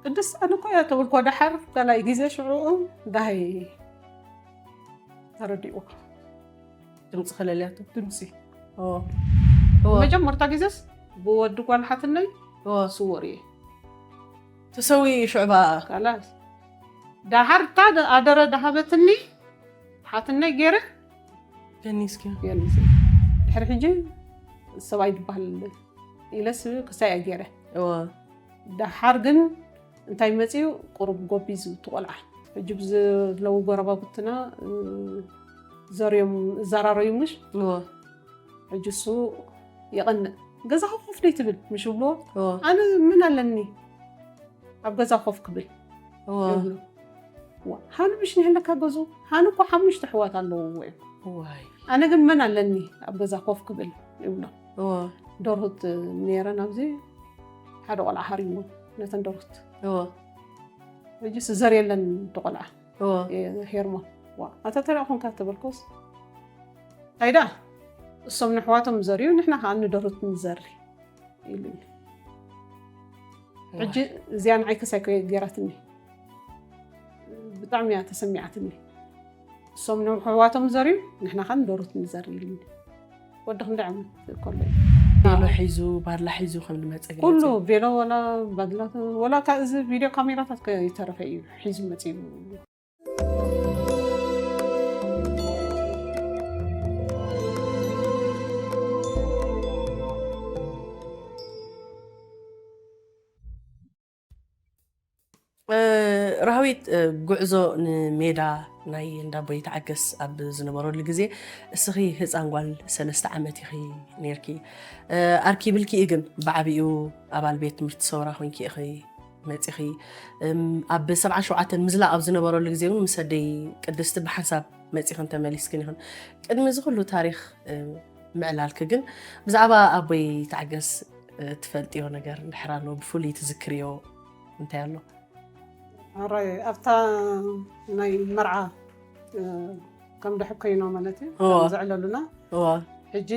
ቅድስቲ ኣነ እኮ እያ ተብልኳ። ደሓር ካልኣይ ግዜ ሽዑኡ ዳሃይ ተረዲኡ። ድምፂ ከለልያቱ። ድምፂ። መጀመርታ ግዜስ ብወዲ ጓል ሓትነይ ስወር እየ። ተሰዊ ሽዕባ። ካላስ ዳሓር እታ ኣደረ ዳሃበትኒ ሓትነይ ገይረ ገኒስኪ። ድሕሪ ሕጂ ሰብኣይ ዝበሃል ኢለስ ክሳይ ገይረ። ደሓር ግን እንታይ መፅዩ? ቁሩብ ጎቢዙ ትቆልዓ። ሕጂ ብዝለው ጎረባብትና ዘርዮም እዛራረዩ ምሽ ሕጂ እሱ የቐንእ። ገዛኻ ኮፍ ደይ ትብል ምሽ ብሎ ኣነ ምን ኣለኒ ኣብ ገዛ ኮፍ ክብል። ሃኑ ምሽ ንህለካ ገዙ። ሃኑ እኮ ሓሙሽተ ኣሕዋት ኣለውዎ እዮም። ኣነ ግን መን ኣለኒ ኣብ ገዛ ኮፍ ክብል ይብሎ። ደርሁት ነይረን ኣብዚ ሓደ ቆልዓ ሃሪሞ ነተን ደርሁት ሕጂ ስዘር የለን ተቆልዓ ሄርሞ። ኣታ ተሪኣ ኮንካ ተበልኮስ እንታይ ደኣ እሶም ንሕዋቶም ዘርዩ ንሕና ከዓ ንደርሁት ንዘሪ ኢሉኒ። ሕጂ እዚኣ ንዓይ ክሳይ ገይራትኒ ብጣዕሚ እያ ተሰሚዓትኒ። እሶም ንሕዋቶም ዘርዩ ንሕና ከዓ ንደርሁት ንዘሪ ኢሉኒ። ወዲ ክንደይ ዓመት ከሎ እዩ? ቤሎ ሒዙ ባድላ ሒዙ ከም ዝመፀ ገለ ኩሉ ቤሎ ወላ ባድላ ወላ ካብ እዚ ቪድዮ ካሜራታት ከይተረፈ እዩ ሒዙ መፂኡ። ራህዊት ጉዕዞ ንሜዳ ናይ እንዳቦይ ተዓገስ ኣብ ዝነበረሉ ግዜ እስኺ ህፃን ጓል ሰለስተ ዓመት ኢኺ ነይርኪ። ኣርኪብልኪ እዩ ግን ብዓቢኡ ኣባል ቤት ትምህርቲ ሰውራ ኮይንኪ ኢኺ መፂኺ። ኣብ ሰብዓ ሸውዓተን ምዝላቕ ኣብ ዝነበረሉ ግዜ እውን ምስ ኣደይ ቅድስቲ ብሓንሳብ መፂኽን ተመሊስክን ኢኽን። ቅድሚ እዚ ኩሉ ታሪኽ ምዕላልኪ ግን ብዛዕባ ኣቦይ ተዓገስ ትፈልጥዮ ነገር እንድሕር ኣሎ ብፍሉይ ትዝክርዮ እንታይ ኣሎ? ኣራይ ኣብታ ናይ መርዓ ከም ድሕብ ከይኖ ማለት እዩ ዘዕለሉና ሕጂ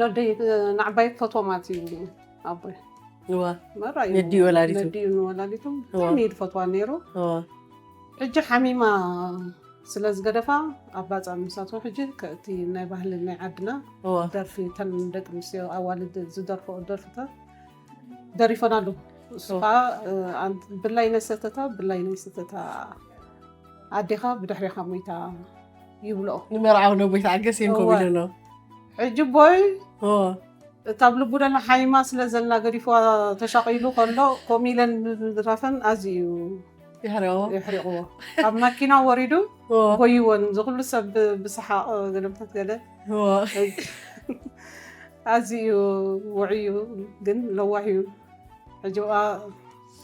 ነደይ ንዓባይ ፈትዎ ማለት እዩ ኣቦይ መራ እዩ ነዲኡ ወላዲቱ ነዲኡ ንወላዲቱ ብጣዕሚ እዩ ዝፈትዋ ነይሩ ሕጂ ሓሚማ ስለ ዝገደፋ ኣባፃ ምሳቶ ሕጂ ከእቲ ናይ ባህሊ ናይ ዓድና ደርፊ ተን ደቂ ኣንስትዮ ኣዋልድ ዝደርፎ ደርፍታት ደሪፈናሉ እሱ ከዓ ብላይ ናይ ሰተታ ብላይ ናይ ሰተታ ኣዴኻ ብድሕሬኻ ሞይታ ይብልኦ ንመርዓዊ ነቦይ ተዓገስ እዮም ከምኡ ኢለሎ ሕጂ ቦይ እታ ኣብ ልቡ ደላ ሓይማ ስለ ዘላ ገዲፍዋ ተሻቒሉ ከሎ ከምኡ ኢለን ምዝራፈን ኣዝዩ እዩ የሕሪቕዎ የሕሪቕዎ ካብ ማኪና ወሪዱ ጎይወን ዝኩሉ ሰብ ብሰሓቕ ገለምታት ገለ ኣዝዩ እዩ ውዕዩ ግን ለዋህ እዩ ሕጂ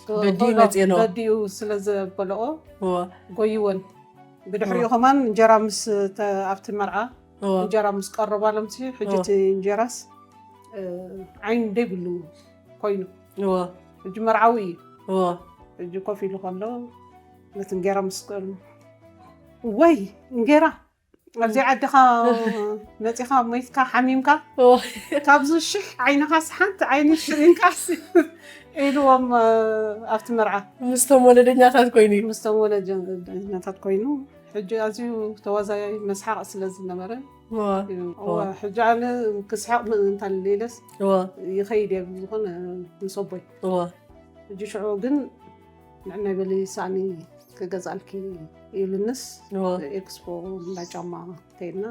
በዲኡ መፅእኖ በዲኡ ስለ ዘበለኦ ጎይወን ብድሕሪኡ ከማን እንጀራ ምስ ኣብቲ መርዓ እንጀራ ምስ ቀረባሎም ሕጂ እቲ እንጀራስ ዓይኒ ደይብሉ ኮይኑ ሕጂ መርዓዊ እዩ ሕጂ ኮፍ ኢሉ ከሎ ነቲ እንጌራ ምስ ክእሉ ወይ እንጌራ ኣብዚ ዓድኻ መፂኻ ሞይትካ ሓሚምካ ካብዚ ሽሕ ዓይንኻስ ሓንቲ ዓይኒ ስኢንካስ ኢልዎም ኣብቲ መርዓ ምስቶም ወለደኛታት ኮይኑ ምስቶም ወለደኛታት ኮይኑ ሕጂ ኣዝዩ ተዋዛያይ መስሓቕ ስለ ዝነበረ ሕጂ ኣነ ክስሕቕ ምእንታን ኢለስ ይኸይድ እየ ዝኾነ ምስ ኣቦይ ሕጂ ሽዑ ግን ንዕናይ በሊ ሳእኒ ክገዝኣልኪ ኢሉንስ ኤክስፖ እንዳ ጫማ ከይድና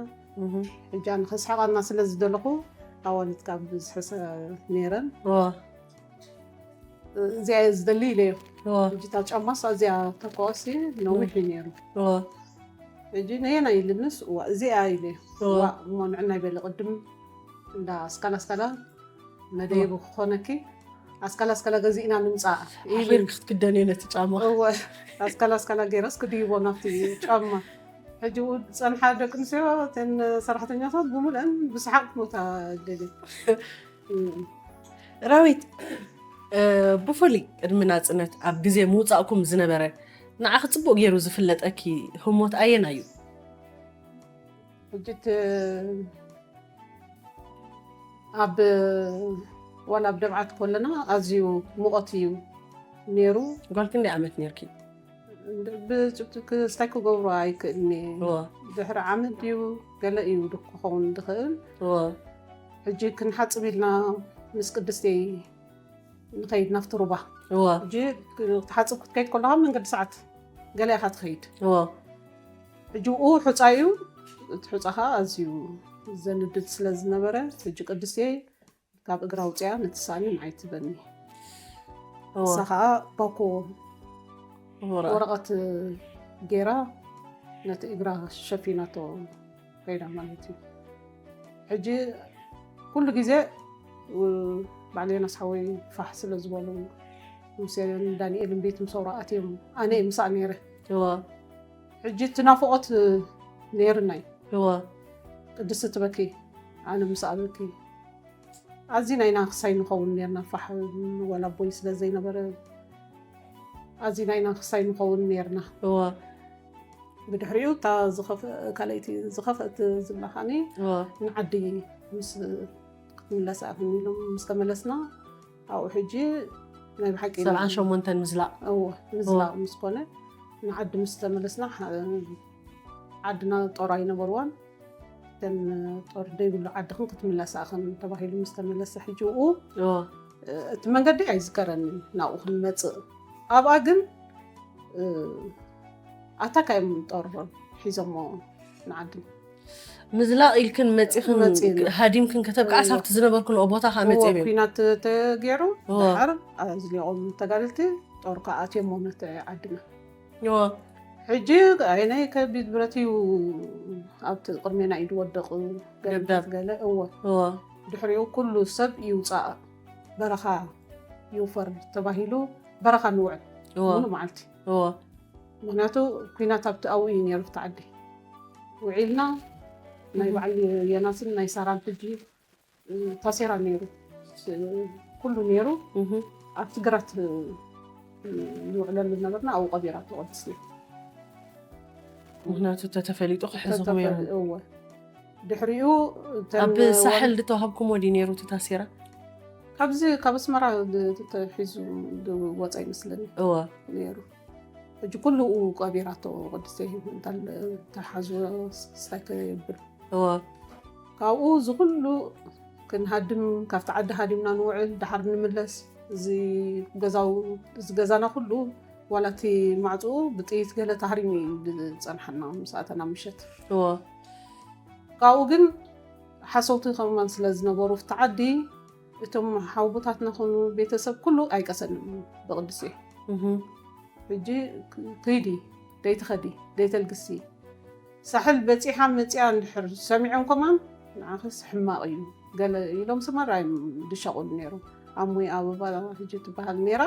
ሕጂ ኣነ ከስሕቓና ስለ ዝደለኹ ኣዋልድ ካብ ብዝሕሰ ነይረን እዚኣ እየ ዝደሊ ኢለዮ ሕጂ እታ ጫማስ ኣዚኣ ተኮስ ነዊሕ እዩ ነይሩ ሕጂ ነየና ኢልንስ እዋ እዚኣ ኢለዮ እዋ እሞ ንዕናይ በሊ ቅድም እንዳ ኣስካላ ኣስካላ መደየቡ ክኾነኪ ኣስካላ ኣስካላ ገዚእና ንምፃእ ኢሉ ሓቢር ክትክደን እየ ነቲ ጫማ እወ ኣስካላ ኣስካላ ገይረስ ክድይቦ ናብቲ ጫማ ሕጂ እውን ዝፀንሓ ደቂ ኣንስትዮ እተን ሰራሕተኛታት ብምልአን ብሰሓቅ ክሞታ ደልየን ራዊት ብፍሉይ ቅድሚ ናፅነት ኣብ ግዜ ምውፃእኩም ዝነበረ ንዓኺ ፅቡቅ ገይሩ ዝፍለጠኪ ህሞት ኣየናይ እዩ ሕጂ እቲ ኣብ ዋላ ኣብ ደብዓት ከለና ኣዝዩ ሙቐት እዩ ነይሩ። ጓል ክንደይ ዓመት ነርኪ? ብጭብጢ ክስታይ ክገብሮ ኣይክእልኒ። ድሕሪ ዓመት ድዩ ገለ እዩ ክኸውን ዝኽእል። ሕጂ ክንሓፅብ ኢልና ምስ ቅድስተይ ንኸይድ ናብቲ ሩባ። ሕጂ ክትሓፅብ ክትከይድ ከለኻ መንገዲ ሰዓት ገለ ኢኻ ትኸይድ። ሕጂ ብኡ ሑፃ እዩ። እቲ ሑፃ ከዓ ኣዝዩ ዘንድድ ስለ ዝነበረ ሕጂ ቅድስተይ ካብ እግራ ውፅያ ነቲ ሳእኒ ንዓይ ትበኒ። እሳ ከዓ ባኮ ወረቐት ገይራ ነቲ እግራ ሸፊናቶ ከይዳ ማለት እዩ። ሕጂ ኩሉ ግዜ ባዕል ዮናስ ሓወይ ፋሕ ስለ ዝበሉ ሙሴን ዳንኤልን ቤት ምሰውራ ኣትዮም ኣነ እየ ምሳእ ነይረ። ሕጂ እቲ ናፍቖት ነይርናይ ቅድስቲ ትበኪ ኣነ ምሳእ በኪ ኣዚ ናይና ክሳይ ንኸውን ነርና ፋሕ ወላ ኣቦይ ስለ ዘይነበረ ኣዚ ናይና ክሳይ ንኸውን ነርና። ብድሕሪኡ እታ ካልኣይቲ ዝኸፍአት ዝብላኻኒ ንዓዲ ምስ ክትምለስ ኣኽን ኢሎም ምስ ተመለስና ኣብኡ ሕጂ ናይ ብሓቂ ሰብዓን ሸሞንተን ምዝላቕ እዎ ምዝላቕ ምስ ኮነ ንዓዲ ምስ ተመለስና ዓድና ጦር ኣይነበርዋን እተን ጦር ደይብሉ ዓድኽን ክትምለሳ እኽን ተባሂሉ ምስ ተመለሰ ሕጂ ኡ እቲ መንገዲ ኣይዝከረንን ናብኡ ክንመፅእ ኣብኣ ግን ኣታ ካዮም ጦር ሒዞሞ ንዓዲ ምዝላቕ ኢልክን መፂኽን ሃዲምክን ከተብቃዕ ሳብቲ ዝነበርክን ቦታ ከዓ መፂኦም እዮም ኩናት ተገይሩ ድሓር ኣዝሊቖም ተጋደልቲ ጦር ከዓ ኣትዮሞ ነቲ ዓድና ሕጂ ኣይናይ ከቢድ ብረት እዩ ኣብቲ ቅድሜና እዩ ዝወደቕ ገለ እወ ድሕሪኡ ኩሉ ሰብ ይውፃእ በረኻ ይውፈር ተባሂሉ በረኻ ንውዕል ሙሉ መዓልቲ ምክንያቱ ኩናት ኣብቲ ኣብኡ እዩ ነይሩ ኣብቲ ዓዲ ውዒልና ናይ በዓል የናስን ናይ ሳራን ሕጂ ታሴራ ነይሩ ኩሉ ነይሩ ኣብቲ ግራት ንውዕለሉ ነበርና ኣብኡ ቀቢራ ተቆድስና ምክንያቱ ተተፈሊጡ ክሕዝኹም እዮም እወ ድሕሪኡ ኣብ ሳሕል ዝተዋሃብኩሞ ድዩ ነይሩ እቲ ታሴራ ካብዚ ካብ ኣስመራ ተሒዙ ወፃ ይመስለኒ እወ ነይሩ ሕጂ ኩሉ ቀቢራቶ ቅድስተይ እንታል ተሓዝወ ስታይ ከየብል እወ ካብኡ እዚ ኩሉ ክንሃድም ካብቲ ዓዲ ሃዲምና ንውዕል ድሓር ንምለስ እዚ ገዛው እዚ ገዛና ኩሉ ዋላ እቲ ማዕፅኡ ብጥይት ገለ ታህሪሙ እዩ ዝፀንሓና ምስኣተና ምሸት እወ ካብኡ ግን ሓሰውቲ ከማን ስለ ዝነበሩ ኣብቲ ዓዲ እቶም ሓውቦታትና ኮኑ ቤተሰብ ኩሉ ኣይቀሰንን ብቅዱስ እዩ ሕጂ ክይዲ ደይትኸዲ ደይተልግሲ ሳሕል በፂሓ መፂኣ እንድሕር ሰሚዖም ከማን ንዓኽስ ሕማቕ እዩ ገለ ኢሎም ስማራ እዮም ድሸቑሉ ነይሮም ኣሞይ ኣበባ ሕጂ ትበሃል ነይራ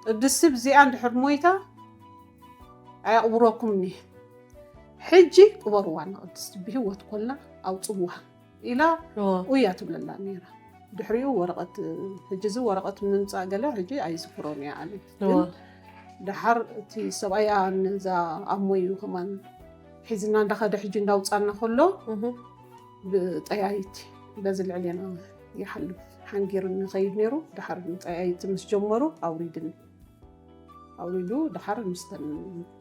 ቅድስቲ ብዚኣ እንድሕር ሞይታ ኣየቕብረኩም እኒሀ ሕጂ ቅበርዋ ንቅድስቲ ብህይወት ኮላ ኣውፅዋ ኢላ ኡያ ትብለላ ነይራ ድሕሪኡ ወረቐት ሕጂ እዚ ወረቐት ምምፃእ ገለ ሕጂ ኣይዝክሮን እያ ኣነ ግን ድሓር እቲ ሰብኣያ ነዛ ኣሞዩ ከማን ሒዝና እንዳኸደ ሕጂ እንዳውፃና ከሎ ብጠያይቲ በዚ ልዕሌና ይሓልፍ ሓንጊር ንኸይድ ነይሩ ድሓር ጠያይቲ ምስ ጀመሩ ኣውሪድኒ ኣውሪዱ ድሓር ምስተን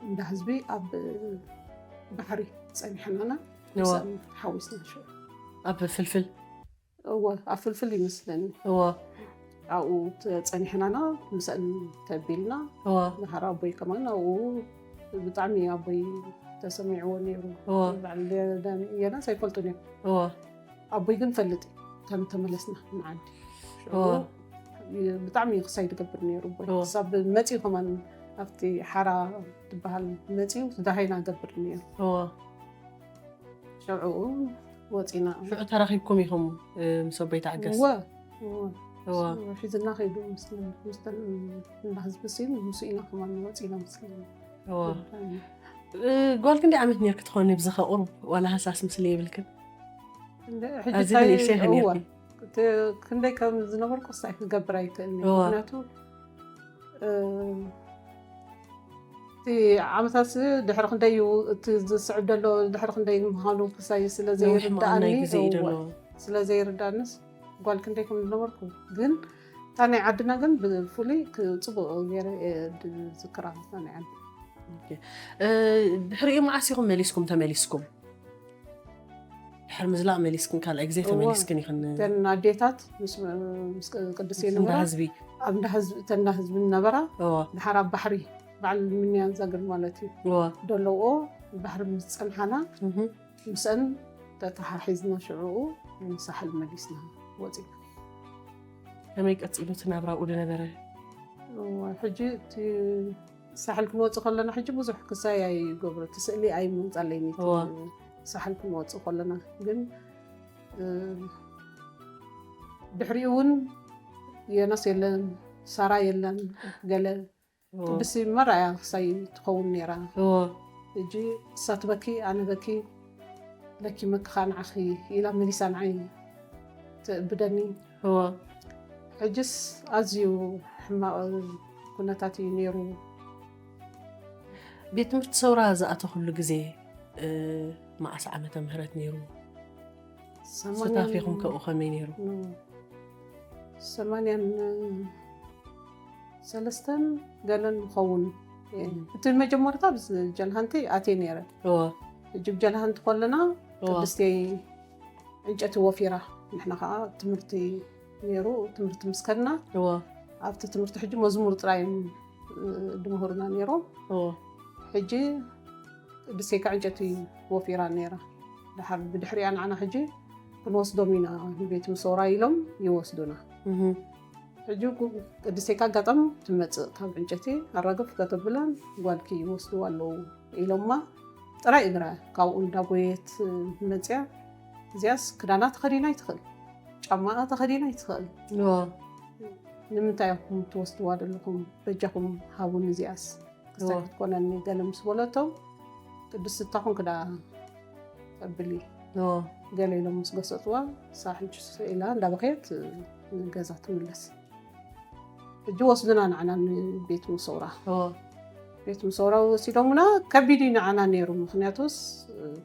እንዳ ህዝቢ ኣብ ባሕሪ ፀኒሕናና ሓዊስና ሽዑ ኣብ ፍልፍል እወ ኣብ ፍልፍል ይመስለኒ እወ ኣብኡ ፀኒሕናና ምሰን ተቢልና እወ ድሓር ኣቦይ ከማን ኣብኡ ብጣዕሚ ኣቦይ ተሰሚዕዎ ነይሩ እወ በዓል የናስ ኣይፈልጡን እዮም እወ ኣቦይ ግን ፈልጥ እዩ ከም ተመለስና ንዓዲ ሽዑ እወ ብጣዕሚ ክሳይ ትገብር ነይሩ ኣቦይ እወ ክሳብ መፂኡ ከማን ኣብቲ ሓራ ትበሃል መፂኡ ዳሃይና ገብር ነይሩ እወ ሽዑ ወፂና ሽዑ ተራኺብኩም ኢኹም እ፣ ምስ ኣቦይ ተዓገስ እወ እወ እወ ሒዝና ከይዱ ምስለን ምስተን እንዳ ህዝቢ ሲን ምስ ኢና ከማን ወፂና ምስለን እወ እ፣ ጓል ክንደይ ዓመት ነርኪ ትኾኒ ብዝኸ ቁሩብ ዋላ ሃሳስ ምስሊ የብልክን እንደ- ሕጂ ኣዚ እንታይ- ንእሽተይ እወ፣ ከነርኪ እቲ ክንደይ ከም ዝነበርኩ ክሳይ ክገብር ኣይክእልኒ እወ። ምክንያቱ እ፣ እቲ ዓመታት ድሕሪ ክንደይ እዩ እቲ ዝስዕብ ዘሎ ድሕሪ ክንደይ ምዃኑ ክሳይ ስለ ነዊሕ ምዃኑ ናይ ዘይርዳእኒ ግዜ እዩ እወ፣ ደሎ ስለ ዘይርዳእንስ ጓል ክንደይ ከም ዝነበርኩ ግን እቲ እታ ናይ ዓድና ግን ብፍሉይ ክ- ጽቡቕ ገይረ እየ ዝዝክራ፣ እታ ናይ ዓዲ። ኦኬ። እ፣ ድሕሪኡ መዓስ ኢኹም መሊስኩም ተመሊስኩም? ድሕሪ ምዝላቕ መሊስክን ካልኣይ ግዜ እዋ። ተመሊስክን ኢኽን? እተን ኣዴታት ምስ ምስ ቅድስቲ እንዳ ነበራ ህዝቢ። ኣብ እንዳ ህዝቢ እተን እንዳ ህዝቢ ነበራ እዋ። ድሓር ኣብ ባሕሪ በዓል ምንያን ዛግድ ማለት እዩ እዋ። ደለዎ ባሕሪ ምስ ጸንሓና እህ። ምስአን ተተሓሒዝና ሽዕኡ ንሳሕል መሊስና ወፂና። ከመይ ቀጺሉ እቲ ናብራኡ ዝነበረ? እዋ፣ ሕጂ እቲ ሳሕል ክንወፅእ ከለና ሕጂ ብዙሕ ክሳይ ኣይገብሮ እቲ ስእሊ ኣይምምፃለይን እቲ እዋ። ሳሕል ክንወፅእ ከለና ግን እ፣ ድሕሪኡ እውን የኖስ የለን፣ ሳራ የለን፣ ገለ እዋ። ቅድስቲ መራያ ክሳይ ትኸውን ነይራ። እዋ። ሕጂ እሳ ትበኪ ኣነ በኪ ለኪ መክኻ ንዓኺ ኢላ መሊሳ ንዓይ ትእብደኒ። እዋ። ሕጅስ ኣዝዩ ሕማቕ ኩነታት እዩ ነይሩ። ቤት ትምህርቲ ሰውራ ዝኣተኹሉ ግዜ እ፣ መዓስ ዓመተ ምህረት ነይሩ? ሰማንያን- ሱታፌኹም ከብኡ ከመይ ነይሩ? ኖ። ሰማንያን ሰለስተን ገለን ንኸውን። እም። እቲ መጀመርታ ብጀልሃንቲ ኣትየ ነይረ። እዋ። ሕጂ ብጀልሃንቲ ከለና እዋ። ቅድስተይ ዕንጨቲ ወፊራ። ንሕና ከዓ ትምህርቲ ነይሩ፣ ትምህርቲ ምስከድና እዋ። ኣብቲ ትምህርቲ ሕጂ መዝሙር ጥራይ እዮም እ፣ ድምህሩና ነይሮም። እዋ። ሕጂ ቅድስተይ ከዓ ዕንጨቲ ወፊራ ነይራ። ድሓር ብድሕሪኣ ንዓና ሕጂ ክንወስዶም ኢና ንቤት ምሶራ ኢሎም ይወስዱና። እህ። ሕጂ ጉ- ቅድስተይ ከዓ ኣጋጣሚ ትመፅእ ካብ ዕንጨቲ ኣራግፍ ከተብላን ጓልኪ ይወስድዋ ኣለዉ ኢሎማ ጥራይ እግራ ካብኡ እንዳጎየት መፅያ። እዚኣስ ክዳና ተኸዲና ኣይትኽእል፣ ጫማኣ ተኸዲና ኣይትኽእል። እዋ። ንምንታይ ኢኹም ትወስድዋ ዘለኹም? በጃኹም ሃቡን እዚኣስ ክሳይ እዋ። ክትኮነኒ ገለ ምስ በለቶም ቅድስቲ እታ ኮንክ ደኣ ተብሊ እዋ። ገለ ኢሎም ምስ ገሰፅዋ እሳ ሕጂ ስቕ ኢላ እንዳበኸየት ንገዛ ትምለስ። ሕጂ ወስዱና ንዓና ንቤት ምሰውራ። እዋ። ቤት ምሰውራ ወሲዶምና ከቢድ እዩ ንዓና ነይሩ። ምክንያቱስ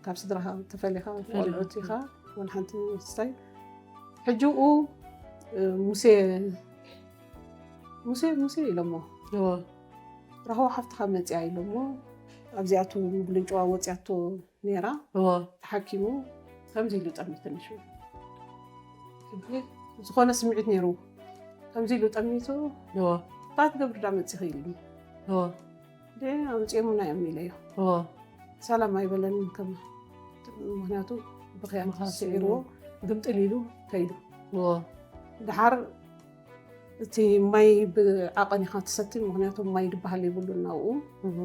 ካብ ስድራኻ ተፈሊኻ ተፈሊኻ። ቆልዑት ኢኻ ወላ ሓንቲ ስታይ ሕጂ ኡ ሙሴ ሙሴ ሙሴ ኢሎሞ እዋ። ራህዋ ሓፍትኻ መፅያ ኢሎሞ ኣብዚኣቱ ጉልንጭዋ ወፅያቶ ነይራ እዋ። ተሓኪሙ ከምዚ ኢሉ ጠሚቱ ንሽ ዝኾነ ስምዒት ነይሩ ከምዚ ኢሉ ጠሚቱ እዋ። ባት ገብር ዳ መፅኺ ኢሉ እዋ። ደ ኣምፅኦምና እዮም ኢለዮ እዋ። ሰላም ኣይበለንን ከማ ምክንያቱ ብክያት ምክንያቱ ስዒርዎ ግምጥል ኢሉ ከይዱ እዋ። ድሓር እቲ ማይ ብዓቐን ኢኻ ትሰቲ ምክንያቱ ማይ ድበሃል የብሉን ናብኡ እህ።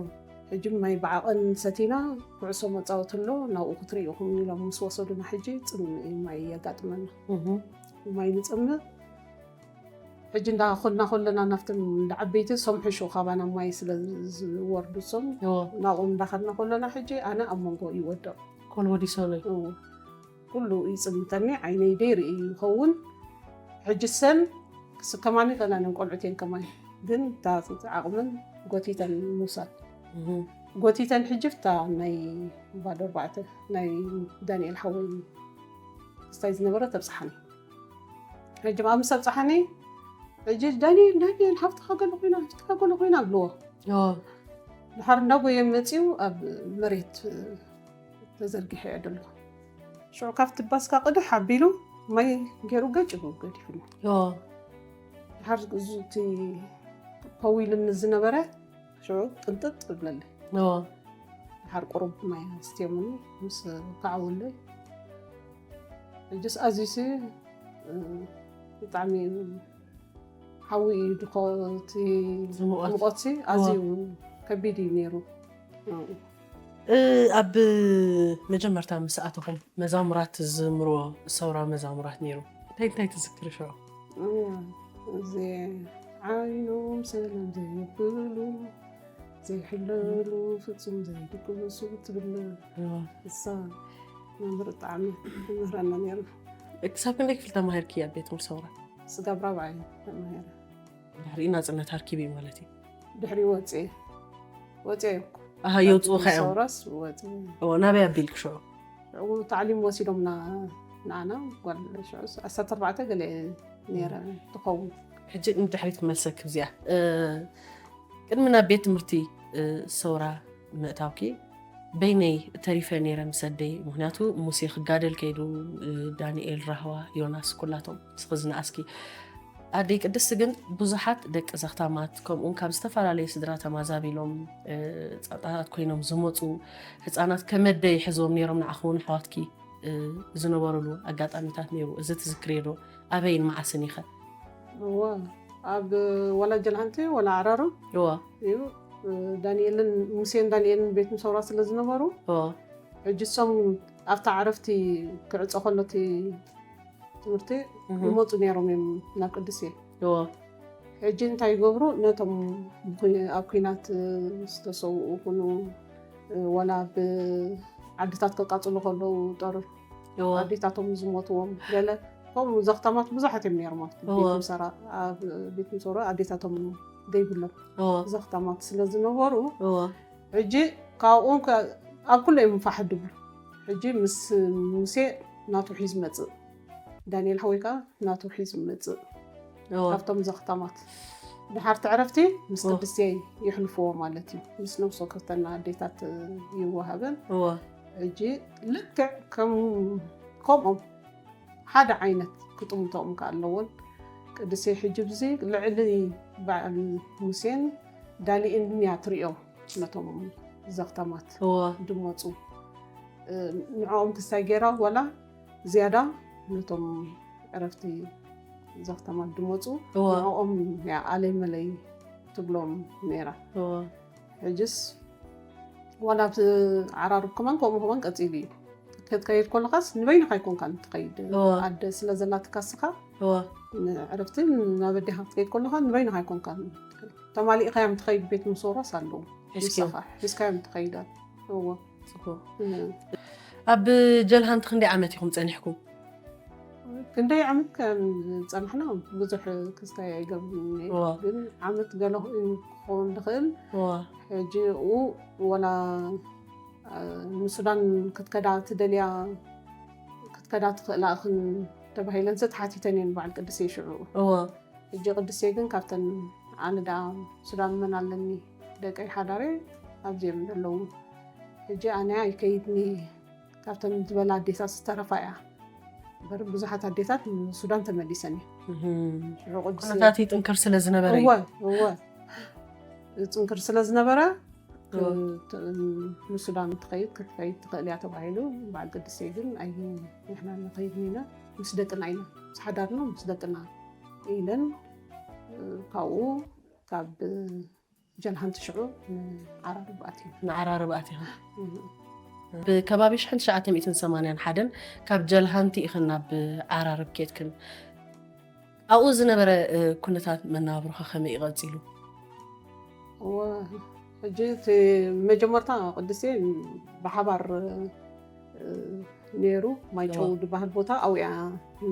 ሕጂ ማይ ብዓቐን ሰቲና ኩዕሶ መፃወቲ ኣሎ ናብኡ ክትርእኹም ኢሎም ምስ ወሰዱና ሕጂ ፅምእ እዩ ማይ የጋጥመና እህ። ማይ ንፅምእ ሕጂ እንዳኾንና ከለና ናብቶም እንዳ ዓበይቲ ሶም ሕሹ ካባና ማይ ስለ ዝወርዱ ሶም እዎ። ናብኦም እንዳኸድና ከለና ሕጂ ኣነ ኣብ መንጎ ይወደቕ ኮን ወዲሶ ነይ እዎ። ኩሉ ይፅምተኒ ዓይነይ ደይርኢ ይኸውን ሕጂ ሰን ክስከማኒ ከላንን ቆልዑቴን ከማይ ግን እታ ዓቕምን ጎቲተን ምውሳድ እህ። ጎቲተን ሕጂ ፍታ ናይ ባዶ ኣርባዕተ ናይ ዳንኤል ሓወይ ክስታይ ዝነበረ ተብፅሓኒ ሕጂ ኣብ ምስ ኣብፅሓኒ ሕጂ ዳንኤል ዳንኤል ሃፍትኻ ገለ ኮይና ሃፍትኻ ገለ ኮይና ኣብልዎ እዎ። ድሓር እንዳጎየ መፅኡ ኣብ መሬት ተዘርጊሐ እየ ደሎ ሽዑ ካብቲ ባስካ ቅድሕ ኣቢሉ ማይ ገይሩ ገጭ ገዲፉኒ እዎ። ድሓር እዚ እቲ ከዊልኒ ዝነበረ ሽዑ ቅንጥጥ እብለለይ እዎ። ድሓር ቁሩብ ማይ ኣስትየሙኒ ምስ ከዓወለይ ሕጅስ ኣዝዩሲ እ፣ ብጣዕሚ ሓዊ እዩ ድኾ እቲ ዝሙቐት። ሙቐትሲ ኣዝዩ ከቢድ እዩ ነይሩ እ፣ ኣብ መጀመርታ ምስ ኣተኹም መዛሙራት ዝዝምርዎ ሰውራ መዛሙራት ነይሩ እንታይ እንታይ ትዝክሪ ሽዑ? እዋ፣ እዚ ዓይኖም ሰላም ዘይብሉ ዘይሕለሉ ፍጹም ዘይድቅሱ ትብል እዋ። እሳ መምህር ጣዕሚ ትምህረና ነይሩ ክሳብ ክንደይ ክፍል ተማሂርኪ ኣብ ቤት ትምህርቲ ሰውራ? ስጋብ ራብዓይ ተማሂረ ድሕሪ ናፅነት ኣርኪቢ ማለት እዩ። ድሕሪ ወፅየ ወፅየ እኮ ኣሃ የውፅኡኻ እዮም። ሰውራስ ወፅየ እዎ፣ ናበይ ኣቢልክ ሽዑ? ሽዑ ታዕሊም ወሲዶምና ንዓና ጓል ሽዑ ዓሰርተ ኣርባዕተ ገለ ነይረ ትኸውን ሕጂ ንድሕሪት ክመልሰኪ ብዚኣ። እ፣ ቅድሚ ናብ ቤት ትምህርቲ፣ እ፣ ሰውራ ምእታውኪ በይነይ ተሪፈ ነይረ ምስ ኣደይ። ምኽንያቱ ሙሴ ክጋደል ከይዱ፣ እ፣ ዳንኤል፣ ራህዋ፣ ዮናስ ኩላቶም ንስኺ ዝነኣስኪ። ኣደይ ቅድስቲ ግን ብዙሓት ደቂ ዘኽታማት ከምኡውን ካብ ዝተፈላለዩ ስድራ ተማዛቢሎም፣ እ፣ ጸቕጣታት ኮይኖም ዝመጹ ህጻናት ከም ኣደይ ሒዞም ነይሮም ንዓኺ እውን ኣሕዋትኪ፣ እ፣ ዝነበሩሉ ኣጋጣሚታት ነይሩ። እዚ ትዝክርዮ ዶ? ኣበይን መዓስን ኢኸ? እወ፣ ኣብ ወላ ጀልሃንቲ ወላ ዓራሩ እወ፣ እዩ። ዳንኤልን ሙሴን ዳንኤልን ቤት ምሰውራ ስለ ዝነበሩ እወ፣ ሕጂ እሶም ኣብታ ዕረፍቲ ክዕጾ ከሎ እቲ ትምህርቲ እህ፣ ይመፁ ነይሮም እዮም ናብ ቅድስየ። እወ፣ ሕጂ እንታይ ይገብሩ? ነቶም ብኩ- ኣብ ኩናት ዝተሰውኡ ይኹኑ፣ ዋላ ኣብ ዓድታት ከቃፅሉ ከለዉ ጦር እወ፣ ኣዴታቶም ዝሞትዎም ገለ ከምኡ ዘኽታማት ብዙሓት እዮም ነይሮም ኣብቲ እወ። ቤት ምሰራ ኣብ ቤት ምሰራ ኣዴታቶም ዘይብሎም እወ፣ ዘኽታማት ስለ ዝነበሩ እወ፣ ሕጂ ካብኦም ከ- ኣብ ኩሉ እዮም ፋሕ ድብሉ። ሕጂ ምስ ሙሴ ናቱ ሒዝ መፅእ፣ ዳንኤል ሓወይ ከዓ ናቱ ሒዝ መፅእ እወ፣ ካብቶም ዘኽታማት። ድሓርቲ ዕረፍቲ ምስ እወ። ቅድስቲ የሕልፍዎ ማለት እዩ፣ ምስ ነብሶ ከፍተና ኣዴታት ይወሃበን። እወ፣ ሕጂ ልክዕ ከም ከምኦም ሓደ ዓይነት ክጥምቶም ከ ኣለዎን። ቅድስቲ ሕጂ ብዚ ልዕሊ በዓል ሙሴን ዳንኤልን እያ ትሪኦ ነቶም ዘኽታማት እወ፣ ድመፁ። ንዕኦም ክስታይ ገይራ ዋላ ዝያዳ ነቶም ዕረፍቲ ዘኽታማት ድመፁ እወ፣ ንዕኦም እያ ኣለይ መለይ ትብሎም ነይራ። እወ፣ ሕጅስ ዋላ ኣብቲ ዓራርብ ከማን ከምኡ ከማን ቀፂሉ እዩ። ክትከይድ ከለኻስ ንበይንኻ ኣይኮንካን ትኸይድ። እወ። ኣደ ስለ ዘላትካ ስኻ እወ፣ ንዕረፍቲ ናብ ኣዴኻ ክትከይድ ከለኻ ንበይንኻ ኣይኮንካን ትኸይድ። ተማሊእኻዮም ትኸይድ። ቤት ምሶራስ ኣለዉ ሒዝክዮም። ምሳኻ ሒዝካዮም ትኸይድ። እወ ፅቡቅ። እም። ኣብ ጀልሃንቲ ክንደይ ዓመት ኢኹም ፀኒሕኩም? ክንደይ ዓመት ከም ዝፀናሕና ብዙሕ ክስታይ ኣይገብርን እየ። እወ። ግን ዓመት ገለ ክኸውን ዝኽእል። እወ፣ ሕጂ ኡ ወላ አ፣ ንሱዳን ክትከዳ ትደልያ ክትከዳ ትኽእላ እኽን ተባሂለን ተሓቲተን እየን በዓል ቅድስቲ ሽዑ። እወ፣ ሕጂ ቅድስቲ ግን ካብተን ኣነ ደኣ ሱዳን መን ኣለኒ ደቀይ ሓዳረ ኣብዚኦም ዘለዉ። ሕጂ ኣነ ኣይከይድኒ ካብተን ዝበላ ኣዴታት ዝተረፋ እያ። እምበር ብዙሓት ኣዴታት ንሱዳን ተመሊሰን እየን። እህም። ሽዑ ቅድስቲ ኩነታት ይጥንክር ስለ ዝነበረ እዩ። እወ እወ ይፅንክር ስለ ዝነበረ እወ። ክ- ንሱዳን ትኸይድ ክትኸይድ ትኽእል እያ ተባሂሉ። በዓል ቅድስቲ ግን ኣይ ንሕና ንኸይድ ኢና ምስ ደቅና ኢና ምስ ሓዳርና ምስ ደቅና ኢለን ካብኡ ካብ ጀልሃንቲ ሽዑ ዓራርብ ኣትዩ። ንዓራርብ ኣቲኻ። ብከባቢ ሽሕን ትሽዓተ ሚእትን ሰማንያን ሓደን ካብ ጀልሃንቲ ኢኽን ናብ ዓራርብ ኬድክን። ኣብኡ ዝነበረ፣ እ፣ ኩነታት መነባብሮኻ ከመይ እዩ ቀጺሉ? እወ፣ ሕጂ እቲ መጀመርታ ቅድስቲ ብሓባር፣ እ፣ ነይሩ። ማይጨው እወ። ዝበሃል ቦታ ኣብኡ እያ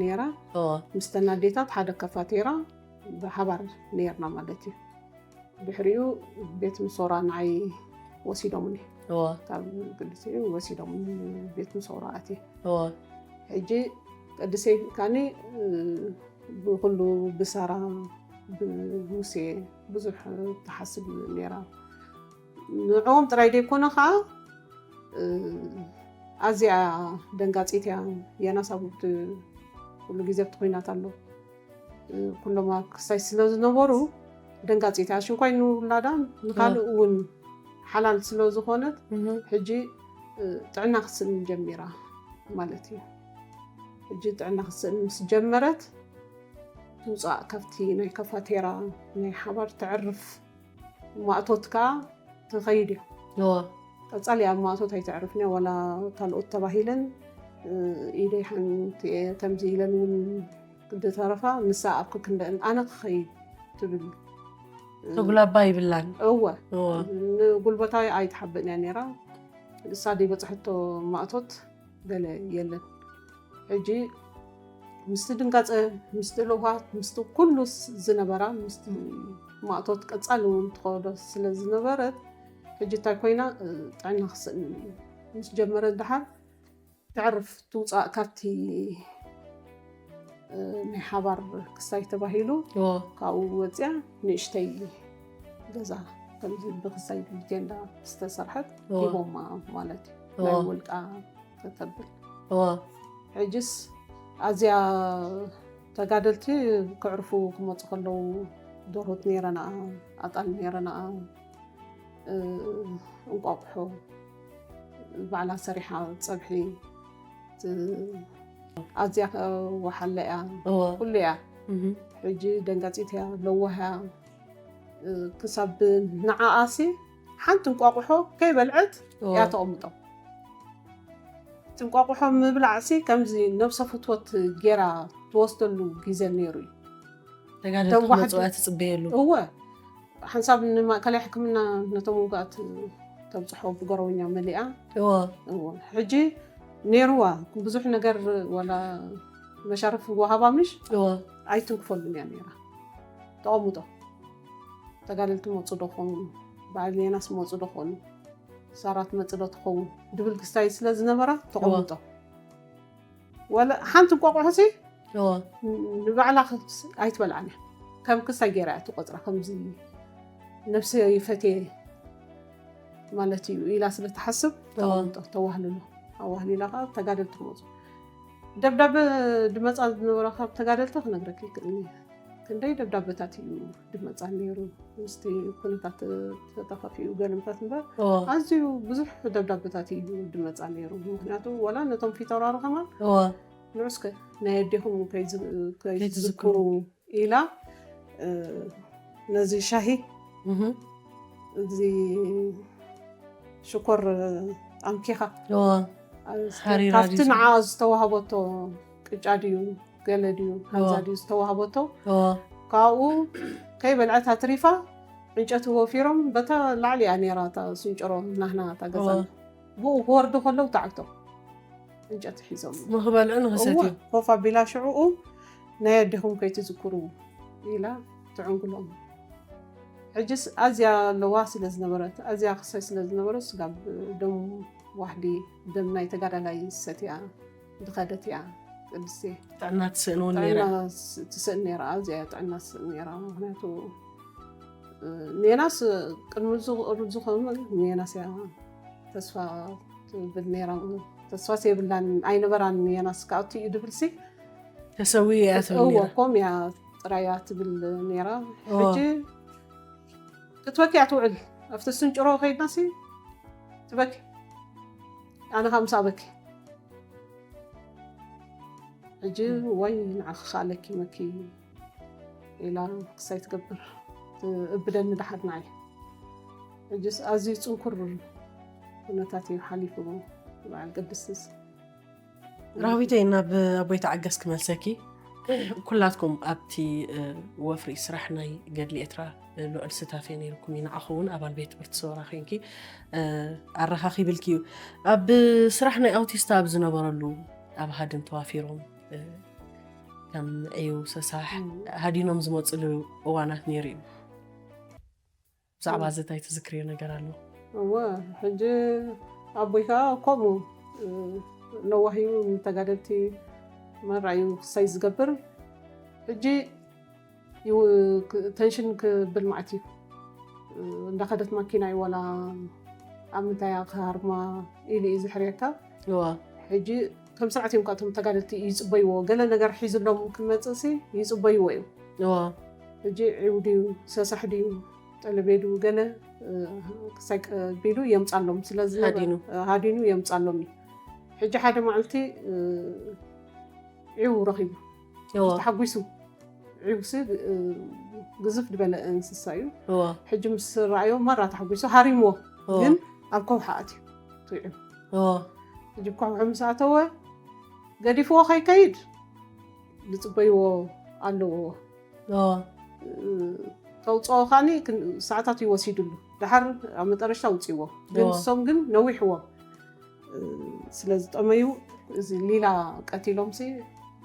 ነይራ። እወ። ምስተን ኣዴታት ሓደ ከፋቴራ ብሓባር ነይርና ማለት እዩ። ድሕሪኡ ቤት ምሶራ ንዓይ ወሲዶምኒ። እወ። ካብ ቅድስቲ ወሲዶም ቤት ምሶራ ኣትየ። እወ። ሕጂ ቅድስቲ ካኒ፣ እ፣ ብኩሉ ብሳራ ብሙሴ ብዙሕ ትሓስብ ነይራ። ንዕኦም ጥራይ ደይኮነ ከዓ፣ እ፣ ኣዝያ ደንጋፂት እያ። የናስ ኣብቲ ኩሉ ግዜ ኣብቲ ኩናት ኣሎ። እ፣ ኩሎም ኣብ ክሳይ ስለ ዝነበሩ ደንጋፂት እያ። ሽንኳይ ንውላዳ ንካልእ እውን ሓላል ስለ ዝኾነት እህ። ሕጂ፣ እ፣ ጥዕና ክትስእን ጀሚራ ማለት እዩ። ሕጂ ጥዕና ክትስእን ምስ ጀመረት ትውፃእ ካብቲ ናይ ከፋቴራ ናይ ሓባር ተዕርፍ ማእቶት ከዓ ትኸይድ እዩ። እወ። ቀፃሊ ኣብ ማእቶት ኣይተዕርፍን እያ፣ ዋላ ካልኦት ተባሂለን፣ እ፣ ኢደይ ሓንቲ እየ ከምዚ ኢለን እውን ክድተረፋ፣ ንሳ ኣብ ክክንደእን ኣነ ክኸይድ ትብል። ተጉላባ ይብላን። እወ። እወ። ንጉልበታ ኣይትሓብእን እያ ነይራ። ንሳ ደይበፅሐቶ ማእቶት ገለ የለን። ሕጂ ምስቲ ድንጋፀ፣ ምስቲ ልውሃት፣ ምስቲ ኩሉ ስ-፣ ዝነበራ፣ ምስቲ ማእቶት ቀፃሊ እውን ትኸዶ ስለ ዝነበረት፣ ሕጂ እንታይ ኮይና፣ እ፣ ጥዕና ክስእን ምስ ጀመረት ደሓር፣ ተዕርፍ ትውፃእ ካብቲ እ፣ ናይ ሓባር ክሳይ ተባሂሉ እዎ ካብኡ ወፅያ ንእሽተይ ገዛ ከምዚ ብክሳይ ብቴንዳ ዝተሰርሐት እዎ። ሂቦማ ማለት እዩ። ናይ እዎ። ውልቃ ከተብል እዎ ሕጅስ ኣዝያ ተጋደልቲ ክዕርፉ ክመፁ ከለዉ ደርሆት ነይረና፣ ኣጣል ነይረና፣ እ፣ እንቋቑሖ ባዕላ ሰሪሓ ፀብሒ ት- ኣዝያ ወሓለ እያ፣ እዎ ኩሉ እያ። እህ ሕጂ ደንጋፂት እያ፣ ለዋህ እያ። እ፣ ክሳብ ንዓኣሲ ሓንቲ እንቋቑሖ ከይበልዐት እዎ እያ ተቐምጦ። እቲ እንቋቑሖ ምብላዕሲ ከምዚ ነብሰ ፍትወት ጌራ ትወስደሉ ግዜ ነይሩ እዩ። ተጋደልቲ ተዋሕዶ- ክመፁ እያ ትፅበየሉ እወ ሓንሳብ ንማእከላይ ሕክምና ነቶም ውጋት ተብፅሖ ብጎረወኛ መሊኣ። እዎ እዎ ሕጂ ነይርዋ ብዙሕ ነገር ዋላ መሻርፍ ወሃባ ምሽ እዎ ኣይትንክፈሉን እያ ነይራ። ተቐምጦ ተጋደልቲ መፁ ዶ ኾኑ፣ በዓል ኔናስ መፁ ዶ ኾኑ፣ ሳራት መፅእ ዶ ትኸውን ድብል ክስታይ ስለ ዝነበራ ተቐምጦ። ወላ ሓንቲ እንቋቑሖ ሲ እዎ ንባዕላ ክስ- ኣይትበልዓን እያ። ከም ክስታይ ገይራ እያ ትቆፅራ። ከምዚ ነብሰ ይፈትየ ማለት እዩ ኢላ ስለ ትሓስብ እዎ። ተቐምጦ ተዋህልሎ። ኣዋህሊላ ከዓ ተጋደልቲ ክመፁ ደብዳበ ድመፃ ዝነበራ ካብ ተጋደልቲ ክነግረኪ ይክእል እየ። ክንደይ ደብዳበታት እዩ ድመፃ ነይሩ። ምስቲ ኩነታት ተተኸፊኡ ገለምታት እምበር እዎ ኣዝዩ ብዙሕ ደብዳበታት እዩ ድመፃ ነይሩ። ምክንያቱ ዋላ ነቶም ፊተውራሪ ከማን እዎ ንዑስከ ናይ ኣዴኹም ከይዝ- ከይትዝክሩ። ከይትዝክሩ ኢላ እ፣ ነዚ ሻሂ እህ እዚ ሽኮር ኣምኪኻ እዎ ሓሪራ ካብቲ ድዩ? ንዓ ዝተዋህበቶ ቅጫ ድዩ ገለ ድዩ ሓንዛ እዎ። ድዩ ዝተዋህበቶ እዎ ካብኡ ከይበልዐት ኣትሪፋ ዕንጨቲ ወፊሮም በታ ላዕሊ እያ ነይራ እታ ስንጭሮ ናህና እታ ገዛ እዎ ብኡ ክወርዱ ከለዉ ተዓግቶም ዕንጨቲ ሒዞም ንክበልዑ ንክሰትዩ እወ፣ ኮፍ ኣቢላ ሽዕኡ ናይ ኣዴኹም ከይትዝክሩ ኢላ ትዕንግሎም። ሕጅስ ኣዝያ ለዋ ስለ ዝነበረት ኣዝያ ክሳይ ስለ ዝነበረት ስጋብ ደም ዋሕዲ ደም ናይ ተጋዳላይ ሰትያ ዝኸደት እያ ቅድስቲ። ጥዕና ትስእን እውን ነይራ ጥዕና ስ- ትስእን ነይራ፣ ኣዝያ እያ ጥዕና ትስእን ነይራ። ምክንያቱ እ፣ ኔናስ ቅድሚ እዚ ቅሩብ ዝኾኑ ኔናስ እያ ተስፋ ትብል ነይራ። ተስፋ የብላን ኣይነበራን ኔናስ ካብቲ እዩ ድብልሲ ተሰዊ እያ ትብል እዎ ነይራ ኮም እያ ጥራይ እያ ትብል ነይራ። እዎ። ሕጂ ክትበኪ እያ ትውዕል። ኣብቲ ስንጭሮ ከይድናሲ ትበኪ ኣነ ካብ ምሳበኪ ሕጂ ወይ ንዓኺ ከኣ ለኪመኪ ኢላ ክሳይ ትገብር እብደኒ ደሓር ንዓይ። ሕጂስ ኣዝዩ ጽንኩር ኩነታት እዩ ሓሊፉ በዓል ቅድስትስ። ራዊተይ ናብ ኣቦይ ተዓገስ ክመልሰኪ። ኩላትኩም ኣብቲ እ፣ ወፍሪ ስራሕ ናይ ገድሊ ኤርትራ እ፣ ልዑል ስታፌ ነይርኩም እዩ። ንዓኹ እውን ኣባል ቤት ትምህርቲ ሰውራ ኮንኪ እ፣ ኣረኻኺብልኪ እዩ። ኣብ ስራሕ ናይ ኣውቲስታ ኣብ ዝነበረሉ ኣብ ሃድን ተዋፊሮም እ፣ ከም ዕዩ ሰሳሕ እም። ሃዲኖም ዝመፅሉ እዋናት ነይሩ እዩ። ብዛዕባ እዚ እንታይ ትዝክርዮ ነገር ኣሎ? እወ ሕጂ ኣቦይ ከዓ ከምኡ እ፣ ነዋህ እዩ ንተጋደልቲ መራዩ ክሳይ ዝገብር። ሕጂ ይው- ክ- ተንሽን ክብል ማዕት እዩ እ፣ እንዳኸደት ማኪና እዩ ዋላ ኣብ ምንታይ እያ ክሃርማ ኢሉ እዩ ዝሕርየካ። እዋ ሕጂ ከም ስርዓት እዮም ካብቶም ተጋደልቲ ይፅበይዎ። ገለ ነገር ሒዝሎም ክመፅእሲ ይፅበይዎ እዮም። እዋ ሕጂ ዒው ድዩ ሰሳሕ ድዩ ጠለቤ ድዩ ገለ እ፣ ክሳይ ቀቢሉ የምፃሎም ስለ ዝነበረ ሃዲኑ። እ፣ ሃዲኑ የምፃሎም እዩ። ሕጂ ሓደ መዓልቲ እ፣ ዒው ረኺቡ እዋ ተሓጒሱ። ዒውሲ እ፣ ግዝፍ ዝበለ እንስሳ እዩ። እዋ ሕጂ ምስ ረኣዮ መራ ተሓጒሱ ሃሪምዎ። እዋ ግን ኣብ ከውሒ ኣትዩ ትውዒሉ። እዋ ሕጂ ከውሒ ምስ ኣተወ ገዲፍዎ ከይከይድ ዝፅበይዎ ኣለዎ። እዋ ከውፅኦ ከዓኒ ክን- ሰዓታት እዩ ወሲዱሉ። ድሓር ኣብ መጠረሽታ ኣውፅዎ። ግን እዋ እሶም ግን ነዊሕዎም እ፣ ስለ ዝጠመዩ እዚ ሊላ ቀቲሎም ሲ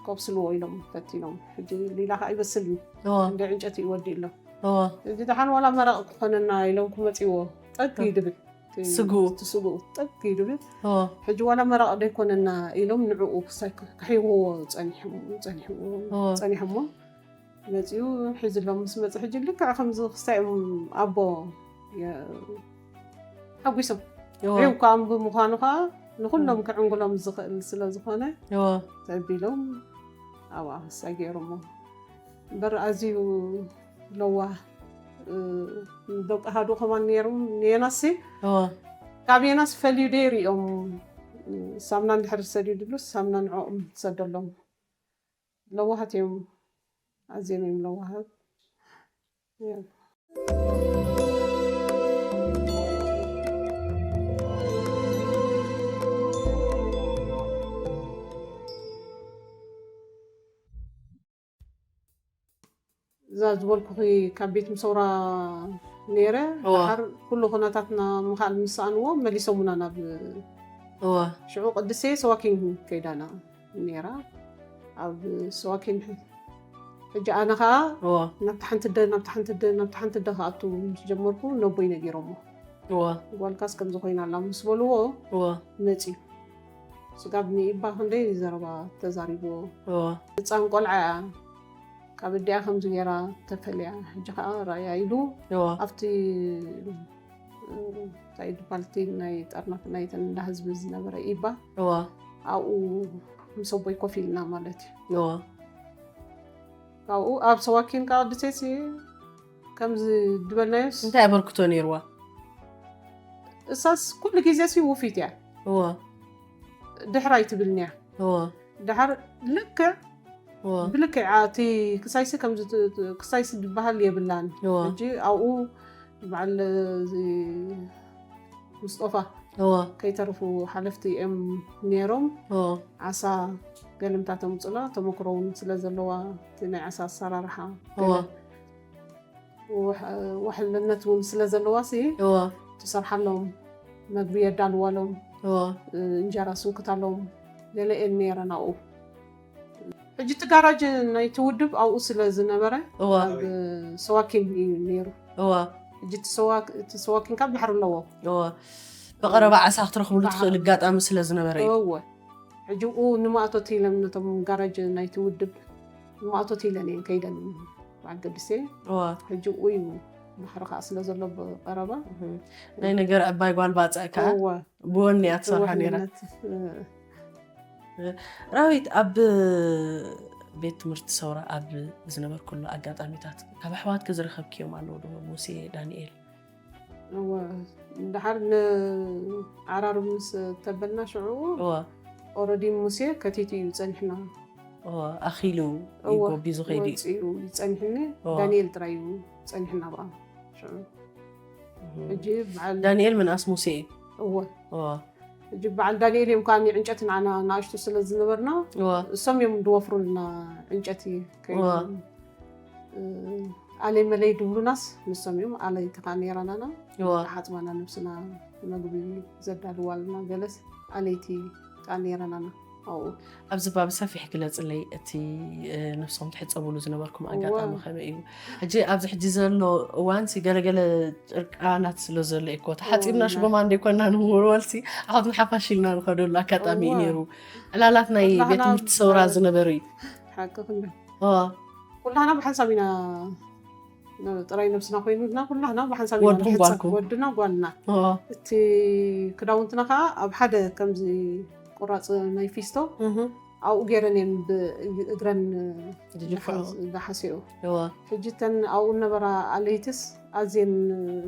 ከብስልዎ ኢሎም ፈቲኖም። ሕጂ ሊላ ከዓ ይበስል እዩ። እዋ እንደ ዕንጨት ይወዲ ኣሎ። እዋ እዚ ደሓን ዋላ መረቕ ክኾነና ኢሎም ክመፅዎ ጠግ ይድብል። እቲ ስግኡ። እቲ ስግኡ ጠብ ኢሉ። ሕጂ ዋላ መራቕ ደይኮነና ኢሎም ንዕኡ ክሳይ ክሕይዎ ጸኒሖም ጸኒሖም ጸኒሖሞ መጺኡ ሒዝሎም ምስ መጸ ሕጂ ልክዕ ከምዚ ክሳይ እዮም ኣቦ የ- ሓጒሶም። ሪው ከም ብምዃኑ ከዓ ንኩሎም ክዕንግሎም ዝኽእል ስለ ዝኾነ ተቢሎም ኣብኣ ክሳይ ገይሮሞ። እምበር ኣዝዩ ለዋህ ደቂ ሃዱ ከማን ነይሩ። ንየናስ ካብ የናስ ፈልዩ ደይ ሪኦም ሳምና እንድሕር ሰዲድሉ ሳምና ንዕኦም ትሰደሎም። ለዋሃት እዮም። ኣዝዮም እዮም ለዋሃት። እዛ ዝበልኩኺ ካብ ቤት ምሰውራ ነይረ። ድሓር ኩሉ ኩነታትና ምኻል ምስ ሰኣንዎ መሊሶሙና ናብ ሽዑ ቅድሴ ሰዋኪን ከይዳና ነይራ። ኣብ ሰዋኪን ሕጂ ኣነ ከዓ ናብቲ ሓንቲ ደ ናብቲ ሓንቲ ደ ናብቲ ሓንቲ ደ ክኣቱ ምስ ጀመርኩ ነቦይ ነጊሮሞ። ጓልካስ ከምዚ ኮይና ኣላ ምስ በልዎ መፅዩ። ስጋብ ንኢባ ክንደይ ዘረባ ተዛሪብዎ። ህፃን ቆልዓ እያ። ካብ ኣዲኣ ከምዚ ገይራ ተፈልያ። ሕጂ ከዓ ራእያ ኢሉ ኣብቲ እንታይ ድባልቲ ናይ ጠርናፍ ናይተን እንዳ ህዝቢ ዝነበረ ኢባ ኣብኡ ምስ ኣቦይ ኮፍ ኢልና ማለት እዩ። ካብኡ ኣብ ሰዋኪን ከዓ ቅድሴሲ ከምዚ ድበልናዮስ እንታይ ኣበርክቶ ነይርዋ? እሳስ ኩሉ ግዜ ሲ ውፊት እያ። ድሕር ኣይትብልንያ። ድሓር ልክዕ ብልክዕ እቲ ክሳይሲ ከምዚ ክሳይሲ ዝበሃል የብላን። ሕጂ ኣብኡ በዓል ሙስጦፋ ከይተርፉ ሓለፍቲ እዮም ነይሮም። ዓሳ ገልምታ ተምፅላ ተመክሮ እውን ስለ ዘለዋ እቲ ናይ ዓሳ ኣሰራርሓ ዋሕልነት እውን ስለ ዘለዋ ሲ ትሰርሓሎም፣ መግቢ የዳልዋሎም፣ እንጀራ ስንክታሎም ገለ እየን ነይረን ኣብኡ። ሕጂ እቲ ጋራጅ ናይቲ ውድብ ኣብኡ ስለ ዝነበረ ኣብ ሰዋኪን እዩ ነይሩ። ሕጂ እቲ ሰዋኪን ካብ ባሕሪ ኣለዎ። ብቐረባ ዓሳ ክትረኽብሉ ትኽእል ኣጋጣሚ ስለ ዝነበረ እዩ። ሕጂ ብኡ ንማእቶት ኢለን ነቶም ጋራጅ ናይቲ ውድብ ንማእቶት ኢለን እየን ከይደን በዓል ገዲሰ። ሕጂ ብኡ እዩ ባሕሪ ከዓ ስለ ዘሎ ብቐረባ ናይ ነገር ዕባይ ጓል ባፅዕ ከዓ ብወኒ እያ ትሰርሖ ነይራ። ራዊት ኣብ ቤት ትምህርቲ ሰውራ ኣብ ዝነበርኩሉ ኣጋጣሚታት ካብ ኣሕዋትኪ ዝረኸብክዮም ኣለዉ ዶ? ሙሴ፣ ዳንኤል? እወ፣ ድሓር ንዓራሩ ምስ ተበልና ሽዑ ኦረዲ ሙሴ ከቲቱ እዩ ጸኒሕና። ኣኺሉ እዩ ጎቢዙ ከይዱ እዩ። ወፂኡ ይጸኒሕኒ። ዳንኤል ጥራይ እዩ ጸኒሕና ብኣ ሽዑ። ሕጂ በዓል ዳንኤል ምንኣስ ሙሴ እዩ። እወ። ሕጂ በዓል ዳንኤል እዮም ከዓ ዕንጨቲ ንዓና ንኣሽቱ ስለ ዝነበርና እሶም እዮም ድወፍሩልና ዕንጨቲ ከይዱ። ኣለይ መለይ ድብሉናስ ንሶም እዮም። ኣለይቲ ከዓ ነይራናና ሓፅባና ነብስና መግቢ ዘዳልዋልና ገለስ ኣለይቲ ከዓ ነይራናና። ኣብኡ ኣብዚ ባብ ሰፊሕ ግለፅለይ እቲ ነብሶም ትሕፀብሉ ዝነበርኩም ኣጋጣሚ ከመይ እዩ? ሕጂ ኣብዚ ሕጂ ዘሎ እዋን ሲ ገለገለ ጭርቃናት ስለ ዘሎ እኮ ተሓፂብና ሽጎማ እንደ ኮና ንወልሲ ኣኻብ ንሓፋሽ ኢልና ንኸደሉ ኣጋጣሚ እዩ ነይሩ። ዕላላት ናይ ቤት ትምህርቲ ሰውራ ዝነበሩ እዩ። ሓቂ ክንብል ኩላና ብሓንሳብ ኢና ጥራይ ነብስና ኮይኑና ኩላና ብሓንሳብ ኢና ወድኩም ንሕጸብ። ጓልኩም? ወድና ጓልና። እቲ ክዳውንትና ከዓ ኣብ ሓደ ከምዚ ቁራፅ ናይ ፊስቶ ኣብኡ ገይረን እየን ብእግረን ዝሓስኡ። ሕጂ ተን ኣብኡ ነበራ ኣለይትስ ኣዝየን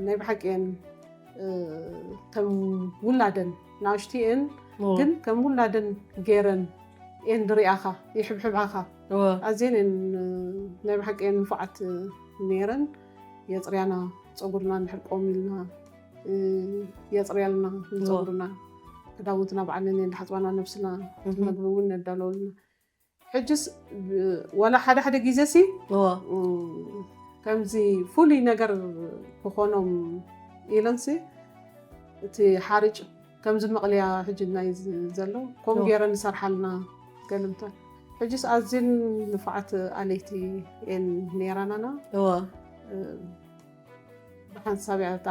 ናይ ብሓቂ እየን ከም ውላደን ንኣሽቱ እየን ግን ከም ውላደን ገይረን እየን ድሪኣኻ ይሕብሕብኣኻ። ኣዝየን እየን ናይ ብሓቂ እየን ንፉዓት ነይረን። የፅርያና ፀጉርና እንድሕር ቆም ኢልና የፅርያልና ንፀጉርና ክዳውንትና ባዕለን እየን ዝሓፅባና ነብስና መግቢ እውን ነዳለወልና። ሕጅስ ዋላ ሓደ ሓደ ግዜ ሲ ከምዚ ፍሉይ ነገር ክኾኖም ኢለን ሲ እቲ ሓርጭ ከምዚ መቕለያ ሕጂ ናይ ዘሎ ከምኡ ገይረን ዝሰርሓልና ገልምታ። ሕጅስ ኣዝን ንፉዓት ኣለይቲ እየን ነይራናና። ብሓንሳብ እያ እታ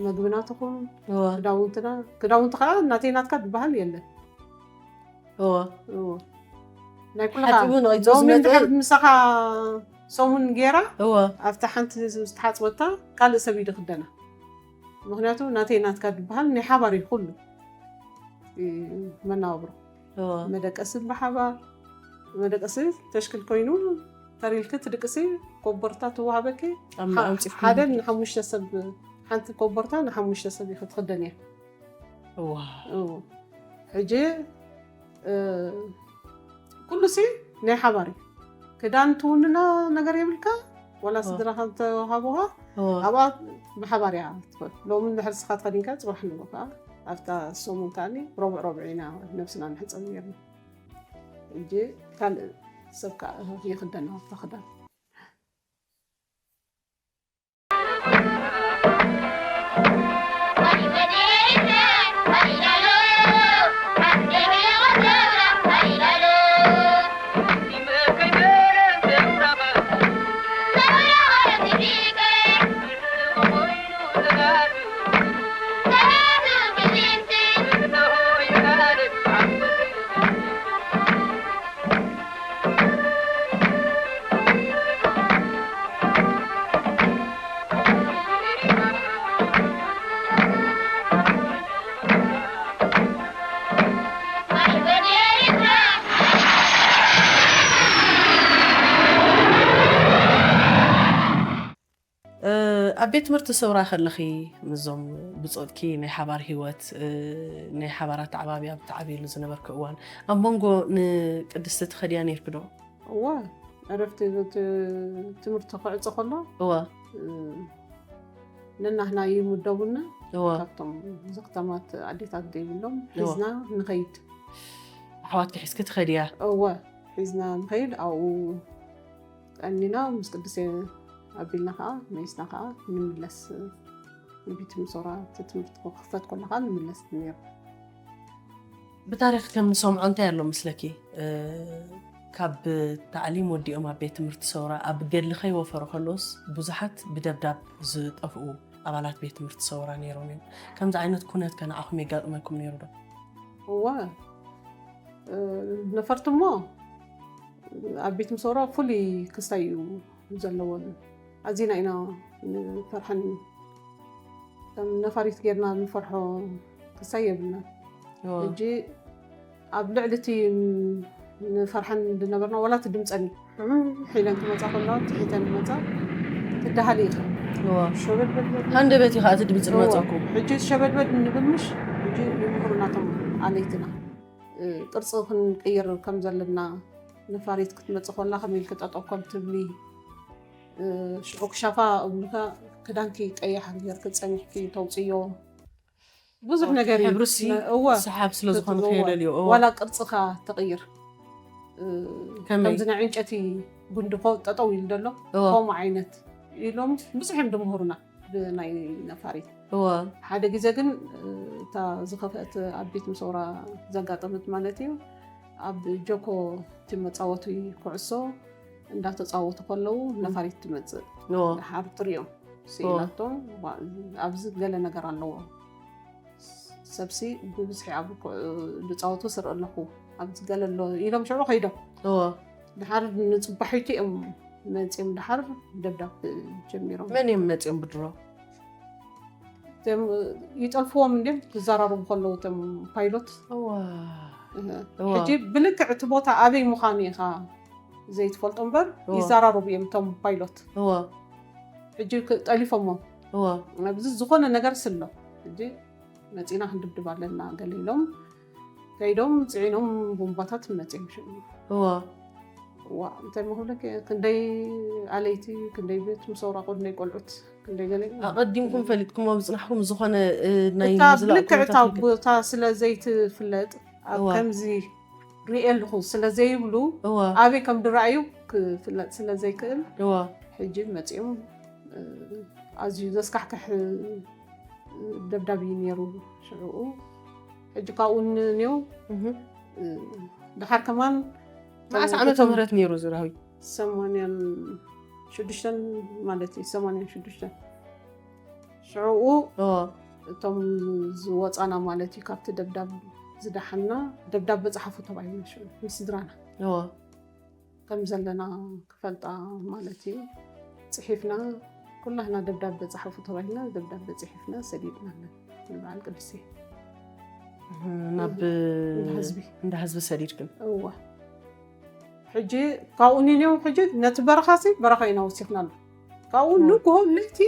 መግብና ትኹን እወ ክዳውንትና ክዳውንቲ ከዓ እናተይ ናትካ ዝበሃል የለን። እወ እዎ። ናይ ኩልኻ ሓጺቡ ንቕይቶ ሎሚ ዝመጽእ እንድሕር ምሳኻ ሰሙን ጌራ እወ ኣብታ ሓንቲ ዝተሓፅበታ ካልእ ሰብ እዩ ዝኽደና። ምክንያቱ ናተይ ናትካ ዝበሃል ናይ ሓባር እዩ ኩሉ እ፣ መናብሮ እወ መደቀሲ ብሓባር መደቀሲ ተሽክል ኮይኑ ተሪልክ ትድቅሲ ኮቦርታ ትወሃበኪ ኣብ ሓ- ኣውጺእኩም ሓደ ንሓሙሽተ ሰብ ሓንቲ ኮቦርታ ንሓሙሽተ ሰብ ኢኺ ትኽደንያ። እዋ እዎ። ሕጂ እ፣ ኩሉ ሲ ናይ ሓባር እዩ። ክዳን ትውንና ነገር የብልካ ዋላ እዎ። ስድራኻ እንተሃቡኻ እዋ ኣብኣ ብሓባር እያ ትኸድ። ሎሚ እንድሕር ስኻ ተኸዲንካ ፅባሕ ንግሆ ከዓ ኣብታ ሰሙን ከዓኒ ረቡዕ ረቡዕ ኢና ነብስና ንሕፀብ ነርና። ሕጂ ካልእ ሰብ ከዓ ይኽደና ኣብታ ክዳን። ኣብ ቤት ትምህርቲ ሰውራ ከለኺ ምስዞም ብጾትኪ ናይ ሓባር ሂወት ናይ ሓባር ኣተዓባብያ ብትዓብየሉ ዝነበርኪ እዋን ኣብ መንጎ ንቅድስቲ ትኸድያ ነይርኪ ዶ? እዋ ዕረፍቲ ትምህርቲ ክዕጾ ከሎ እዋ ነናህና ይምደቡና እዋ ካብቶም ዘኽታማት ኣዴታት ዘይብሎም እዋ። ሒዝና ንኸይድ ኣሕዋትኪ ሒዝኪ ትኸድያ እወ ሒዝና ንኸይድ ኣብኡ ቀኒና ምስ ቅዱስ ኣቢልና ከዓ መይስና ከዓ ንምለስ ንቤት ምሶራ እቲ ትምህርቲ ክኽፈት ከሎ ከዓ ንምለስ ነይሩ። ብታሪኽ ከም ንሰምዖ እንታይ ኣሎ መስለኪ? ካብ ታዕሊም ወዲኦም ኣብ ቤት ትምህርቲ ሰውራ ኣብ ገድሊ ከይወፈሩ ከለውስ ብዙሓት ብደብዳብ ዝጠፍኡ ኣባላት ቤት ትምህርቲ ሰውራ ነይሮም እዮም። ከምዚ ዓይነት ኩነት ከ ንዓኹም የጋጥመኩም ነይሩ ዶ? እዋ ነፈርቲ እሞ ኣብ ቤት ምሶራ ፍሉይ ክስታይ እዩ ዘለዎን ኣዚና ኢና ንፈርሐን ከም ነፋሪት ጌርና ንፈርሖ ክስታይ የብልና ሕጂ ኣብ ልዕሊ እቲ ንፈርሐን ዝነበርና ዋላ እቲ ድምፀን እዩ ሒለን ክመፃ ከለዋ ትሒተን ክመፃ ትደሃሊ ኢኻ ሸበድበድበድ ሃንደበት እዩ ከዓ እቲ ድምፂ ዝመፀኩም ሕጂ ሸበድበድ ንብል ምሽ ሕጂ ይምህሩና እቶም ኣለይትና ቅርፂ ክንቅይር ከም ዘለና ነፋሪት ክትመፅእ ከላ ከመይ ኢልኪ ጠጠው ከም ትብሊ ሽዑ ክሻፋ እብልካ ክዳንኪ ቀያሕ ጌርኪ ፀኒሕኪ ተውፅዮ ብዙሕ ነገር እዩ ሕብርሲ እወ ሰሓብ ስለዝኾነ እወ። ከየደልዮ እወ ዋላ ቅርፅኻ ተቕይር ከመይ ከምዚ ናይ ዕንጨቲ ጉንድኾ ጠጠው ኢሉ ዘሎ እወ ከምኡ ዓይነት ኢሎም ብዙሕ እዮም ድምህሩና ብናይ ነፋሪት እወ ሓደ ግዜ ግን እታ ዝኸፍአት ኣብ ቤት ምሰውራ ዘጋጠመት ማለት እዩ ኣብ ጆኮ እቲ መፃወቲ ኩዕሶ እንዳተፃወቱ ከለዉ ነፋሪት ትመፅእ እወ ድሓር ትሪኦም ስኢላቶም ኣብዚ ገለ ነገር ኣለዎ ሰብሲ ብብዝሒ ኣብ ዝፃወቱ ስርኢ ኣለኹ ኣብዚ ገለ ኣሎ ኢሎም ሽዑ ከይዶም እወ ድሓር ንፅባሒቱ እዮም መፂኦም ድሓር ደብዳብ ጀሚሮም መን እዮም መፂኦም ብድሮ እቶም ይጠልፍዎም እንድዮም ዝዘራረቡ ከለዉ እቶም ፓይሎት እዋ እህ። እዋ ሕጂ ብልክዕ እቲ ቦታ ኣበይ ምዃኑ ኢኻ ዘይትፈልጦ እምበር እዋ። ይዘራረቡ እዮም እቶም ፓይሎት እዋ ሕጂ ክ- ጠሊፎሞ እዋ ኣብዚ ዝኾነ ነገር ስሎ ሕጂ መፂና ክንድብድብ ኣለና ገለ ኢሎም ከይዶም ፅዒኖም ቦምባታት መፂኦም ሽዑ እዋ ዋ እንታይ መክብለክ ክንደይ ኣለይቲ ክንደይ ቤት ምሰውራቁ ክንደይ ቆልዑት ክንደይ ገለ ኣቐዲምኩም ፈሊጥኩሞ ምፅናሕኩም ዝኾነ እ፣ ናይ እታ ምዝላእ ብልክዕ እታ ኩነታት ቦታ ስለ ዘይትፍለጥ ኣብ እዋ። ከምዚ ሪኤ ኣለኹ ስለ ዘይብሉ እዋ ኣበይ ከም ድረኣዩ ክፍለጥ ስለ ዘይክእል እዋ ሕጂ መፂኦም እ፣ ኣዝዩ ዘስካሕክሕ እ፣ ደብዳብ እዩ ነይሩ ሽዕኡ ሕጂ ካብኡ ንኔው እህ። እ፣ ድሓር ከማን መዓስ ዓመተ ምህረት ነይሩ ዝራዊ ሰማንያን ሽዱሽተን ማለት እዩ ሰማንያን ሽዱሽተን ሽዕኡ እዎ እቶም ዝወፃና ማለት እዩ ካብቲ ደብዳብ ዝደሓና ደብዳብ በፅሓፉ ተባሂልና ሽዑ ምስ ስድራና እዎ ከም ዘለና ክፈልጣ ማለት እዩ። ፅሒፍና ኩላህና ደብዳብ በፅሓፉ ተባሂልና ደብዳብ በፅሒፍና ሰዲድናለን ንበዓል ቅዱስ ናብ ህዝቢ እንዳ ህዝቢ ሰዲድክን እዋ ሕጂ ካብኡ ኒንዮም ሕጂ ነቲ በረኻ ሲ በረኻ ኢና ወሲኽናሉ። ካብኡ ንግሆ ለይቲ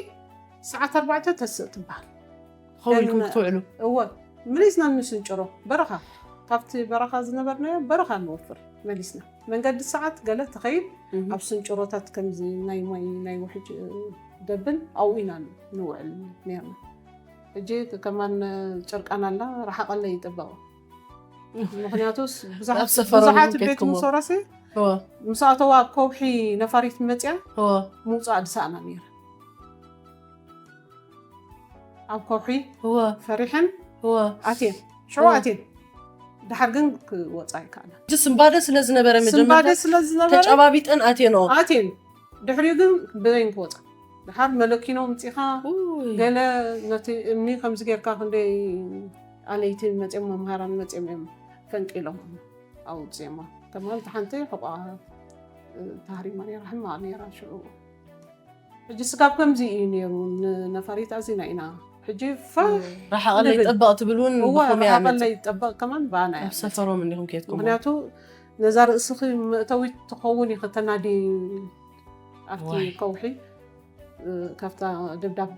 ሰዓት ኣርባዕተ ተስእ ትበሃል። ከውልኩም ክትውዕሉ እወ መሊስና ንስንጭሮ በረኻ ካብቲ በረኻ ዝነበርናዮ በረኻ ንወፍር መሊስና መንገዲ ሰዓት ገለ ትኸይድ ኣብ ስንጭሮታት ከምዚ ናይ ማይ ናይ ውሕጅ ደብል ኣብኡ ኢና ንውዕል ነርና። ሕጂ ከማን ጨርቃን ኣላ ረሓቐለ ይጠበቐ ምክንያቱስ ብዙሓት ቤት ምሶራሲ ምስ ኣተዋ ኣብ ከውሒ ነፋሪት መፅያ ምውፃእ ድሳእና ነይረ። ኣብ ከውሒ ፈሪሐን ኣትየን ሽዑ ኣትየን ድሓር ግን ክወፃ ይከኣላ። ስንባደ ስለ ዝነበረ መጀመርታ ስለ ዝነበረ ተጨባቢጠን ኣትየንኦ ኣትየን ድሕሪኡ ግን ብዘይን ክወፃ ድሓር መለኪኖ ምፂኻ ገለ ነቲ እምኒ ከምዚ ጌርካ ክንደይ ኣለይቲ መፅኦም መምሃራን መፅኦም እዮም ፈንቂሎም ኣውፅኦማ። ከማን ሓንቲ ሕቋ ተሃሪማ ነራ ሕማቕ ነራ ሽዑ ሕጂ ስጋብ ከምዚ እዩ ነሩ። ነፋሪት ኣዚና ኢና ሕጂ ፈ ረሓቐለይ ጠበቕ ትብል እውን ብኸመይ ረሓቐለይ ጠበቕ ከማን ብኣና ኣብ ሰፈሮም እንዲኹም ከየትኩም ምክንያቱ ነዛ ርእስኺ መእተዊት ትኸውን እዩ ከተናዲ ኣብቲ ከውሒ ካብታ ደብዳብ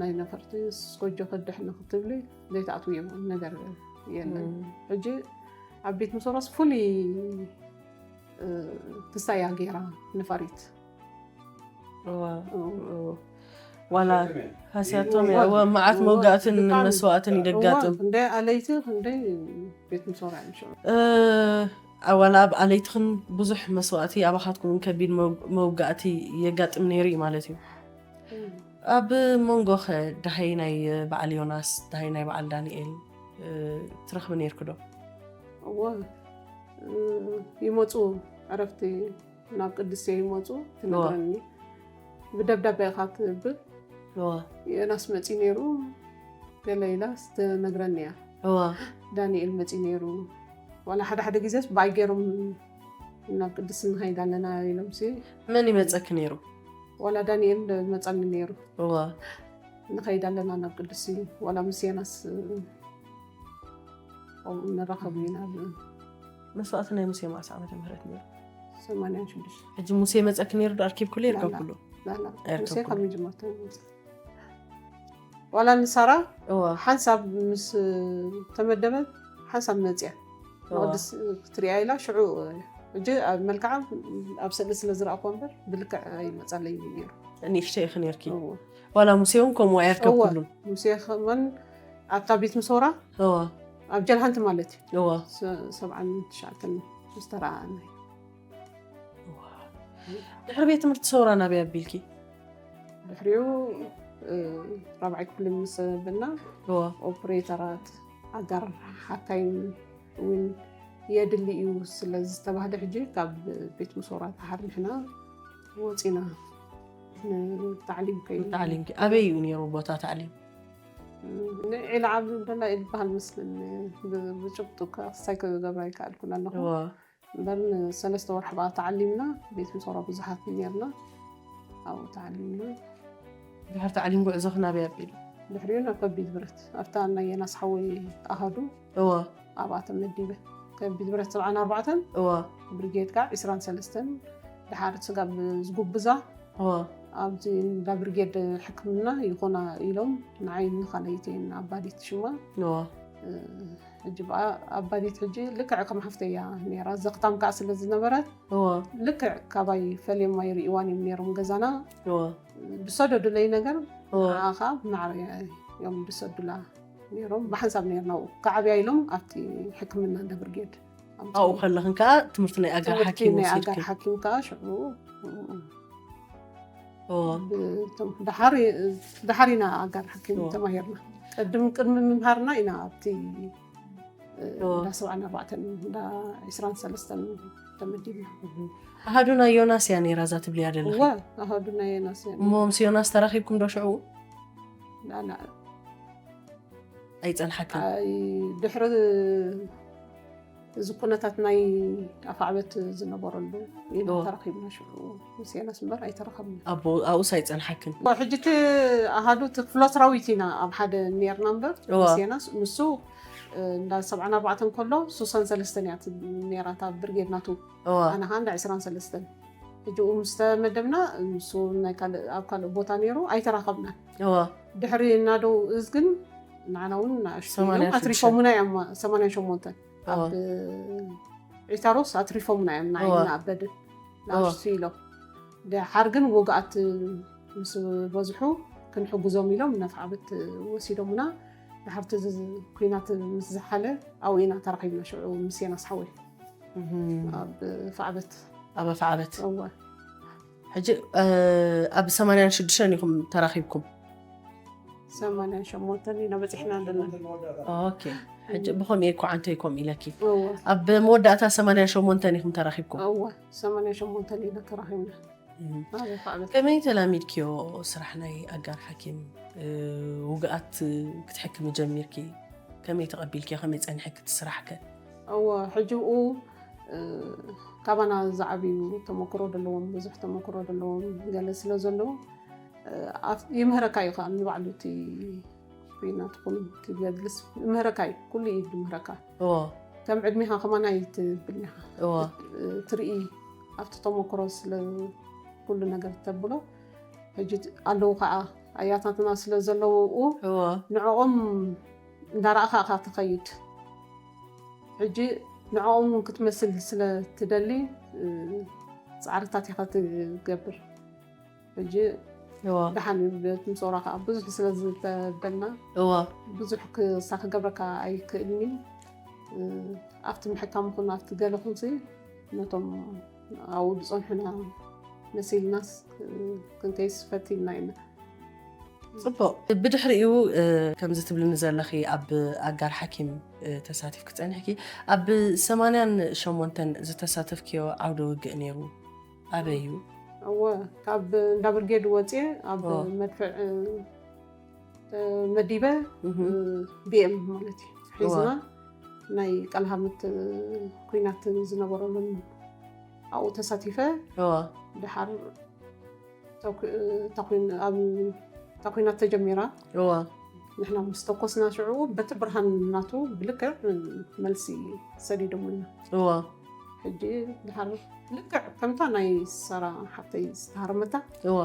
ናይ ነፈርቲ ስኮጆ ከድሕኒ ክትብሊ ዘይተኣትውዮ ነገር የለን። ሕጂ ኣብ ቤት ምሶራስ ፍሉይ ክሳያ ገይራ ነፋሪት ዋላ ሃስያቶም እያ። እወ፣ መዓት መውጋእትን መስዋእትን ይደጋጥም። እንደ ኣለይቲ ክንደይ ቤት ምሶራ እዮም ሽዑ። ዋላ ኣብ ኣለይትኽን ብዙሕ መስዋእቲ ኣባኻትኩም ከቢድ መው- መውጋእቲ የጋጥም ነይሩ እዩ ማለት እዩ። ኣብ መንጎኸ ደሃይ ናይ በዓል ዮናስ ደሃይ ናይ በዓል ዳንኤል ትረኽቢ ነይርክ ዶ? እወ ይመፁ ዕረፍቲ ናብ ቅድስቲ ይመፁ ትነግረኒ። ብደብዳቤ ኢኻ ትብል። ዮናስ መፂ ነይሩ ገለ ኢላ ትነግረኒ እያ። ዳንኤል መፂ ነይሩ። ዋላ ሓደ ሓደ ግዜስ ብኣይ ገይሮም ናብ ቅድስቲ ንኸይድ ኣለና ኢሎም ሲ መን ይመፀክ ነይሩ? ዋላ ዳንኤል መፀኒ ነይሩ። እዋ ንኸይድ ኣለና ናብ ቅድስቲ ዋላ ምስ ዮናስ ንራኸብ ኢና። መስዋእቲ ናይ ሙሴ መዓስ ዓመተ ምህረት ነይሩ? ሰማንያን ሽዱሽተ ሕጂ ሙሴ መፀክ ነይሩ ዶ ኣርኪብኩሉ የርከብኩሉ? ላላ ሙሴ ካብ መጀመርታ ይመፅእ። ዋላ ንሳራ እዋ ሓንሳብ ምስ ተመደበት ሓንሳብ መፅያ መቅድስ ክትሪያ ኢላ ሽዑ ሕጂ ኣብ መልክዓ ኣብ ስእሊ ስለ ዝረኣኮ እምበር ብልክዕ ኣይመፀለይ ነይሩ። ንእሽተይ ኢኺ ነይርኪ። እዎ። ዋላ ሙሴ እውን ከምኡ ኣየርከብኩሉን። ሙሴ ከመን ኣብታ ቤት ምሶራ እዋ ኣብ ጀልሃንቲ ማለት እዩ እዋ ሰ- ሰብዓን ትሽዓተን ዝተረኣኣና እዩ። ድሕሪ ቤት ትምህርቲ ሰውራ ናበይ ኣቢልኪ? ድሕሪኡ እ፣ ራብዓይ ክፍሊ ምስ በልና እዋ ኦፕሬተራት ኣጋር ሓካይም እውን የድሊ እዩ ስለ ዝተባህለ ሕጂ ካብ ቤት ምሶራ ተሓር ንሕና ወፂና ንታዕሊም ከይዱ። ታዕሊምኪ ኣበይ እዩ ነይሩ ቦታ ታዕሊም? ንዒላ ዓብዱ እንደላ ይበሃል መስለኒ ብ- ብጭብጡ ክሳይ ክገብራ ይከኣልኩን ኣለኹ። እዋ እምበር ንሰለስተ ወርሒ ብኣ ተዓሊምና ቤት ምሶራ ብዙሓት ነርና ኣብኡ ተዓሊምና። ድሕሪ ታዕሊም ጉዕዞኺ ናበይ ኣቢሉ? ድሕሪኡ ናብ ከቢድ ብረት ኣብታ ናይ የናስ ሓወይ ኣሃዱ እዋ ኣብኣ ተመዲበ። ከቢድ ብረት ሰብዓን ኣርባዕተን እዋ ብርጌድ ከዓ ዕስራን ሰለስተን ድሓር ስጋብ ዝጉብዛ እዋ ኣብዚ እንዳ ብርጌድ ሕክምና ይኾና ኢሎም ንዓይ ንኻለይተይን ኣባዲት ሽማ እዋ ሕጂ ብኣ ኣባዲት ሕጂ ልክዕ ከም ሓፍተይ እያ ነይራ። ዘኽታም ከዓ ስለ ዝነበረት እዋ ልክዕ ካባይ ፈልዮም ኣይርእዋን እዮም ነይሮም ገዛና እዋ ዝሰደዱለይ ነገር እዋ ንዓ ከዓ ብማዕረ እዮም ዝሰዱላ ነይሮም። ብሓንሳብ ነይርና ኣብኡ ክዓብያ ኢሎም ኣብቲ ሕክምና እንዳ ብርጌድ ኣብኡ ከለኽን ከዓ ትምህርቲ ናይ ኣጋር ትምህርቲ ሓኪም ናይ ኣጋር ወሲድክን ሓኪም ከዓ ሽዑ እዎ ብቶም ድሓር ድሓር ኢና ኣጋር ሓኪም እዎ። ተማሂርና። ቅድም ቅድሚ ምምሃርና ኢና ኣብቲ እዎ። እንዳ ሰብዓን ኣርባዕተን እንዳ ዕስራን ሰለስተን ተመዲብና። ኣሃዱና ዮናስ እያ ነይራ እዛ ትብልያ ዘለኺ እወ ኣሃዱና ዮናስ እያ። እሞ ምስ ዮናስ ተራኺብኩም ዶ ሽዑ? ላላ ኣይፀንሓክን ድሕሪ እዚ ኩነታት ናይ ኣፋዕበት ዝነበረሉ ኢና ተራኺብና። ሽዑ ምስ ዮናስ እምበር ኣይተራኸብና። ኣብኡስ ኣይፀንሓክን። ሕጂ እቲ ኣሃዱ እቲ ክፍለ ሰራዊት ኢና ኣብ ሓደ ነርና እምበር፣ ምስ ዮናስ ንሱ እንዳ ሰብዓን ኣርባዕተን ከሎ ሱሳን ሰለስተን እያ ነራ እታ ብርጌድ ናቱ። ኣነ ከዓ እንዳ ዕስራን ሰለስተን። ሕጂ ምስ ተመደብና ንሱ ናይ ካልእ ኣብ ካልእ ቦታ ነይሩ ኣይተራኸብናን። ድሕሪ እናደው እዝ ግን ንዓና እውን ንኣሽቱ ኢሎም ኣትሪፎምና እዮም። ሰማንያን ሸሞንተን ኣብ ዒታሮስ ኣትሪፎምና እዮም። ንዓይና ኣበድን ንኣሽቱ ኢሎም። ድሓር ግን ውግኣት ምስ በዝሑ ክንሕግዞም ኢሎም ነፍዓበት ወሲዶምና። ድሓርቲ ኩናት ምስ ዝሓለ ኣብኡ ኢና ተራኺብና። ሽዑ ምስ ዮናስ ሓወይ ኣብ ፋዕበት ኣብ ኣፍዓበት እወ ሕጂ ኣብ ሰማንያን ሽዱሽተን ኢኹም ተራኺብኩም። ሰማንያን ሸሞንተን ኢና በፂሕና ኣለና። ኦኬ። ሕጂ ብኸምኡ እኮ ዓንተይ ኮም ኢለኪ። እወ ኣብ መወዳእታ ሰማንያን ሸሞንተን ኢኹም ተራኺብኩም። እወ ሰማንያን ሸሞንተን ኢና ተራኺብና። ኣብ ፋዕበት ከመይ ተላሚድክዮ ስራሕ ናይ ኣጋር ሓኪም? ውግኣት ክትሕክሚ ጀሚርኪ? ከመይ ተቐቢልክዮ? ከመይ ጸኒሕኪ እቲ ስራሕ ከ? እወ ሕጂ ብኡ ካባና ዝዓብዩ ተመክሮ ዘለዎም፣ ብዙሕ ተመክሮ ዘለዎም ገለ ስለ ዘለዉ ይምህረካ እዩ ከዓ ንባዕሉ እቲ ኩናት ኩን ትገድልስ ይምህረካ እዩ። ኩሉ እዩ ዝምህረካ። እዎ ከም ዕድሜኻ ከማን ኣይትብልን ኢኻ። እዎ ትርኢ ኣብቲ ተመክሮ ስለ ኩሉ ነገር ተብሎ። ሕጂ ኣለዉ ከዓ ኣያታትና ስለ ዘለዉ ብኡ እዎ ንዕኦም እንዳረኣኻ ኢኻ ትኸይድ። ሕጂ ንዕኦም ክትመስል ስለ ትደሊ ፃዕርታት ኢኻ ትገብር። ሕጂ እዎ ደሓን እዩ። ቤት ምሶራ ከዓ ብዙሕ ስለ ዝተበልና እዎ ብዙሕ ክሳ ክገብረካ ኣይክእልን እዩ። ኣብቲ ምሕካም ኹን ኣብቲ ገለ ኹንሲ ነቶም ኣብኡ ዝፀንሑና መሲልናስ ክንከይስ ፈቲልና ኢና። ፅቡቕ። ብድሕሪኡ ከምዚ ትብልኒ ዘለኺ ኣብ ኣጋር ሓኪም ተሳቲፍኪ ፀኒሕኪ። ኣብ ሰማንያን ሸሞንተን ዝተሳተፍክዮ ዓውደ ውግእ ነይሩ ኣበይ እዩ? እወ ካብ እንዳ ብርጌድ ወፅየ ኣብ ኦ። መድፍዕ መዲበ እህም። ቢኤም ማለት እዩ ሒዝና ናይ ቀልሃምት ኩናት ዝነበረሉን ኣብኡ ተሳቲፈ እወ ድሓር ተኩ- ተኩን- ኣብ- እታ ኩናት ተጀሚራ። እወ ንሕና ምስ ተኮስና ሽዑ በቲ ብርሃን ናቱ ብልክዕ መልሲ ሰዲዶምና። እወ ሕጂ ድሓር ልክዕ ከምታ ናይ ሳራ ሓፍተይ ዝተሃረመታ እወ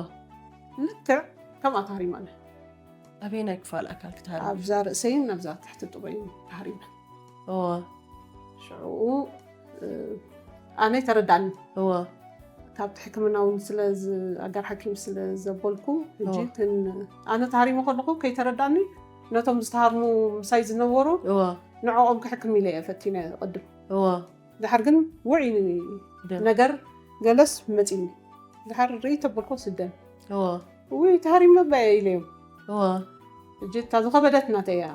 ልክዕ ከምኣ ተሃሪማ ኣላ። ኣበየናይ ክፋል ኣካል ክትሃርም? ኣብዛ ርእሰይን ኣብዛ ትሕቲ ጥበይን ተሃሪማ። እወ ሽዑ ኣነ ተረዳኒ። እወ ካብቲ ሕክምና እውን ስለ ዝ- ኣጋር ሓኪም ስለ ዘበልኩ ሕጂ እወ። ክን ኣነ ተሃሪመ ከለኹ ከይተረዳኒ ነቶም ዝተሃርሙ ምሳይ ዝነበሩ እወ ንዕኦም ክሕክም ኢለ እየ ፈቲነ ቅድም። እወ ድሓር ግን ውዒ ደም። ነገር ገለስ መፂኒ። ድሓር ርኢ ተበልኮ ስደም እወ ውይ ተሃሪምና ባየ ኢለዮም። እወ ሕጂ እታ ዝኸበደት ናተይ እያ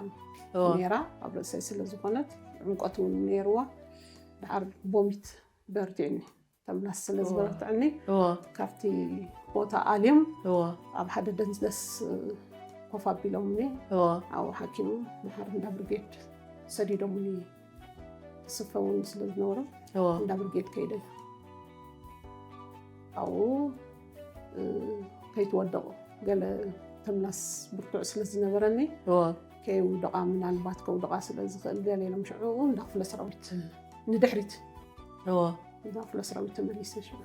እወ ነይራ ኣብ ርእሰይ ስለ ዝኾነት ዕምቆት እውን ነይርዋ። ድሓር ቦሚት በርቲዕኒ ተምላስ ስለ ዝበረትዐኒ እወ ካብቲ ቦታ ኣልዮም እወ ኣብ ሓደ ደንደስ ኮፍ ኣቢሎምኒ። እወ ኣብኡ ሓኪም ድሓር እንዳ ብርጌድ ሰዲዶምኒ። ስፈ እውን ስለ ዝነበሩ እወ እንዳ ብርጌድ ከይደ ኣብኡ ከይትወደቑ ገለ ተምላስ ብርቱዕ ስለ ዝነበረኒ እወ ከይውደቓ ምናልባት ከውደቓ ስለ ዝኽእል ገለ ኢሎም ሽዑ እንዳ ክፍለ ሰራዊት ንድሕሪት እወ እንዳ ክፍለ ሰራዊት ተመሊሰ ሽዑ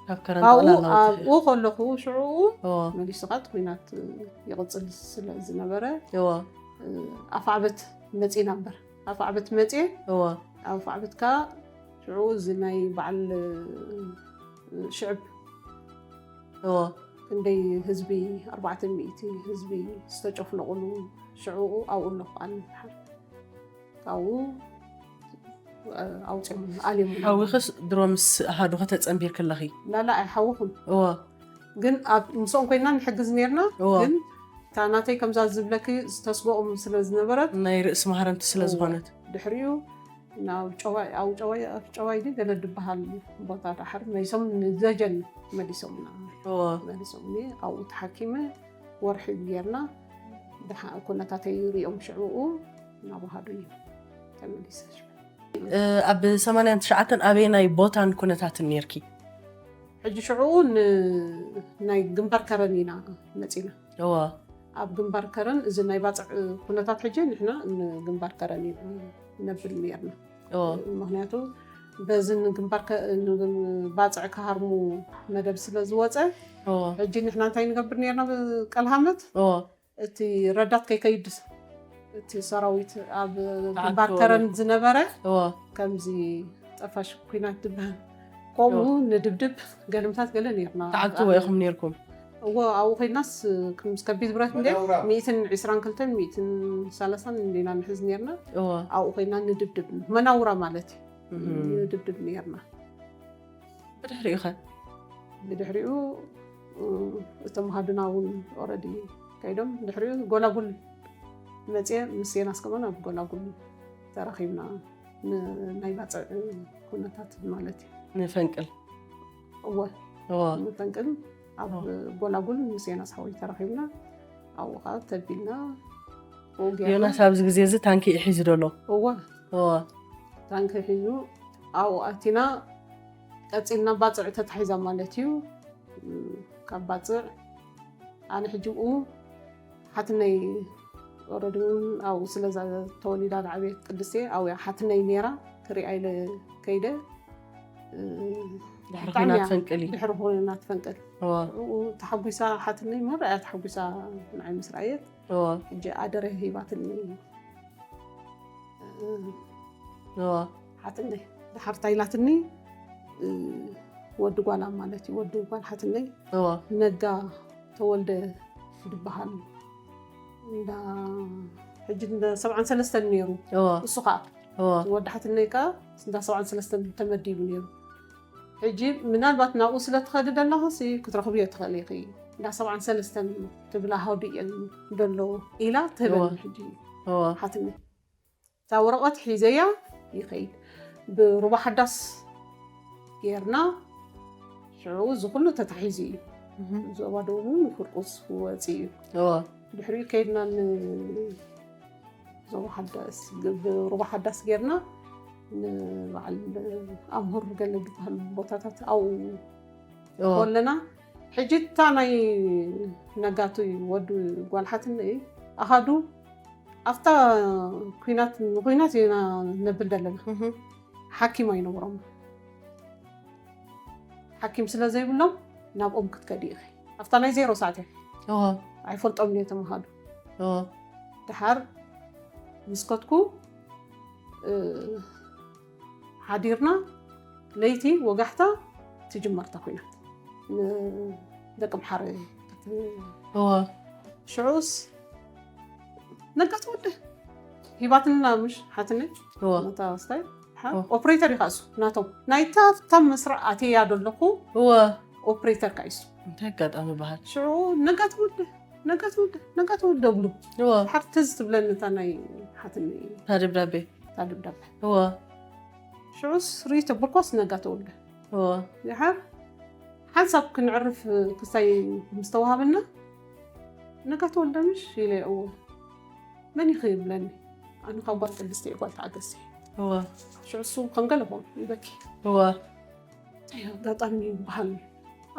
ካብ ከረን ካብኡ ጠቕላላ ወፂኺ። ኣብኡ ከለኹ ሽዑ እወ መሊሱ ከዓ እቲ ኩናት ይቕፅል ስለ ዝነበረ እወ ኣፋዕበት መፂና እምበር ኣፋዕበት መፅየ እወ ኣፋዕበት ከዓ ሽዑ እዚ ናይ በዓል ሽዕብ እወ ክንደይ ህዝቢ ኣርባዕተ ሚእቲ ህዝቢ ዝተጨፍለቑሉ ሽዑ ኣብኡ ኣለኹ ኣነ ድሓር ካብኡ ኣውፅኦም ኣልዮም ሓዊኽስ ድሮ ምስ ኣሃዱ ከተፀንቢር ከለኺ ላላ ኣይሓወኹን እወ ግን ኣብ ምስኦም ኮይና ንሕግዝ ነርና እወ። ግን እታ ናተይ ከምዛ ዝብለኪ ዝተስበኦም ስለ ዝነበረት ናይ ርእሲ ማህረምቲ ስለ ዝኾነት ድሕሪኡ ናብ ጨዋይ ኣብ ጨዋይ ኣብ ጨዋይ ድዩ ገለ ዝበሃል ቦታ ዳሕር መሊሶም ንዘጀን መሊሶምና እወ መሊሶምኒ ኣብኡ ተሓኪመ ወርሒ ጌርና። ደሓ ኩነታተይ ሪኦም ሽዕኡ ናብ ኣሃዱ እዩ ተመሊሰ። ኣብ ሰማንያን ትሽዓተን ኣበየናይ ቦታን ኩነታትን ነርኪ? ሕጂ ሽዕኡ ናይ ግንባር ከረን ኢና መፂና። እወ ኣብ ግንባር ከረን እዚ ናይ ባፅዕ ኩነታት ሕጂ ንሕና ንግንባር ከረን ኢና ነብል ነርና። እወ ምክንያቱ በዚ ንግንባር ባፅዕ ክሃርሙ መደብ ስለ ዝወፀ እወ ሕጂ ንሕና እንታይ ንገብር ነርና? ቀልሃመት እወ እቲ ረዳት ከይከይድ እቲ ሰራዊት ኣብ ግንባር ከረን ዝነበረ እወ ከምዚ ጠፋሽ ኩናት ዝበሃል ከምኡ ንድብድብ ገልምታት ገለ ነርና። ተዓግትዎ ኢኹም ነርኩም? እዎ ኣብኡ ኮይናስ ምስ ከቢድ ብረት እንደ ሚእትን ዕስራን ክልተን ሚእትን ሰላሳን እንዲና ንሕዝ ነርና። እወ ኣብኡ ኮይና ንድብድብ መናውራ ማለት እዩ። እህም። ንድብድብ ነርና። ብድሕሪኡ ኸ? ብድሕሪኡ እቶም ሃዱና እውን ኦረዲ ከይዶም ድሕሪኡ ጎላጉል መፅየ ምስ ዮናስ ከማን ኣብ ጎላጉል ተራኺብና። ን- ናይ ባፅዕ ኩነታት ማለት እዩ። ንፈንቅል እወ እወ ንፈንቅል ኣብ ጎላጉል ምስ ዮናስ ሓወይ ተራኺብና። ኣብኡ ከዓ ተቢልና ዮናስ ኣብዚ ግዜ እዚ ታንኪ እዩ ሒዙ ዘሎ። እወ እወ ታንኪ ሒዙ ኣብኡ ኣቲና ቀፂልና። ባፅዕ ተታሒዛ ማለት እዩ። ካብ ባፅዕ ኣነ ሕጂ ብኡ ሓትነይ ኦረዲ እውን ኣብኡ ስለ ተወሊዳ ዝዓበየት ቅድስቲ ኣብያ ሓትነይ ነራ ክሪኣ ኢለ ከይደ። ድሕሪ ኩናት ፈንቅል እዩ። ድሕሪ ኩናት ፈንቅል እወ ብኡ ተሓጒሳ ሓትነይ መራ እያ ተሓጒሳ ንዓይ ምስ ረኣየት እወ ሕጂ ኣደረ ሂባትኒ። እወ ሓትነይ ድሓር እንታይ ኢላትኒ? ወዲ ጓላ ማለት እዩ። ወዲ ጓል ሓትነይ እወ ነጋ ተወልደ ዝበሃል እንዳ ሕጂ እንዳ ሰብዓን ሰለስተን ነይሩ። እወ እሱ ከዓ እወ ወዲ ሓትነይ ከዓ እንዳ ሰብዓን ሰለስተን ተመዲቡ ነይሩ። ሕጂ ምናልባት ናብኡ ስለ ትኸዲ ዘለኽሲ ክትረኽብዮ ትኽእል ኢኺ። እንዳ ሰብዓን ሰለስተን ትብል ኣሃዱ እየን ዘሎ ኢላ ትህበኒ እወ። ሕጂ እወ ሓትነይ። እታ ወረቐት ሒዘያ ይኸይድ። ብሩባ ሓዳስ ጌርና ሽዑ እዚ ኩሉ ተታሒዙ እዩ። ዞባ ደቡብ እውን ፍርቁስ ክወፅእ እዩ። እወ ድሕሪኡ ከይድና ንዞባ ሓዳስ ብሩባ ሓዳስ ጌርና ንበዓል ኣምሁር ገለ ዝበሃል ቦታታት ኣብኡ እወ ከለና ሕጂ እታ ናይ ነጋቱ ወዲ ጓል ሓትነይ ኣሃዱ ኣብታ ኩናት ንኩናት ኢና ነብል ዘለና። እህም። ሓኪም ኣይነበሮም። ሓኪም ስለ ዘይብሎም ናብኦም ክትከዲ ኢኺ ኣብታ ናይ ዜሮ ሰዓት እያ። እወ ኣይፈልጦም እየ ተምሃዱ። እወ ድሓር ምስ ከድኩ ሓዲርና ለይቲ ወጋሕታ ትጅመር እታ ኩናት። ደቂ ምሓረ እወ ሽዑስ ነጋ ተወልደ ሂባትና ምሽ ሓትነይ እወ ነታ ስታይ ኦፕሬተር ይካሱ ናቶም ናይታ ኣብታ መስርዕ ኣትያ ዘለኹ እወ ኦፕሬተር ካይሱ እንታይ ኣጋጣሚ በሃል ሽዑ ነጋ ተወልደ ነጋ ተወልደ ነጋ ተወልደ ብሉ እወ ሓር ትዝ ትብለኒ እታ ናይ ሓትነይ እታ ደብዳቤ እታ ደብዳቤ እወ ሽዑስ ርኢ ተበልኳስ ነጋ ተወልደ እወ ድሓር ሓንሳብ ክንዕርፍ ክሳይ ምስ ተዋሃበና ነጋ ተወልደ ምሽ ኢለ እዎ መን ኢኺ ይብለኒ ኣነ ካብ ጓል ቅድስቲ እየ ጓል ተዓገሲ እወ ሽዑ እሱ ከም ገለ ኾን ይበኪ እወ እንታይ ኣጋጣሚ ይበሃል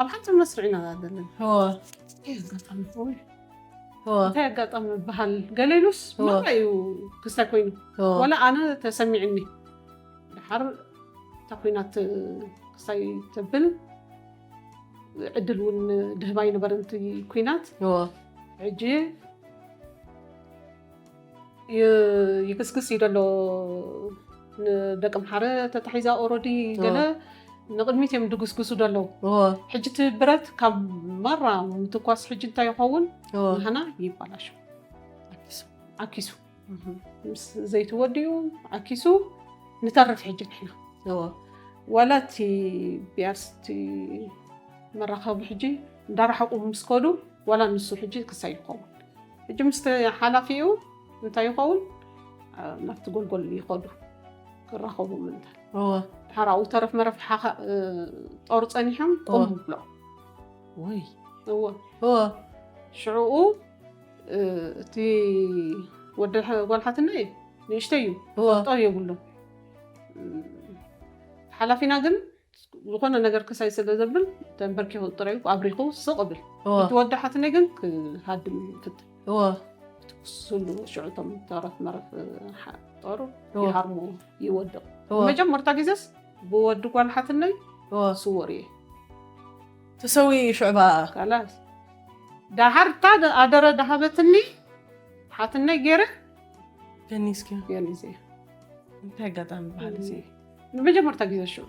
ኣብ ሓንቲ መስርዕ ኢና ዘለና እወ እንታይ ኣጋጣሚ ኾን እወ እንታይ ኣጋጣሚ ይበሃል ገለ ኢሉስ እወ። መራ እዩ ክስታይ ኮይኑ እወ ወላ ኣነ ተሰሚዕኒ ድሓር እታ ኩናት ክሳይ ተብል ዕድል እውን ድህባ ይነበረ ንቲ ኩናት እወ ሕጂ ይ- ይግስግስ እዩ ደሎ ንደቂ ምሓረ ተታሒዛ ኦረዲ ገለ ንቅድሚት እዮም ድግስግሱ ደለዉ እወ ሕጂ እቲ ብረት ካብ ማራ ምትኳስ ሕጂ እንታይ ይኸውን እወ ንህና ይባላሽ ኣኪሱ ኣኪሱ እህ ምስ ዘይትወዲኡ ኣኪሱ ንተርፍ ሕጂ ንሕና እወ ዋላ እቲ ቢኣርስቲ መራኸቢ ሕጂ እንዳረሓቑ ምስ ከዱ ዋላ ንሱ ሕጂ ክሳይ ይኸውን ሕጂ ምስ ሓላፊኡ እንታይ ይኸውን ናብቲ ጎልጎል ይኸዱ ክራኸቡ ምንታል እወ ሓራኡ ተረፍ መረፍ ሓኻ ጦር ጸኒሖም ቆም ብሎ ወይ እወ እወ ሽዕኡ እቲ ወዲ ጓል ሓትነይ ንእሽተይ እዩ፣ ፈልጦ የብሉን። ሓላፊና ግን ዝኾነ ነገር ክሳይ ስለ ዘብል ተንበርኪኹ ጥራይ ኣብሪኹ ስቕ እብል። እቲ ወዲ ሓትነይ ግን ክሃድም ይፍትን። ስሉ ሽዑ እቶም ተረፍ መረፍ ጦሩ ይሃርሙ ይወድቕ። መጀመርታ ግዜስ ብወዲ ጓል ሓትነይ ስወር እየ። ተሰዊ ሽዕባ ካላስ ዳሓር እታ ኣደረ ዳሃበትኒ ሓትነይ ገይረ ገኒስኪ ገኒዘ እንታይ ኣጋጣሚ በሃል እዚ ንመጀመርታ ግዜ ሽዑ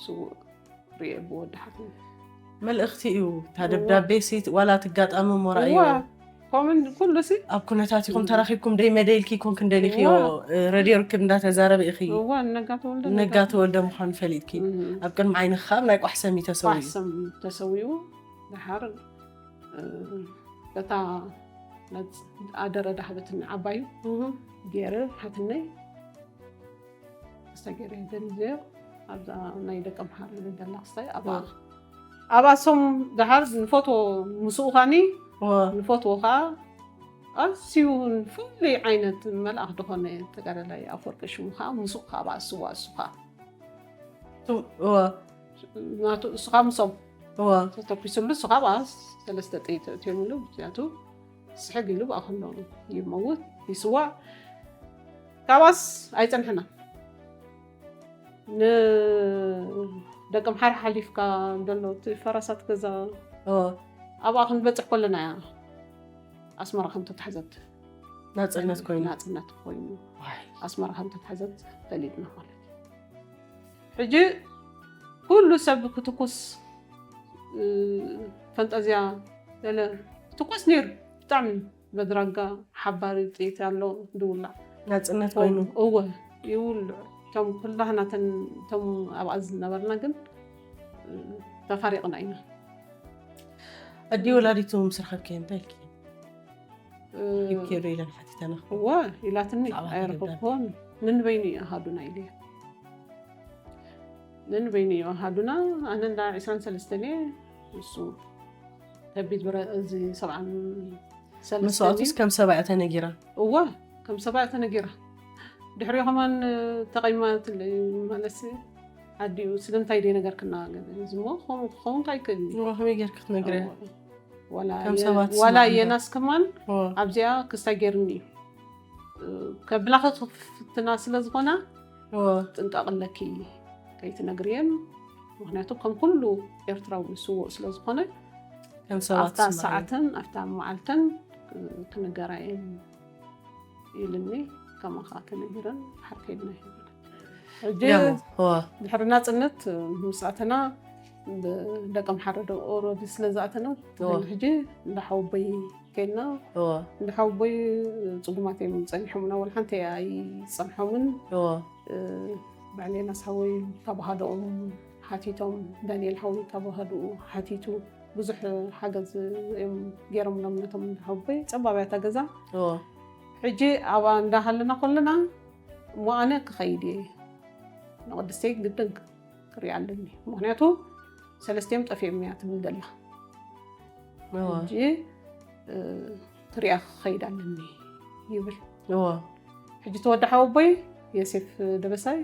ስውእ ርየ ብወዲ ሓትነይ መልእኽቲ እዩ። እታ ደብዳቤ ሲ ዋላ ትጋጣሚ ሞራ እዩ። ኮምን ኩሉ ሲ ኣብ ኩነታት ኢኹም ተራኺብኩም ደይ መደይልኪ ይኮን ክንደሊኽዮ ረድዮ ርክብ እንዳተዛረበ ኢኺ እዋ ነጋ ተወልደ ነጋ ተወልደ ምዃኑ ፈሊጥኪ ኣብ ቅድሚ ዓይንኻ ካብ ናይ ቋሕሰሚ ተሰውዩ ቋሕሰም ተሰዊኡ ድሓር በታ ኣደረ ዳህበትኒ ዓባዩ ገይረ ሓትነይ ኣስተገይረ ዘንዘዮ ኣብዛ ናይ ደቂ ኣምሓር ዘላ ክስታይ ኣብኣ ኣብኣ ሶም ድሓር ንፈትዎ ምስኡ ኻኒ ንፈትዎ ኸዓ ኣዝዩ ፍሉይ ዓይነት መልኣኽ ዝኾነ ተጋዳላይ ኣፈወርቂ ሽሙ ኸዓ ምስኡ ኸዓ ኣብኣ እሱ ኸዓ እሱ ኸዓ ናቱ እሱ ኸዓ ምሶም ተተኩስሉ እሱ ኸዓ ኣብኣ ሰለስተ ጥይት እትዮምሉ ምክንያቱ ስሕግ ኢሉ ብኣኸሎ ይመውት ይስዋዕ። ካብኣስ ኣይጸንሐና ንደቂ ኣምሓር ሓሊፍካ ዘሎ እቲ ፈራሳት ገዛ ኣብኣ ክንበጽሕ ከለና እያ ኣስመራ ከም ተታሕዘት ናጽነት ኮይኑ ናጽነት ኮይኑ ኣስመራ ከም ተታሕዘት ፈሊጥና ማለት እዩ። ሕጂ ኩሉ ሰብ ክትኩስ ፈንጠዝያ ገለ ትኩስ ነይሩ ብጣዕሚ በድራጋ ሓባሪ ጥይት ኣሎ ድውላዕ ናጽነት ኮይኑ እወ ይውልዑ እቶም ኩላህናተን እቶም ኣብኣ ዝነበርና ግን ተፋሪቕና ኢና ኣዲ ወላዲቱ ምስ ረኸብኪ እንታይ ኢልኪ ሂብኪ ዶ ኢለን ሓቲተና እወ ኢላትኒ ኣይረኸብክዎን ንንበይኑ እዩ ኣሃዱና ኢለ ነንበይኑ እዩ ኣሃዱና ኣነ እንዳ ዕስራን ሰለስተን እየ እሱ ከቢድ ብረ እዚ ሰብዓን መስዋእቱስ ከም ሰብኣ ተነጊራ እዋ ከም ሰብኣ ተነጊራ ድሕሪኡ ከማን ተቐይማትለይ ማለት ኣዲኡ ስለምንታይ ደይ ነገርክና ዝሞ ክኸውን ኣይክእል ከመይ ጌርክ ክትነግረ ዋላ የናስ ከማን ኣብዚኣ ክስታይ ገይርኒ እዩ ከብላኸ ክፍትና ስለ ዝኾና ጥንቃቕ ኣለኪ ከይትነግርየን ምክንያቱ ከም ኩሉ ኤርትራዊ ስውእ ስለ ዝኾነ ኣብታ ሰዓትን ኣብታ መዓልተን ክንገራየን ኢልኒ ከማኻ ተነጊረን ሓርከይልና ሕጂ ድሕሪ ናፅነት ምስኣተና ደቂ ኣምሓረ ኦረዲ ስለ ዝኣተና ሕጂ እንዳሓወቦይ ከይድና እንዳሓወቦይ ፅጉማት እዮም ፀኒሖምና ወላ ሓንቲ ኣይፀንሖምን ባዕሌና ሳወይ ካብ ሃደኦም ሓቲቶም ዳንኤል ሓወይ ካብ ሃደኡ ሓቲቱ ብዙሕ ሓገዝ እዮም ገይሮምሎም ነቶም ሓወቦይ ፀባብ እያ እታ ገዛ ሕጂ ኣብኣ እንዳሃለና ከለና እሞ ኣነ ክኸይድ እየ ንቅድስተይ ግድን ክሪኣ ኣለኒ ምክንያቱ ሰለስቲኦም ጠፊኦም እያ ትብል ዘላ ሕጂ ክሪኣ ክኸይድ ኣለኒ ይብል ሕጂ ተወዲ ሓወቦይ የሴፍ ደበሳይ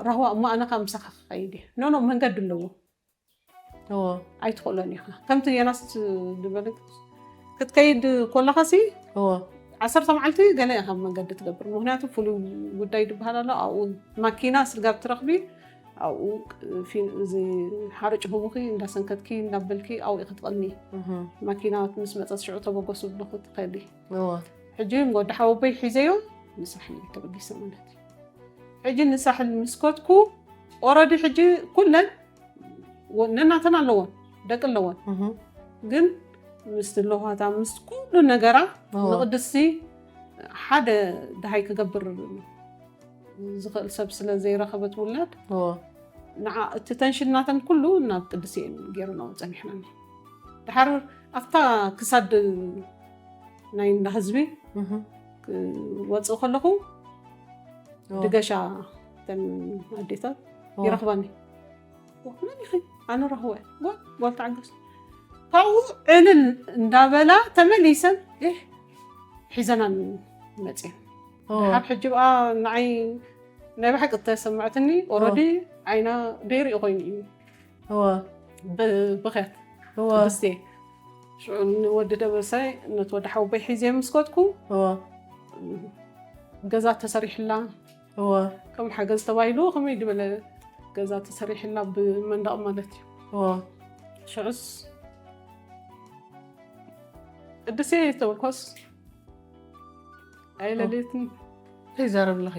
ራህዋ እሞ ኣነ ከዓ ምሳኻ ክኸይድ እየ ኖኖ መንገዲ ኣለዎ ኣይትኽእሎን ኢኻ ከምቲ የናስ ዝበለ ክትከይድ ኮለኻሲ ዓሰርተ መዓልቲ ገለ ኢኻ መንገዲ ትገብር ምክንያቱ ፍሉይ ጉዳይ ዝበሃል ኣሎ ኣብኡ ማኪና ስጋብ ትረኽቢ ኣብኡ እዚ ሓርጭ ህቡኺ እንዳሰንከትኪ እንዳበልኪ ኣብኡ ኢኺ ትቐኒ ማኪና ምስ መፀት ሽዑ ተበገሱ ብለኹ ትኸዲ ሕጂ ወዲ ሓወቦይ ሒዘዮ ንሳሕል ተበጊሰ ማለት እዩ ሕጂ ንሳሕል ምስ ከድኩ ኦረዲ ሕጂ ኩለን ነናተን ኣለወን ደቂ ኣለወን ግን ምስ ለዋታ ምስ ኩሉ ነገራ ንቅድስቲ ሓደ ድሃይ ክገብር ዝኽእል ሰብ ስለ ዘይረኸበት ውላድ ንዓ እቲ ተንሽን ናተን ኩሉ ናብ ቅድስቲ እየን ገይረናኦ ፀኒሕናኒ ድሓር ኣብታ ክሳድ ናይ እንዳ ህዝቢ ክወፅእ ከለኹ ድገሻ ተን ኣዴታት ይረኽባኒ መን ኢኺ ኣነ ረኽቦ ጓል ጓል ተዓገስ ካብኡ ዕልል እንዳበላ ተመሊሰን ሒዘናን መፅን። ካብ ሕጂ ብኣ ንዓይ ናይ ብሓቂ ተሰማዕትኒ። ኦረዲ ዓይና ደይሪኡ ኮይኑ እዩ። ብኽያት ስቴ ንወዲ ደበሳይ ነቲ ወዲ ሓወቦይ ሒዘ ምስ ከድኩ ገዛ ተሰሪሕላ። ከም ሓገዝ ተባሂሉ ከመይ ዝበለ ገዛ ተሰሪሕላ ብመንደቕ ማለት እዩ። ሽዑስ ቅድሴ ተበልኳስ ኣይለሌትን። ይዛረብ ኣለኺ።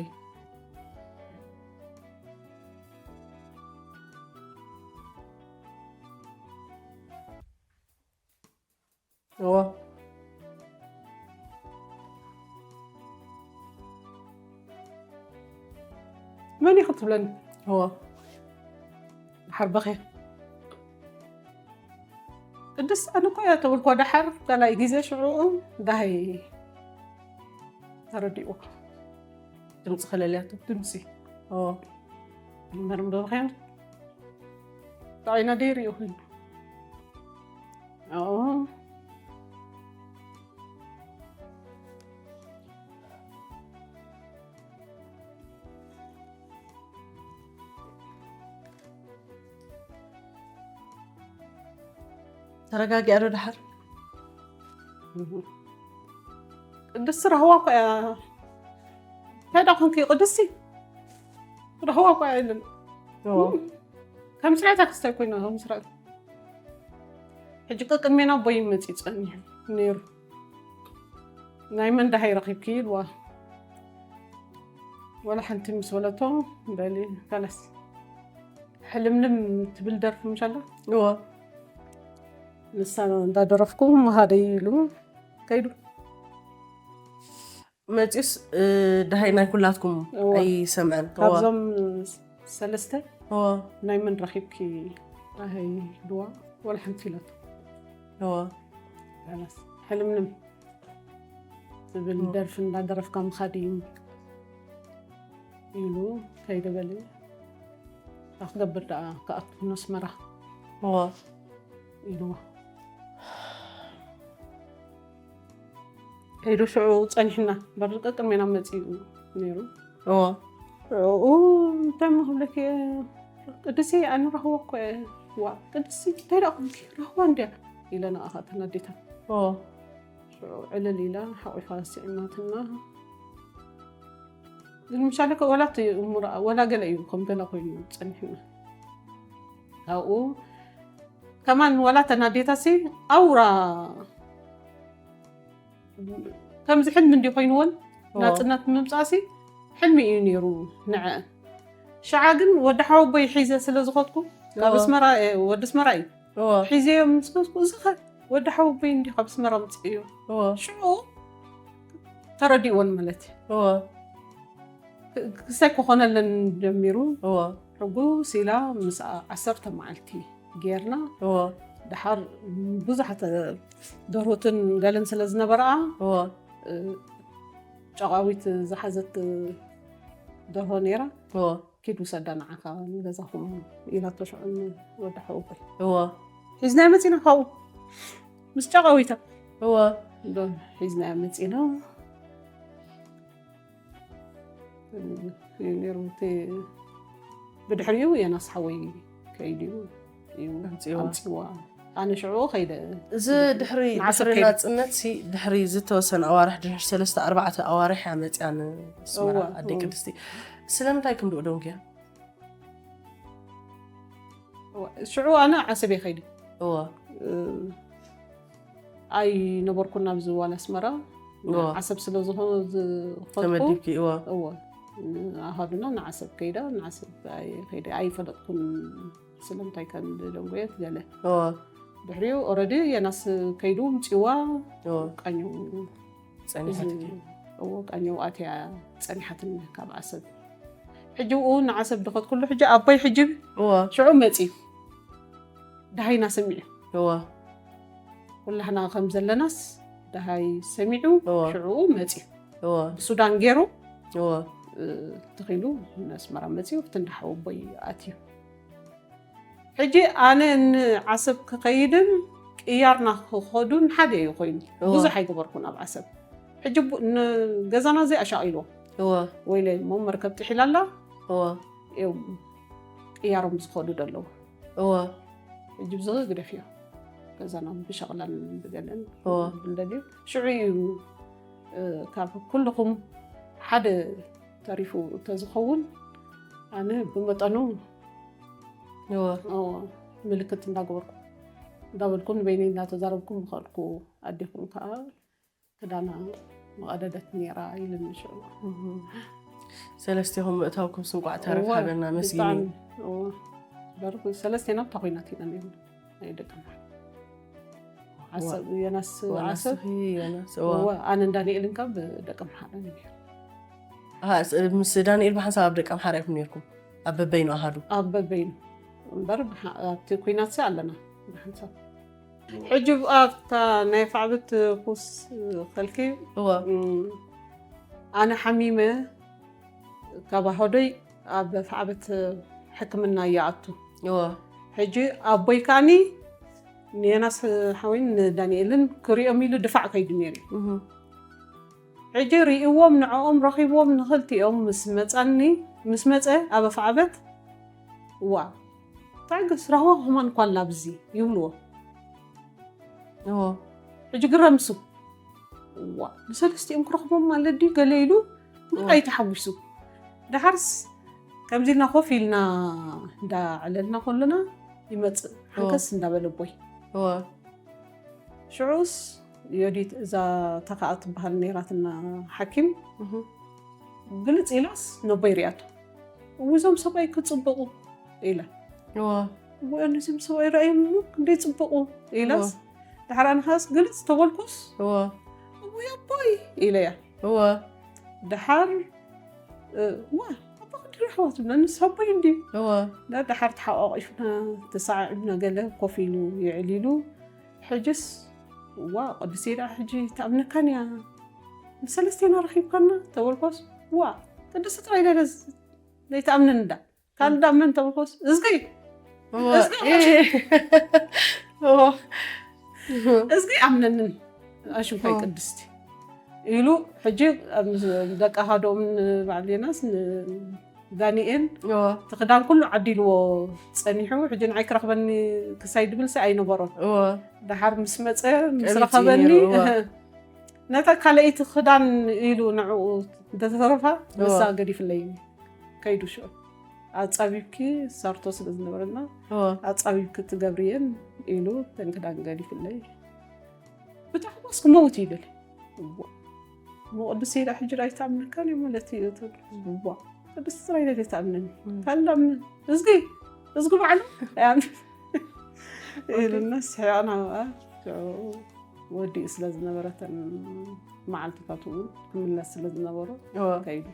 እዎ። መን ኢኹ ትብለኒ? እዎ። ሓርበኸ ቅድስ ኣነ እኮ እያ ተብልኳ። ደሓር ካልኣይ ግዜ ሽዑኡ ዳሃይ ተረዲእዎ። ድምፂ ከለልያቶ ድምፂ እዎ። መርምዶ ኸ ብዓይና ደይሪኡ ኮይኑ ተረጋጊኣ ዶ ደሓር? ቅድስቲ ረህዋ እኮ እያ። እንታይ ደኣ ኮንኪ ቅድስቲ? ረህዋ እኮ እያ ኢለን። ከም ስራይታ ክስታይ ኮይና ከም ስራይታ ሕጂ ቀቅድሜና ኣቦይ መፂ ፀኒሑ ነይሩ። ናይ መን ደሃይ ረኺብኪ ኢልዋ። ወላ ሓንቲ ምስ በለቶ በሊ ካላስ ሕልምልም ትብል ደርፊ ምሻላ እዎ። ንሳ እንዳደረፍኩ መሃደይ ኢሉ ከይዱ። መፂኡስ ደሃይ ናይ ኩላትኩም ኣይሰምዐን። ካብዞም ሰለስተ ናይ መን ረኺብኪ ደሃይ ድዋ ወላ ሓንቲ ኢላቶ። ሕልምልም ትብል ደርፊ እንዳደረፍካ ምኻድ እዩ ኢሉ ከይደ በለ። ክገብር ደኣ ክኣቱ ነስመራ ኢልዎ። ከይዱ ሽዑ ፀኒሕና በር ቀቅድሜና መፂኡ ነይሩ። ሽዑ እንታይ ክብለኪ ቅድሲ ኣነ ረኽቦ እኮ እየ። ዋ ቅድሲ እንታይ ደኣ ኮንኪ ረኽቦ እንድያ ኢለና ኣኻተን ኣዴታት። ሽዑ ዕልል ኢላ ሓቂፋ ስዒማትና። ግን ምሻለ ከ ወላ እቲ እሙራ ወላ ገለ እዩ ከም ገለ ኮይኑ ጸኒሕና። ካብኡ ከማን ወላ ተናዴታሲ ኣውራ ከምዚ ሕልሚ እንዲ ኮይንወን ናጽነት ምምጻእሲ ሕልሚ እዩ ነይሩ ንዐ ሽዓ ግን ወዲ ሓወቦይ ሒዘ ስለ ዝኸድኩ ካብ ኣስመራ ወዲ ኣስመራ እዩ ሒዘዮም ምስ ከድኩ እዚ ኸ ወዲ ሓወቦይ እንዲ ካብ ኣስመራ ምጽእዮ ሽዑ ተረዲእወን ማለት እዩ። ክሳይ ክኾነለን ጀሚሩ ሕጉስ ኢላ ምስ ዓሰርተ መዓልቲ ጌርና ድሓር ብዙሓት ደርሆትን ገለን ስለ ዝነበረኣ ጨቓዊት ዝሓዘት ደርሆ ነይራ። ኪድ ውሰዳ ንዓኻ ንገዛኹም ኢላቶ ሽዑ ንወዲ ሓወቦይ። እወ። ሒዝናዮ መጺና ካብኡ ምስ ጨቓዊታ። እወ። ዶ ሒዝናዮ መጺና። እዩ ነይሩ እቲ ብድሕሪኡ የናስ ሓወይ ከይዱ እዩ ኣምጺእዋ። ኣምጺእዋ። ኣነ ሽዑ ከይደ እዚ ድሕሪ ንዓሰርተ ድሕሪ ከይደ። ናጽነት ሲ ድሕሪ ዝተወሰነ ኣዋርሕ ድሕሪ ሰለስተ ኣርባዕተ ኣዋርሕ እያ መጽያ ንስመራ እወ፣ ኣደይ እወ። ቅድስቲ ስለምንታይ ክንድኡ ደንጉያ ሽዑ ኣነ ዓሰብ እየ ከይደ እወ እ፣ ኣይነበርኩን ኣብዚ ዋላ ኣስመራ እወ። ዓሰብ ስለ ዝኾነ ዝኸድኩ ተመዲብኪ እወ እወ ኣሃዱና ንዓሰብ ከይዳ ንዓሰብ ኣይ- ከይደ ኣይፈለጥኩን ስለምንታይ ከም ደንጎየት ገለ እወ ድሕሪኡ ኦረዲ የናስ ከይዱ ምፅዋ እወ ቃኘው ጸኒሓት እዎ ቃኘው ኣትያ ጸኒሓትን ካብ ዓሰብ ሕጂ ኡ ንዓሰብ ድኸት ኩሉ ሕጂ ኣቦይ ሕጂ እወ ሽዑ መፂ ደሃይና ሰሚዑ እወ ኩላህና ከም ዘለናስ ደሃይ ሰሚዑ እወ። ሽዑ መፂ እወ ብሱዳን ገይሩ እወ ተኺሉ ንኣስመራ መፂኡ ክትንዳሓው ኣቦይ ኣትዩ ሕጂ ኣነ ንዓሰብ ክኸይድን ቅያርና ክኸዱን ሓደ እዩ ኮይኑ። ብዙሕ ኣይገበርኩን ኣብ ዓሰብ። ሕጂ ገዛና እዚ ኣሻቒልዎ። ወይለ እሞ መርከብ ጥሒላ ኣላ። ቅያሮም ዝኸዱ ደለዉ። ሕጂ ብዚ ግደፍዮ። ገዛና ብሸቕላን ብገለን እንደልዩ። ሽዑ እዩ ካብ ኩልኹም ሓደ ተሪፉ ተዝኸውን ኣነ ብመጠኑ ምልክት እንዳገበርኩ እንዳበልኩ ንበይነይ እንዳተዛረብኩ ምኸድኩ። ኣዴኹም ከዓ ክዳና መቐደደት ነይራ ኢልኒ ሽዑ። ሰለስቴኹም ምእታውኩም ስንቋዕ ተረፍ ሃበና መስጊኒ። ሰለስቴና ብታ ኮይናት ኢና ነይሩ ናይ ደቂ ዓሰብ ዮናስ ዓሰብ ኣነ እንዳንኤልን ካብ ደቂ ምሓረ ነይሩ። ምስ ዳንኤል ብሓንሳብ ኣብ ደቂ ኣምሓራ ኢኹም ነርኩም? ኣብ በበይኑ ኣሃዱ? ኣብ በበይኑ እምበር ኣብቲ ኩናት ሲ ኣለና ብሓንሳብ። ሕጂ ኣብታ ናይ ፋዕብት ኩስ ከልኪ ኣነ ሓሚመ ካብ ኣሃዶይ ኣብ ፋዕብት ሕክምና ይኣቱ። ሕጂ ኣቦይ ከዓኒ ንዮናስ ሓወይን ንዳንኤልን ክሪኦም ኢሉ ድፋዕ ከይዱ ነይሩ። ሕጂ ርእዎም ንዕኦም ረኺብዎም ንኽልቲኦም ምስ መጸኒ ምስ መጸ ኣብ ኣፍዓበት ዋ ታግስ ራህዋ ከማን ኳላ ብዚ ይብልዎ። ሕጂ ግረምሱ ዋ ንሰለስቲኦም ክረኽቦም ማለት ድዩ ገለ ኢሉ ምርኣይ ተሓጒሱ። ደሓርስ ከምዚ ኢልና ኮፍ ኢልና እንዳዕለልና ከለና ይመጽእ ሓንከስ እንዳበለ ኣቦይ። ሽዑስ ዮዲት እዛ ተኸኣ ትበሃል ነይራትና ሓኪም ግልጽ ኢላስ ነቦይ ሪኣቶ። እውዞም ሰብኣይ ክጽብቑ ኢላ። እወ ነዚም ሰብኣይ ረኣዮም ክንደይ ጽብቑ ኢላስ ድሓር ኣንኻስ ግልጽ ተበልኩስ እወ ኣቦይ ኢለያ። እወ ድሓር ዋ ኣባ ክንዲ ረሕዋ ትብለኒ ሳቦይ እንዲ እወ ድሓር ተሓቋቂፍና ተሰዓዒብና ገለ ኮፍ ኢሉ ይዕሊሉ። ሕጅስ ዋ ቅድስቲ ደኣ ሕጂ ትኣምነካን እያ ንሰለስቴና ረኺብካና ተበልኮስ ዋ ቅድስቲ ጥራይ ደለ ዘይትኣምነኒ ዳ ካልእ ዳ መን ተበልኮስ እዝጊ እዝጊ ኣምነንን ኣሽንኳይ ቅድስቲ ኢሉ ሕጂ ደቂ ኣሃዶምን በዓል ዮናስ ዳንኤል እቲ ክዳን ኩሉ ዓዲልዎ ጸኒሑ ሕጂ ንዓይ ክረኽበኒ ክሳይ ድብል ሲ ኣይነበሮን። ደሓር ምስ መጸ ምስ ረኸበኒ ነታ ካልኣይቲ ክዳን ኢሉ ንዕኡ እንተተረፋ ንሳ ገዲፍለይ ከይዱ ሽዑ ኣጻቢብኪ ሰርቶ ስለ ዝነበረና ኣጻቢብኪ ትገብርየን ኢሉ ተን ክዳን ገዲፍለይ ብታሕጓስ ክመውት ይብል። እሞ ቅዱስ ኢላ ሕጂ ኣይትኣምነካን እዩ ማለት እዩ። እዋ ቅዱስ ጥራይ ኢለ ኣይትኣምነኒ ካልእ እዝጊ እዝጊ ባዕሉ ኢልና ስሒቕና ብኣ ወዲኡ ስለ ዝነበረተን መዓልትታት እውን ክምለስ ስለ ዝነበሮ ከይዱ።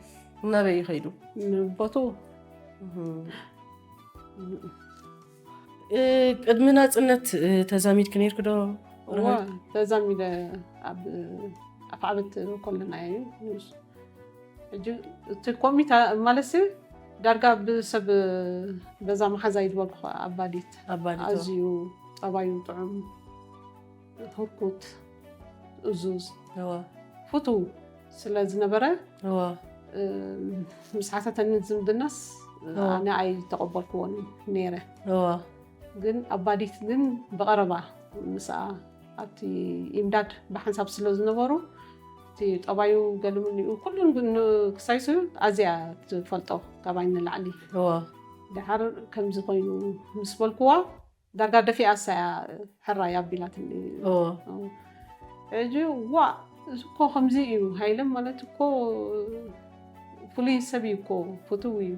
እናበይ ከይዱ? ንቦቱ ቅድሚ ናፅነት ተዛሚድክ ነይርክ ዶ? ተዛሚደ ኣብ ኣፍዓበት ኮለና እዩ። ሕጂ እቲ ኮሚታ ማለት ዳርጋ ብሰብ በዛ መሓዛ ይድበልኩ ኣባዲት ኣዝዩ ጠባዩ ጥዑም ህርኩት እዙዝ ፍቱው ስለ ዝነበረ ምስ ሓተተኒ ዝምድናስ ኣነ ኣይተቐበልክዎን ነይረ። ግን ኣባዲት ግን ብቐረባ ምስኣ ኣብቲ ኢምዳድ ብሓንሳብ ስለ ዝነበሩ እቲ ጠባዩ ገልምኒኡ ኩሉን ክሳይሱ ኣዝያ ትፈልጦ ካባይ ንላዕሊ። ድሓር ከምዚ ኮይኑ ምስ በልክዋ ዳርጋ ደፊኣ ኣሳያ ሕራይ ኣቢላትኒ። ሕጂ ዋ እዚ እኮ ከምዚ እዩ ሃይለ ማለት እኮ ፍሉይ ሰብ እዩ እኮ ፍትው እዩ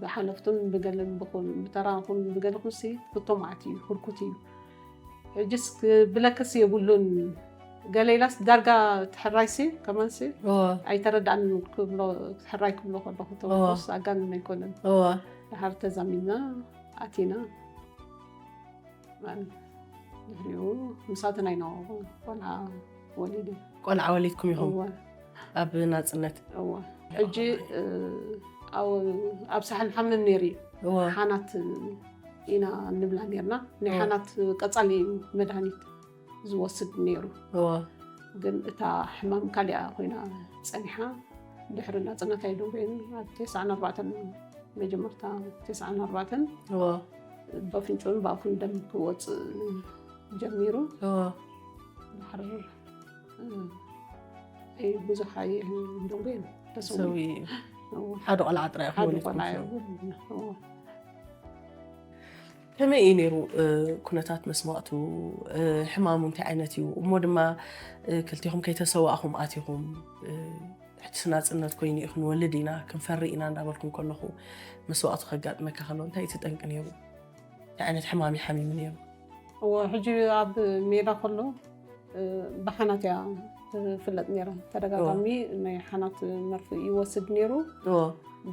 ብሓለፍቱን ብገለን ብኹን ብተራኹን ብገለኹን ሲ ፍቶ ማዓት እዩ ህርኩት እዩ። ሕጅስ ክብለክስ የብሉን ገለ ኢላስ ዳርጋ ትሕራይሲ ከማንሲ ኣይተረዳእን ክብሎ ትሕራይ ክብሎ ከለኹ ተወኮስ ኣጋንን ኣይኮነን። ድሓር ተዛሚድና ኣቲና ድሕሪኡ ምሳተን ኣይናወቁ ቆልዓ ወሊደ። ቆልዓ ወሊድኩም ኢኹም ኣብ ናፅነት? እወ ሕጂ ኣብ ሳሕል ሓምንን ነይሩ እዩ። ሓናት ኢና ንብላ ነርና። ናይ ሓናት ቀፃሊ እዩ መድሃኒት ዝወስድ ነይሩ። እወ ግን እታ ሕማም ካሊኣ ኮይና ጸኒሓ ድሕሪ ናጽነት ኣይደንጎየን ኣብ ተስዓን ኣርባዕተን መጀመርታ ተስዓን ኣርባዕተን እወ በፍንጩን ብኣፉን ደም ክወፅእ ጀሚሩ እወ ድሕር ብዙሕ ኣይደንጎየን ተሰዊ ሰዊ ሓደ ቆልዓ ጥራይ ሓደ ክወለድኩም ቆልዓ ትብሉ። ይኹን ከመይ እዩ ነይሩ እ፣ ኩነታት መስዋእቱ እ፣ ሕማሙ እንታይ ዓይነት እዩ እሞ ድማ እ፣ ክልቲኹም ከይተሰዋእኹም ኣቲኹም እ፣ ሕጂ ናፅነት ኮይኑ እዩ ክንወልድ ኢና ክንፈሪ ኢና እንዳበልኩም ከለኹ መስዋእቱ ከጋጥመካ ከሎ እንታይ እቲ ጠንቂ ነይሩ እንታይ ዓይነት ሕማም እዩ ሓሚሙ ነይሩ እወ ሕጂ ኣብ ሜዳ ከሎ እ፣ ብሓናት እያ ትፍለጥ ነይራ ተደጋጋሚ ናይ ሓናት መርፍእ ይወስድ ነይሩ እዎ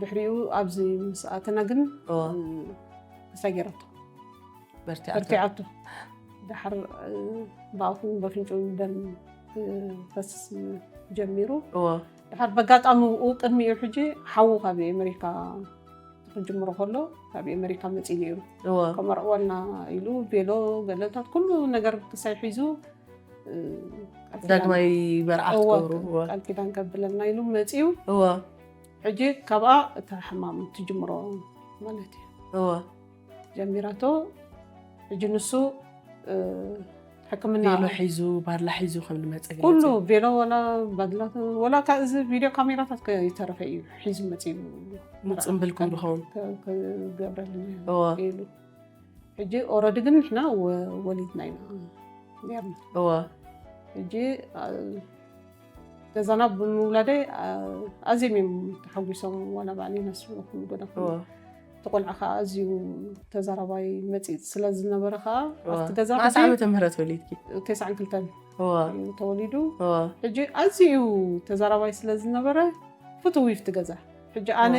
ድሕሪኡ ኣብዚ ምስ ኣተና ግን እዎ እ፣ ተሳጊራቶ በርቲዓ በርቲዓቶ ድሓር እ፣ ብኣፉን በፍንጭኡን ደም ክፈስስ ጀሚሩ እዎ ድሓር በጋጣሚ ኡ ቅድሚኡ ሕጂ ሓዉ ካብ ኣሜሪካ ክጅምሮ ከሎ ካብ ኣሜሪካ መፂ ነይሩ እዎ ከመርዕወልና ኢሉ ቤሎ ገለታት ኩሉ ነገር ክሳይ ሒዙ እ፣ ቃል ኪዳን- ዳግማይ መርዓ እወ፣ ክትገብሩ እዎ ቃል ኪዳን ከብለና ኢሉ መፂኡ እዎ ሕጂ ካብኣ እታ ሕማም ትጅምሮ ማለት እዩ እዎ ጀሚራቶ ሕጂ ንሱ እ፣ ሕክምና ቤሎ ሒዙ ባድላ ሒዙ ከም ዝመፀ ኩሉ ገለፀ። ቤሎ ወላ ባድላት ወላ ካብ እዚ ቪድዮ ካሜራታት ከይተረፈ እዩ ሒዙ መፂኡ ምፅምብልኩም ዝኸውን ከ- ክገብረልና እዎ ኢሉ ሕጂ ኦረዲ ግን ንሕና ወ- ወሊድና ኢና ነርና እዎ ሕጂ አ፣ ገዛና ብምውላደይ አ፣ ኣዝዮም እዮም ተሓጒሶም ዋላ ባዕለይ ነስኩሉ ጎዳኹ እዎ እቲ ቆልዓ ከዓ ኣዝዩ ተዛራባይ መፂእ ስለ ዝነበረ ከዓ እዎ ኣብቲ ገዛ መዓስ ሕጂ ዓመተ ምህረት ወሊድኪ ተስዓን ክልተን እዎ እዩ ተወሊዱ እዎ ሕጂ ኣዝዩ ተዛራባይ ስለ ዝነበረ ፍትው ይፍቲ ገዛ ሕጂ ኣነ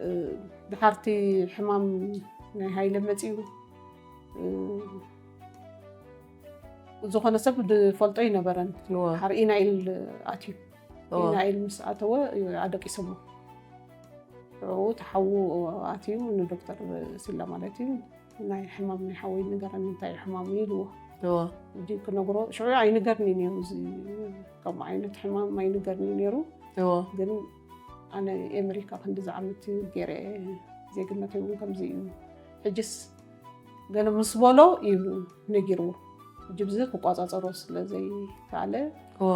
እ፣ ድሓርቲ ሕማም ናይ ሃይለ መፂኡ እ፣ ዝኾነ ሰብ ዝፈልጦ ይነበረን እዎ ሓር ኢናይል ኣትዩ እዎ ኢናይል ምስ ኣተወ እዩ ኣደቂሶሞ ሽዑ ተሓዉ ኣትዩ ንዶክተር ሲላ ማለት እዩ ናይ ሕማም ናይ ሓወይ ንገረኒ እንታይ እዩ ሕማሙ ኢልዎ እዎ ሕጂ ክነግሮ ሽዑ ኣይንገርኒ ነይሩ እዚ ከምኡ ዓይነት ሕማም ኣይንገርኒ ነይሩ እዎ ግን ኣነ ኣሜሪካ ክንዲ ዝዓመት ገይረ ዜግነተይ እውን ከምዚ እዩ ሕጅስ ገለ ምስ በሎ እዩ ነጊርዎ ሕጂ ብዚ ክቋፃፀሮ ስለ ዘይከኣለ እዎ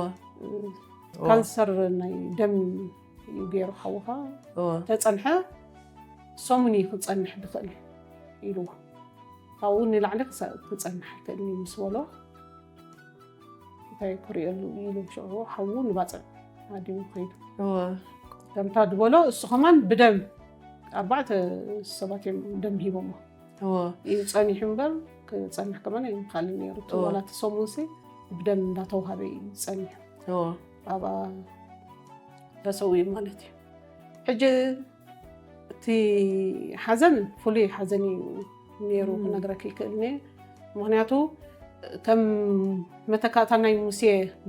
ካንሰር ናይ ደም እዩ ገይሩ ሓውኻ እዎ ተፀንሐ ሰሙን እዩ ክፀንሕ ዝኽእል ኢልዎ ካብኡ ንላዕሊ ክፀንሕ ኣይክእልን እዩ ምስ በሎ እንታይ ክሪኦ ኢሉ ሽዑ ሓዉ ንባፅዕ ኣዲሙ ከይዱ እወ ከምታ ዝበሎ እሱ ከማን ብደም ኣርባዕተ ሰባት እዮም ደም ሂቦሞ እወ እዩ ፀኒሑ እምበር ክፀንሕ ከማን ኣይምካልን ነይሩ እቲ እወ። ዋላ እቲ ሰሙንሲ ብደም እንዳተውሃበ እዩ ፀኒሑ እወ ኣብኣ ተሰዊኡ ማለት እዩ ሕጂ እቲ ሓዘን ፍሉይ ሓዘን እዩ ነይሩ እም። ክነግረክ ይክእል እየ ምክንያቱ ከም መተካእታ ናይ ሙሴ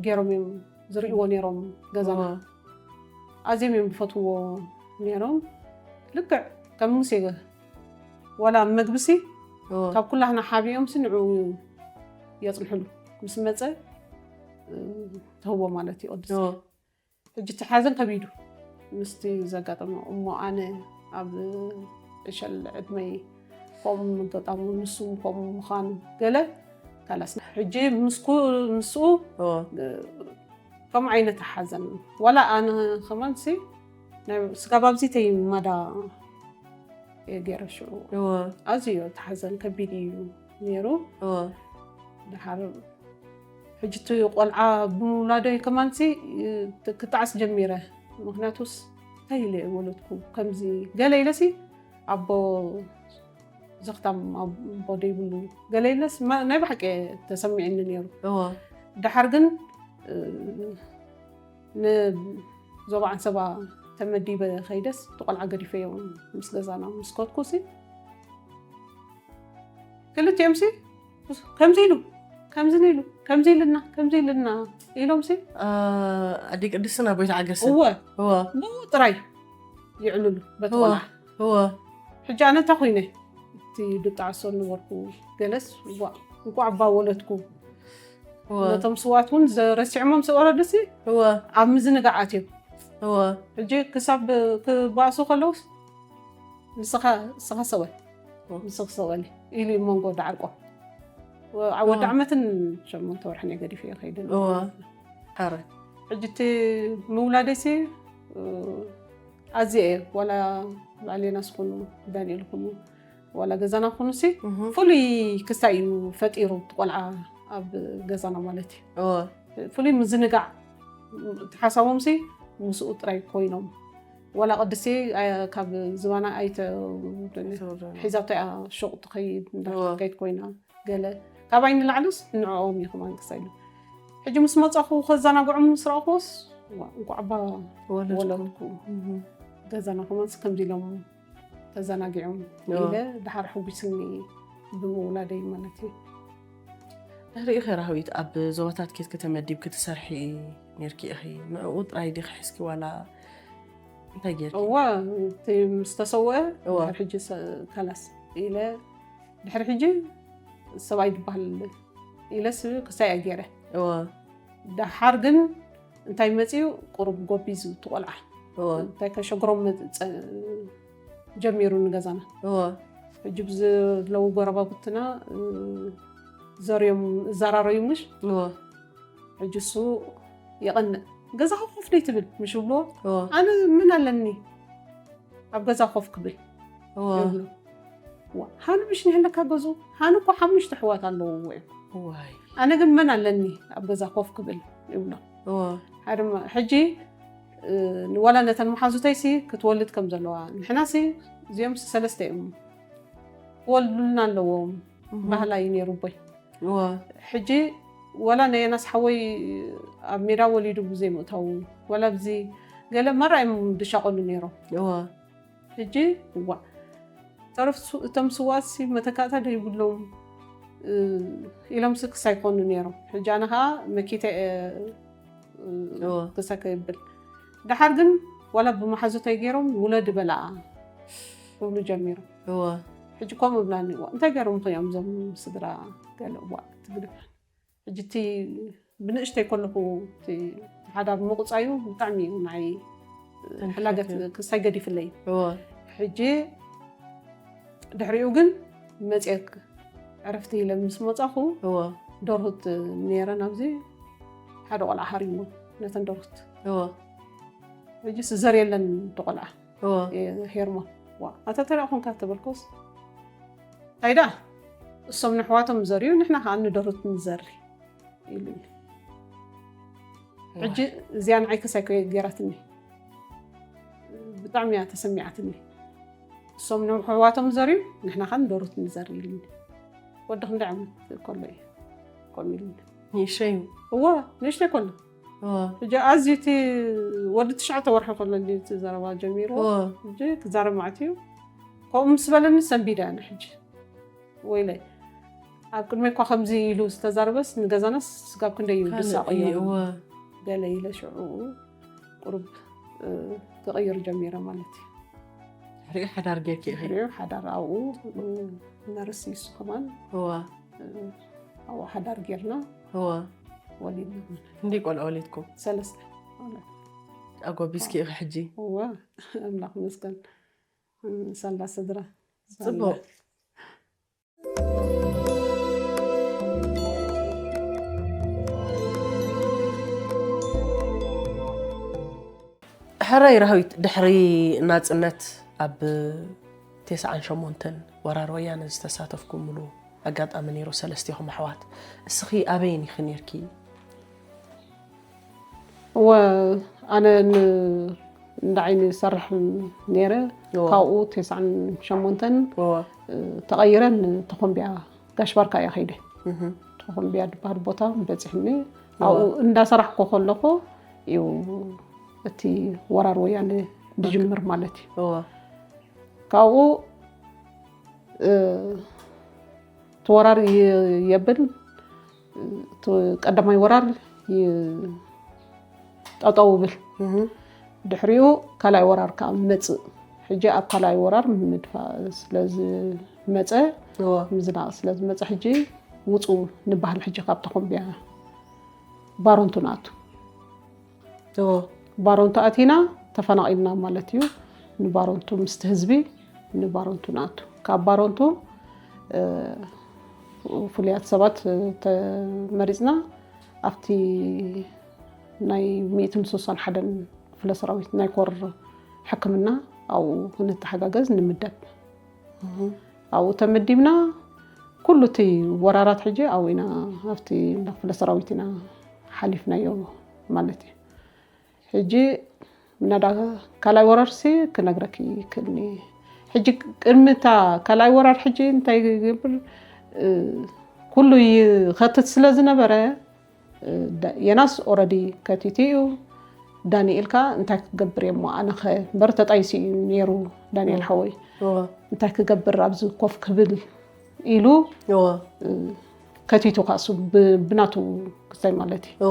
ገይሮም እዮም ዝርእይዎ ነይሮም ገዛና እወ ኣዝዮም እዮም ዝፈትውዎ ነይሮም ልክዕ ከም ሙሴ ዋላ ኣብ መግብሲ እወ ካብ ኩላህና ሓቢኦም ሲ ንዑ የፅንሕሉ ምስ መፀ እ፣ ትህቦ ማለት እዩ ቅዱስ እወ ሕጂ እቲ ሓዘን ከቢዱ ምስቲ ዘጋጠመ እሞ ኣነ ኣብ ዕሸል ዕድመይ ከምኡ ምገጣሙ ንሱ ከምኡ ምዃኑ ገለ ካላስ ሕጂ ምስኩ ምስኡ እወ ከምኡ ዓይነት ሓዘን ዋላ ኣነ ከማንሲ ናይ ስጋብ ኣብዚተይ ማዳ እየ ገይረ ሽዑ እወ ኣዝዩ እቲ ሓዘን ከቢድ እዩ ነይሩ እወ ድሓር ሕጂ እቲ ቆልዓ ብምውላደይ ከማንሲ ክጣዕስ ጀሚረ ምክንያቱስ እንታይ ኢለ እየ ወለድኩ ከምዚ ገለ ኢለሲ ኣቦ ዘኽታም ኣቦ ደይብሉ ገለ ኢለስ ማ- ናይ ብሓቂ ተሰሚዕኒ ነይሩ እወ ድሓር ግን እ፣ ንዞባ ዓንሰባ ተመዲበ ከይደስ እቲ ቆልዓ ገዲፈዮ ምስ ገዛና ምስ ከድኩሲ ክልቲኦም ሲ ከምዚ ኢሉ ከምዚ ኢሉ ከምዚ ኢልና ከምዚ ኢልና ኢሎም ሲ ኣዲ ቅድስና ቦይታ ዓገሰ እወ እወ ብኡ ጥራይ ይዕልሉ በቲ እወ ቆልዓ እወ ሕጂ ኣነ እንታይ ኮይነ እቲ ድጣዕሶ ነበርኩ ገለስ ዋ እንኳዕ ኣባ ወለድኩ እወ። ነቶም ስዋት እውን ዘረሲዕሞም ስወረዱሲ እወ ኣብ ምዝንጋዕ ኣትዮም። እወ ሕጂ ክሳብ ክባእሱ ከለውስ ንስኻ ንስኻ ሰወ ንስኽ ሰወሊ ኢሉ እዩ መንጎ ዳዓርቆ። ወ- ወዲ እወ። ዓመትን ሸሞንተ ወርሕን ገዲፈ ይኸይድን። እወ ሓረ ሕጂ እቲ ምውላደይሲ ኣዝየ እየ ዋላ ባዕሌና ስኹኑ ዳንኤል ኩኑ ዋላ ገዛና ኩኑሲ እህ ፍሉይ ክስታይ እዩ ፈጢሩ እቲ ቆልዓ ኣብ ገዛና ማለት እዩ። እወ ፍሉይ ምዝንጋዕ እቲ ሓሳቦምሲ ምስኡ ጥራይ ኮይኖም ዋላ ቅድስቲ ኣይ- ካብ ዝባና ኣይተ ሒዛቶ እያ ሹቕ ትኸይድ እወ እንዳሸቀይት ኮይና ገለ ካባይ ንላዕልስ ንዕኦም እዩ ከማን ክሳይ ኢሉ ሕጂ ምስ መጻኹ ከዘናግዖም ምስ ረኣኹስ ዋ፣ እንኳዕ ባ ወለድኩም ወለድኩ እህ ገዛና ከማንስ ከምዚ ኢሎም ተዘናጊዖም እወ ኢለ ድሓር ሕጉስኒ ብምውላደይ ማለት እዩ። ድሕሪኡ ከራህዊት ኣብ ዞባታት ኬት ከተመዲብ ክትሰርሒ ነርኪ ኢኺ ንዕኡ ጥራይ ዲኺ ሒዝኪ ዋላ እንታይ ጌርኪ እዋ እቲ ምስ ተሰውአ እወ ድሕር ሕጂ ሰ- ካላስ ኢለ ድሕር ሕጂ ሰብኣይ ዝበሃል ኢለስ ክሳይ ገይረ እወ ደሓር ግን እንታይ መፅዩ ቁሩብ ጎቢዙ ትቆልዓ እወ እንታይ ከሸግሮም መፅ- ጀሚሩ ንገዛና እወ ሕጂ ብዝለው ጎረባብትና እ፣ ዘርዮም እዘራረዩ ምሽ እወ ሕጂ እሱ የቐንእ ገዛኻ ኮፍ ደይ ትብል ምሽ ብልዎ እወ ኣነ ምን ኣለኒ ኣብ ገዛ ኮፍ ክብል እወ ይብሉ ዋ፣ ሃኒ ምሽ ንህለካ ገዙ ሃኒ እኮ ሓሙሽተ ኣሕዋት ኣለዎ እዩ እዋይ ኣነ ግን መን ኣለኒ ኣብ ገዛ ኮፍ ክብል ይብሎ እወ ሓደ ሕጂ እ፣ ንዋላ ነተን መሓዙተይሲ ክትወልድ ከም ዘለዋ ንሕናሲ እዚኦም ሰለስተ እዮም ክወልዱልና ኣለዎም እህ ባህላ እዩ ነይሩ ቦይ እወ ሕጂ ወላ ነየናስ ሓወይ ኣብ ሜዳ ወሊዱ ብዘይ ምእታው ወላ ብዚ ገለ መራ እዮም ድሻቐሉ ነይሮም እወ ሕጂ እዋ ተረፍ ሱ- እቶም ስዋሲ መተካእታ ደይብሎም እ፣ ኢሎም ሲ ክሳይ ኮኑ ነይሮም ሕጂ ኣነ ከዓ መኪተ እየ እ፣ እወ ክሳይ ከይብል ደሓር ግን ዋላ ብመሓዙተይ ገይሮም ውለድ በላኣ ክብሉ ጀሚሮም እወ ሕጂ ከምኡ ብላኒ እዋ እንታይ ገይሮም እዮም እዞም ስድራ ገለ እዋ ትግርኛ ሕጂ እቲ ብንእሽተይ ከለኹ እቲ ሓዳር ምቑፃዩ ብጣዕሚ እዩ ንዓይ ሕላገት ክሳይ ገዲፍለይ እወ ሕጂ ድሕሪኡ ግን መፅየክ ዕረፍቲ ኢለ ምስ መፃኹ እወ ደርሁት ነይረን ኣብዚ ሓደ ቆልዓ ሃሪሞ ነተን ደርሁት እወ ሕጂ ስዘር የለን ተቆልዓ እወ ሄርሞን ዋ ኣታ ተሪኣ ኮንካ ተበልኮስ እንታይ ደኣ እሶም ንሕዋቶም ዘርዩ ንሕና ከዓ ንደርሁት ንዘሪ ኢሉኒ ሕጂ እዚኣ ንዓይ ክሳይ ኮ ገይራትኒ ብጣዕሚ እያ ተሰሚዓትኒ እሶም ንሕዋቶም ዘርዩ ንሕና ከዓ ንደርሁት ንዘሪ ኢሉኒ ወዲ ክንደይ ዓመት ከሎ እዩ ከምኡ ኢሉኒ ንእሸዩ እዋ ንእሽተይ ከሎ እወ ሕጂ ኣዝዩ እቲ ወዲ ትሽዓተ ወርሒ ከሎ እንዲ እቲ ዘረባ ጀሚርዎ እወ ሕጂ ክዛረብ ማዕት እዩ ከምኡ ምስ በለኒ ሰንቢደ ኣነ ሕጂ ወይለይ ኣብ ቅድሚ እኳ ከምዚ ኢሉ ዝተዛረበስ ንገዛናስ ስጋብ ክንደይ እዩ ካልእ ድሳቕዮ እወ ገለ ኢለ ሽዑ ቁሩብ እ፣ ክቕይር ጀሚረ ማለት እዩ ድሕሪኡ ሓዳር ጌርኪ ኢኺ ድሕሪኡ ሓዳር ኣብኡ እ፣ ነርሲ እሱ ከማን እወ እ፣ ኣብኡ ሓዳር ጌርና እወ ወሊድና እንዲ ቆልዓ ወሊድኩም ሰለስተ ኣጎቢስኪ ኢኺ ሕጂ እወ ኣምላኽ መስገን እ፣ ሳላ ስድራ ጽቡቅ ሕራይ ራህዊት ድሕሪ ናጽነት ኣብ ተስዓን ሸሞንተን ወራር ወያነ ዝተሳተፍኩምሉ ኣጋጣሚ ነይሩ ሰለስቲኹም ኣሕዋት እስኺ ኣበይን ኢኺ ነርኪ እወ ኣነ ን- እንዳ ዓይኒ ይሰርሕ ነይረ እወ። ካብኡ ተስዓን ሸሞንተን እወ ተቐይረን ተኾምቢያ ጋሽ ባርካ እየ ከይደ እህ ተኾምቢያ ዝበሃል ቦታ በፂሕኒ እወ። ኣብኡ እንዳሰራሕኮ ከለኹ እዩ እቲ ወራር ወያነ ድጅምር ማለት እዩ እወ ካብኡ እ፣ እቲ ወራር ይ- የብል እቲ ቀዳማይ ወራር ይ- ጠጠው ብል እህ ድሕሪኡ ካልኣይ ወራር ከዓ መፅእ ሕጂ ኣብ ካልኣይ ወራር ምድፋእ ስለዝመፀ እወ ምዝናቕ ስለዝመፀ ሕጂ ውፁ ንበሃል ሕጂ ካብ ተኾምቢያ ባሮንቱ ንኣቱ። ባሮንቱ ኣቲና ተፈናቒልና ማለት እዩ። ንባሮንቱ ምስቲ ህዝቢ ንባሮንቱ ንኣቱ። ካብ ባሮንቱ ፍሉያት ሰባት ተመሪፅና ኣብቲ ናይ ሚእትን ስሳን ሓደን ክፍለ ሰራዊት ናይ ኮር ሕክምና ኣብኡ ክንተሓጋገዝ ንምደብ። ኣብኡ ተመዲብና ኩሉ እቲ ወራራት ሕጂ ኣብኡ ኢና ኣብቲ እንዳ ክፍለ ሰራዊት ኢና ሓሊፍናዮ ማለት እዩ። ሕጂ ምናዳ ካልኣይ ወራርሲ ክነግረኪ ይክእልኒ። ሕጂ ቅድሚ እታ ካልኣይ ወራር ሕጂ እንታይ ይገብር ኩሉ ይኸትት ስለ ዝነበረ ዮናስ ኦረዲ ከቲቱ እዩ። ዳንኤል ከ እንታይ ክገብር እየ እሞ ኣነ ከ እምበር ተጣይሱ እዩ ነይሩ ዳንኤል ሓወይ እንታይ ክገብር ኣብዚ ኮፍ ክብል ኢሉ ከቲቱ ካሱ ብናቱ ክስታይ ማለት እዩ።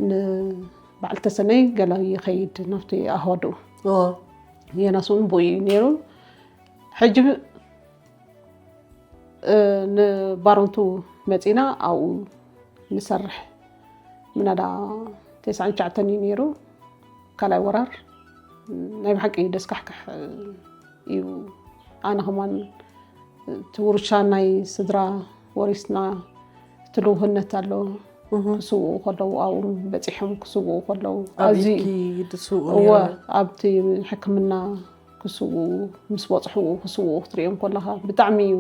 ንበዓል ተሰነይ ገለ ይኸይድ ናብቲ ኣህዋዱ ዮናስ እውን ብኡ እዩ ነይሩ። ሕጂ ንባሮንቱ መፂና ኣብኡ ንሰርሕ ምናዳ ተስዓን ትሽዓተን እዩ ነይሩ ካልኣይ ወራር። ናይ ብሓቂ ደስካሕክሕ እዩ። ኣነ ከማን እቲ ውርሻ ናይ ስድራ ወሪስና እቲ ልውህነት ኣሎ። ክስውኡ ከለዉ ኣብኡ በፂሖም ክስውኡ ከለዉ ኣዝዩ ኣብቲ ሕክምና ክስውኡ ምስ በፅሑ ክስውኡ ክትሪኦም ከለኻ ብጣዕሚ እዩ።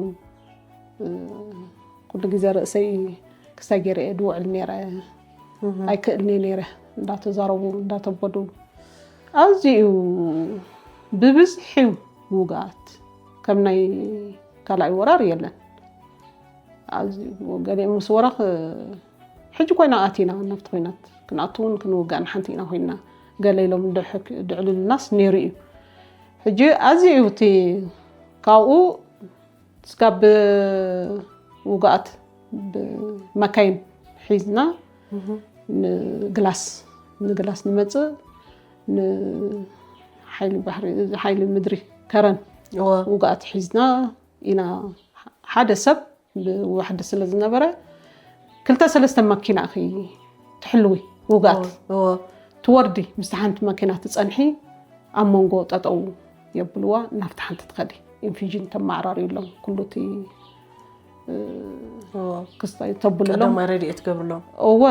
ኩሉ ግዜ ርእሰይ ክሳይ ገይረ እየ ድውዕል ነይረ። ኣይክእልኒ ነይረ እንዳተዛረቡ እንዳተበዱ ኣዝዩ ብብዝሒ ውግኣት ከም ናይ ካልኣይ ወራር የለን። ገሊኦም ምስ ወረኽ ሕጂ ኮይና ኣቲና ናብቲ ኮይናት ክንኣቱ እውን ክንውጋእ ንሓንቲ ኢና ኮይና ገለ ኢሎም ድዕልልናስ ነይሩ እዩ። ሕጂ ኣዝዩ እዩ እቲ ካብኡ ስጋብ ውግኣት ብመካይን ሒዝና ንግላስ ንግላስ ንመፅእ ንሓይሊ ባሕሪ ሓይሊ ምድሪ ከረን ውግኣት ሒዝና ኢና ሓደ ሰብ ብዋሕዲ ስለ ዝነበረ ክልተ ሰለስተ መኪና እኺ ትሕልዊ ውጋት ትወርዲ ምስቲ ሓንቲ መኪና ትፀንሒ ኣብ መንጎ ጠጠው የብልዋ ናብቲ ሓንቲ ትኸዲ ኢንፊዥን ተማዕራርዩ ኣለዉ ኩሉ እቲ ክስታይ ተብሉ ኣለዉ ቀዳማይ ረድኤት ትገብርሎም እወ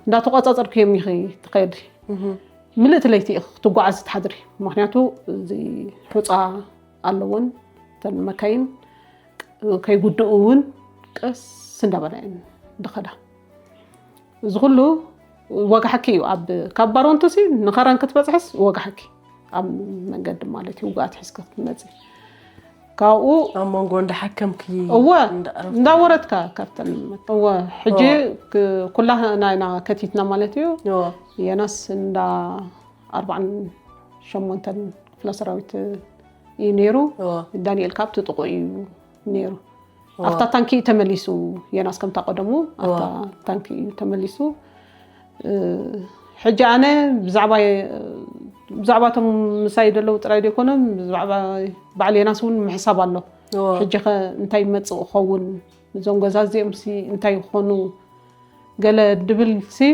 እንዳተቆፃፀርኩ እዮም ኢኺ ትኸዲ ምልእቲ ለይቲ ኢኺ ክትጓዓዚ ትሓድሪ ምክንያቱ እዚ ሑፃ ኣለውን እተን መካይን ከይጉድኡ እውን ቀስ እንዳበላ እየን ዝኸዳ እዚ ኩሉ ወጋሕኪ እዩ ኣብ ካብ ባሮንቱ ሲ ንኸረን ክትበፅሕስ ወጋሕኪ ኣብ መንገዲ ማለት እዩ ውግኣት ሒዝኪ ክትመፂ ካብኡ ኣብ መንጎ እንዳሓከምኪ እወ እንዳወረድካ ካብተን እወ ሕጂ ኩላና ኢና ከቲትና ማለት እዩ የናስ እንዳ ኣርባዓን ሸሞንተን ክፍለ ሰራዊት እዩ ነይሩ። ዳንኤል ካብ ትጥቑ እዩ ነይሩ። ኣብታ ታንኪ እዩ ተመሊሱ የናስ ከምታ ቀደሙ ኣብታ ታንኪ እዩ ተመሊሱ። ሕጂ ኣነ ብዛዕባ ብዛዕባ እቶም ምሳይ ዘለዉ ጥራይ ዘይኮነ ብዛዕባ በዓል የናስ እውን ምሕሳብ ኣሎ። ሕጂ ኸ እንታይ ይመፅእ ይኸውን እዞም ገዛ እዚኦም ሲ እንታይ ይኾኑ ገለ ድብል ሲ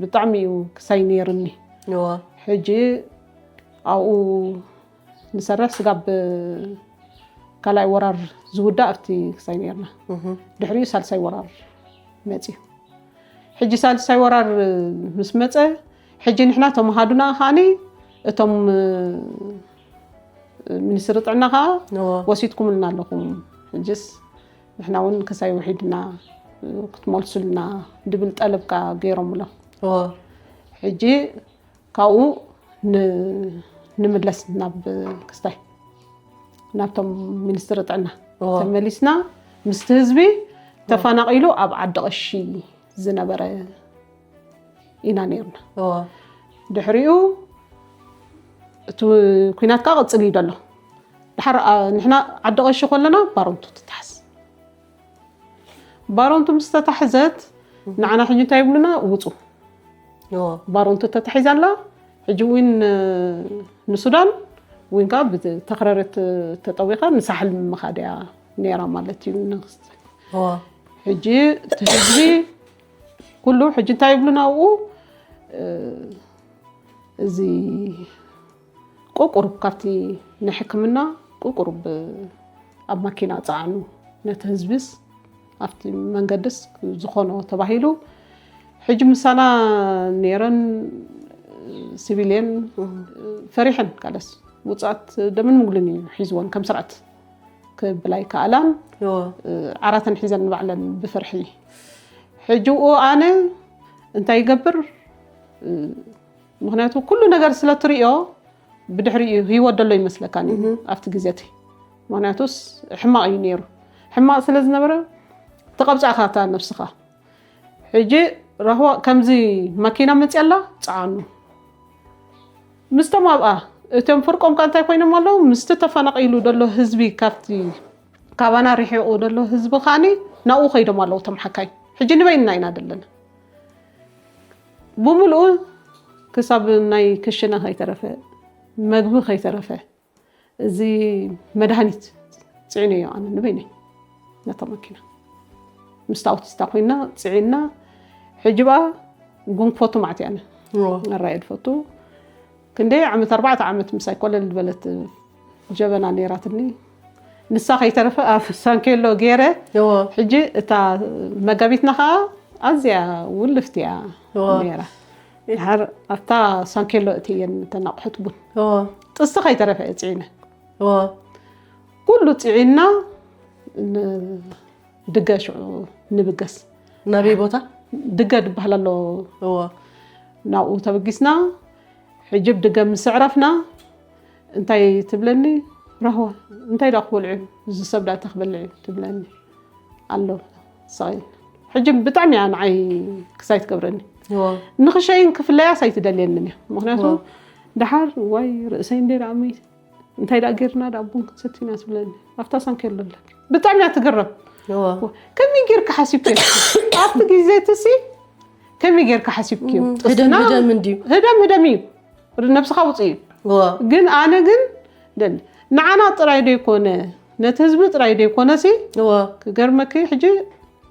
ብጣዕሚ እዩ ክሳይ ነይርኒ ሕጂ ኣብኡ ንሰርሕ ስጋብ ካልኣይ ወራር ዝውዳእ ኣብቲ ክሳይ ነርና ድሕሪኡ ሳልሳይ ወራር መፅዩ ሕጂ ሳልሳይ ወራር ምስ መፀ ሕጂ ንሕና ተምሃዱና ከዓኒ እቶም ሚኒስትሪ ጥዕና ከዓ ወሲድኩምልና ኣለኹም ሕጅስ ንሕና እውን ክሳይ ውሒድና ክትመልሱልና ድብል ጠለብ ከዓ ገይሮምሎም ሕጂ ካብኡ ንምለስ ናብ ክስታይ ናብቶም ሚኒስትሪ ጥዕና ተመሊስና ምስቲ ህዝቢ ተፈናቒሉ ኣብ ዓዲ ቀሺ ዝነበረ ኢና ነርና ድሕሪኡ እቲ ኩናት ከዓ ቀፅል እዩ ደሎ ድሓር ንሕና ዓዲ ቀሺ ከለና ባሮንቱ ትታሓዝ ባሮንቱ ምስ ተታሕዘት ንዓና ሕጂ እንታይ ይብሉና ውፁ ባሮንቱ ተታሒዛ ኣላ ሕጂ እውን ንሱዳን እውን ከዓ ብተክረረት ተጠዊኻ ንሳሕል ምኻድያ ነይራ ማለት እዩ ሕጂ እቲ ህዝቢ ኩሉ ሕጂ እንታይ ይብሉና ኣብኡ? እዚ ቁቁሩብ ካብቲ ንሕክምና ቁቁሩብ ኣብ ማኪና ጸዓኑ፣ ነቲ ህዝብስ ኣብቲ መንገድስ ዝኾኖ ተባሂሉ። ሕጂ ምሳና ነይረን ሲቪልየን ፈሪሐን፣ ካለስ ውፅኣት ደምን ምግልን እዩ ሒዝወን፣ ከም ስርዓት ክብላ ይከኣላን። ዓራተን ሒዘን ንባዕለን ብፍርሒ። ሕጂ ኡ ኣነ እንታይ ይገብር? ምክንያቱ ኩሉ ነገር ስለ ትርእዮ ብድሕሪኡ ህይወት ደሎ ይመስለካን እዩ ኣብቲ ግዜ እቲ። ምክንያቱስ ሕማቕ እዩ ነይሩ። ሕማቕ ስለ ዝነበረ ተቐብጻኻ እታ ነብስኻ። ሕጂ ራህዋ ከምዚ ማኪና መጽያ ኣላ፣ ጸዓኑ። ምስቶም ኣብኣ እቶም ፍርቆም ከ እንታይ ኮይኖም ኣለዉ? ምስቲ ተፈናቒሉ ደሎ ህዝቢ ካብቲ ካባና ርሒቑ ደሎ ህዝቢ ከኣኒ ናብኡ ከይዶም ኣለዉ እቶም ሓካይ። ሕጂ ንበይንና ኢና ደለና። ብምልኡ ክሳብ ናይ ክሽነ ከይተረፈ፣ መግቢ ከይተረፈ፣ እዚ መድሃኒት ጽዒነዮ ኣነ ንበይነይ ነታ መኪና። ምስቲ ኣውቲስታ ኮይና ጽዒና፣ ሕጂ በኣ ጉንፎቱ ማዕት ኣነ። ኣራየ ድፈቱ። ክንደይ ዓመት፣ ኣርባዕተ ዓመት ምሳይ ኮለል ዝበለት ጀበና ነይራትኒ። ንሳ ከይተረፈ ኣብ ሳንኬሎ ገይረ። ሕጂ እታ መጋቢትና ኸኣ ኣዝያ ውልፍቲ እያ ነይራ። ድሓር ኣብታ ሳንኬሎ እትየን እተን ኣቑሑት ቡን። ጥስቲ ከይተረፈ እየ ጽዒነ። ኩሉ ጽዒና ን-፣ ድገ ሽዑ ንብገስ። ናበይ ቦታ? ድገ ድበሃል ኣሎ። እዎ። ናብኡ ተበጊስና። ሕጂ ብድገ ምስ ኣዕረፍና፣ እንታይ ትብለኒ? ራህዋ፣ እንታይ ደኣ ክበልዑ? እዚ ሰብ ደኣ እንታይ ክበልዕ እዩ? ትብለኒ። ኣሎ፣ ስቕ ኢለ። ሕጂ ብጣዕሚ እያ ንዓይ ክሳይ ትገብረኒ። እዎ። ንኽሸይን ክፍለያስ ኣይትደልየንን እያ። ምኽንያቱ፣ እዎ። ደሓር፣ ዋይ፣ ርእሰይ እንዴ ደኣ መይት-፣ እንታይ ደኣ ጌርና ደኣ ቡን ክንሰቲ ኢና ትብለኒ። ኣብታ ሳንኬሎ ኣለኪ። ብጣዕሚ እያ ትግረም። እዎ። ከመይ ጌርካ ሓሲብክዮ? ኣብቲ ግዜ እቲ ሲ ከመይ ጌርካ ሓሲብክዮ? እም፣ ህደም ጥስና ህደም እንድዩ። ህደም ህደም እዩ። ነብስኻ ውፅእ እዩ። እዎ። ግን ኣነ ግን ደል-፣ ንዓና ጥራይ ደይኮነ፣ ነቲ ህዝቢ ጥራይ ደይኮነ ሲ እዎ። ክገርመኪ ሕጂ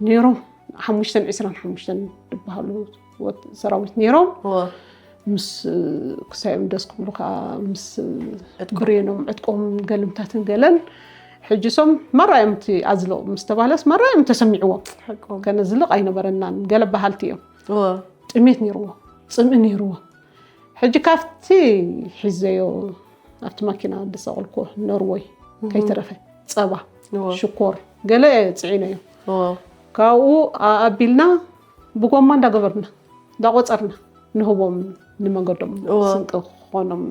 ነይሮም ሓሙሽተን ዕስራን ሓሙሽተን ዝበሃሉ ወት-፣ ሰራዊት ነይሮም። እዎ። ምስ ክሳዮም ደስ ክብሉ ከዓ ምስ ዕጥቆም። ብሬኖም ዕጥቆም ገልምታትን ገለን ሕጂ ሶም ማራ እዮም እቲ ኣዝልቕ ምስ ተባህለስ ማራ እዮም ተሰሚዕዎም። ሓቆም። ከነዝልቕ ኣይነበረናን። ገለ በሃልቲ እዮም። እዎ። ጥሜት ነይርዎ፣ ጽምኢ ነይርዎ። ሕጂ ካብቲ ሒዘዮ ኣብቲ ማኪና ዝሰቐልኩዎ ኖርወይ እህ። ከይተረፈ ጸባ፣ እዎ። ሽኮር፣ ገለ ጽዒነዮ። እዎ። ካብኡ ኣቢልና ብጎማ እንዳገበርና፣ እንዳቆጸርና ንህቦም ንመንገዶም እዎ። ስንቂ ክኾኖም።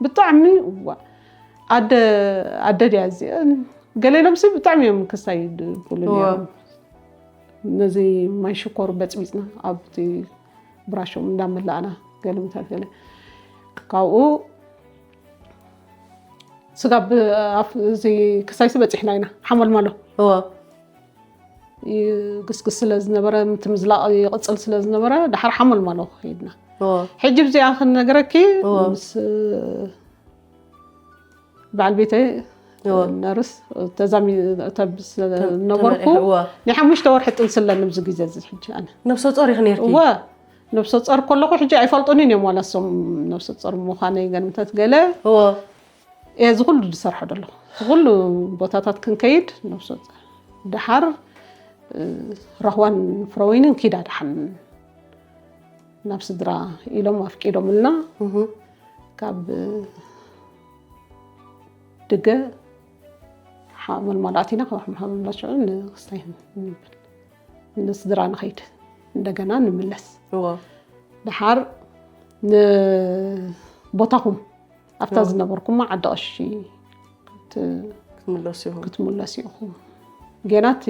ብጣዕሚ እዋ፣ ኣደ፣ ኣደ ድያ እዚአን? ገለ ኢሎምሲ ብጣዕሚ እዮም ክሳይ ድብሉ እዎ። ነይሮም። ነዚ ማይ ሽኮር በጽቢጽና ኣብቲ ብራሾም እንዳመላእና ገለ ምታት ገለ። ካብኡ ስጋብ ኣፍ-፣ እዚ ክሳይሲ በጺሕና ኢና። ሓመልማሎ። እዎ። ይግስግስ ስለ ዝነበረ፣ እቲ ምዝላቕ ይቕጽል ስለ ዝነበረ፣ ድሓር ሓመልማሎ ከይድና። እዎ። ሕጂ ብዚኣ ክንነግረኪ፣ እዎ። ምስ በዓል ቤተይ እዎ። ነርስ ተዛሚ-፣ ተብ-፣ ተብ-፣ ነበርኩ። ተመሪሑ፣ እዎ። ናይ ሓሙሽተ ወርሒ ጥንሲ ኣለኒ ኣብዚ ግዜ እዚ ሕጂ ኣነ። ነብሰ ጾር ኢኺ ነይርኪ? እወ። ነብሰ ጾር ከለኹ ሕጂ ኣይፈልጡንን እዮም ዋላ እሶም ነብሰ ጾር ምዃነይ ገንምታት ገለ። እዎ። እየ እዚ ኩሉ ዝሰርሖ ዘለኹ። እዚ ኩሉ ቦታታት ክንከይድ ነብሰ ጾር። ደሓር፣ እ፣ ራህዋን ፍረወይንን ኪዳ ደሓን ናብ ስድራ ኢሎም ኣፍቂዶምልና። እህ። ካብ ድገ ሓመልማሎ ኣቲና፣ ካብ ሓመልማሎ ሽዑ ንክስታይ ንብል። ንስድራ ንኸይድ፣ እንደገና ንምለስ። እዎ። ደሓር ንቦታኹም፣ ኣብታ እዎ። ዝነበርኩማ ዓዲ ቀሺ ክት-፣ ክትምለሱ ኢኹም። ክትምለሱ ኢኹም። ጌና እቲ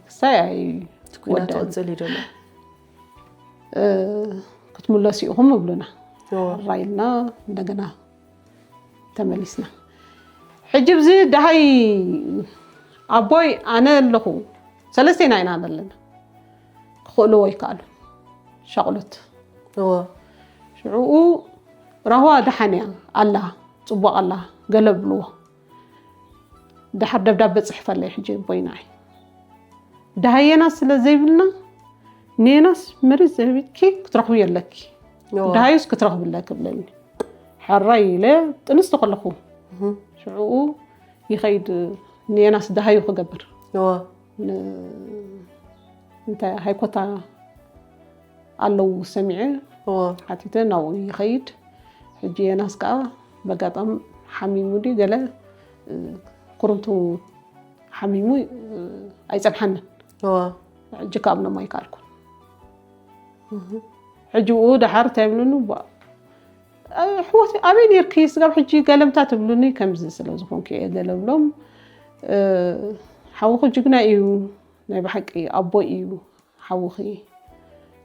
ክሳይ ኣይ እቲ ኲናት ወደን። ክቕጽል እዩ ዘሎ። እ፣ ክትምለሱ ኢኹም ይብሉና። እዎ። ሕራይ ኢልና እንደገና ተመሊስና። ሕጂ ብዚ ደሃይ ኣቦይ ኣነ ኣለኹ፣ ሰለስቴና ኢና ዘለና። ክኽእልዎ ይከኣሉ። ሻቕሎት። እዎ። ሽዑኡ ራህዋ ደሓን እያ ኣላ፣ ጽቡቕ ኣላ፣ ገለ ብልዎ። ደሓር ደብዳበ ጽሕፈለይ ሕጂ ኣቦይ ንዓይ። ደሃየና ስለ ዘይብልና፣ ኔናስ መሬት ዘህቢትኪ ክትረኽቢ የለኪ፣ ደሃዩስ ክትረኽብለ ክብለኒ። ሕራይ ኢለ ጥንስቲ ከለኹ ሽዕኡ ይኸይድ ኔናስ ደሃዩ ክገብር እንታይ ሃይኮታ ኣለዉ ሰሚዐ ሓቲተ ናብኡ ይኸይድ። ሕጂ የናስ ከዓ በጋጣም ሓሚሙ ድዩ ገለ ኩርምቱ ሓሚሙ ኣይፀንሓንን። ሕጂ ካብ ነማ ይከኣልኩን። ሕጂ ብኡ ደሓር እንታይ ይብሉኒ ኣሕዋት ኣበይ ነርኪ ስጋብ ሕጂ ገለምታ ትብሉኒ ከምዚ ስለ ዝኾንኩ እየ ገለ ብሎም። ሓውኹ ጅግና እዩ፣ ናይ ብሓቂ ኣቦ እዩ ሓውኺ።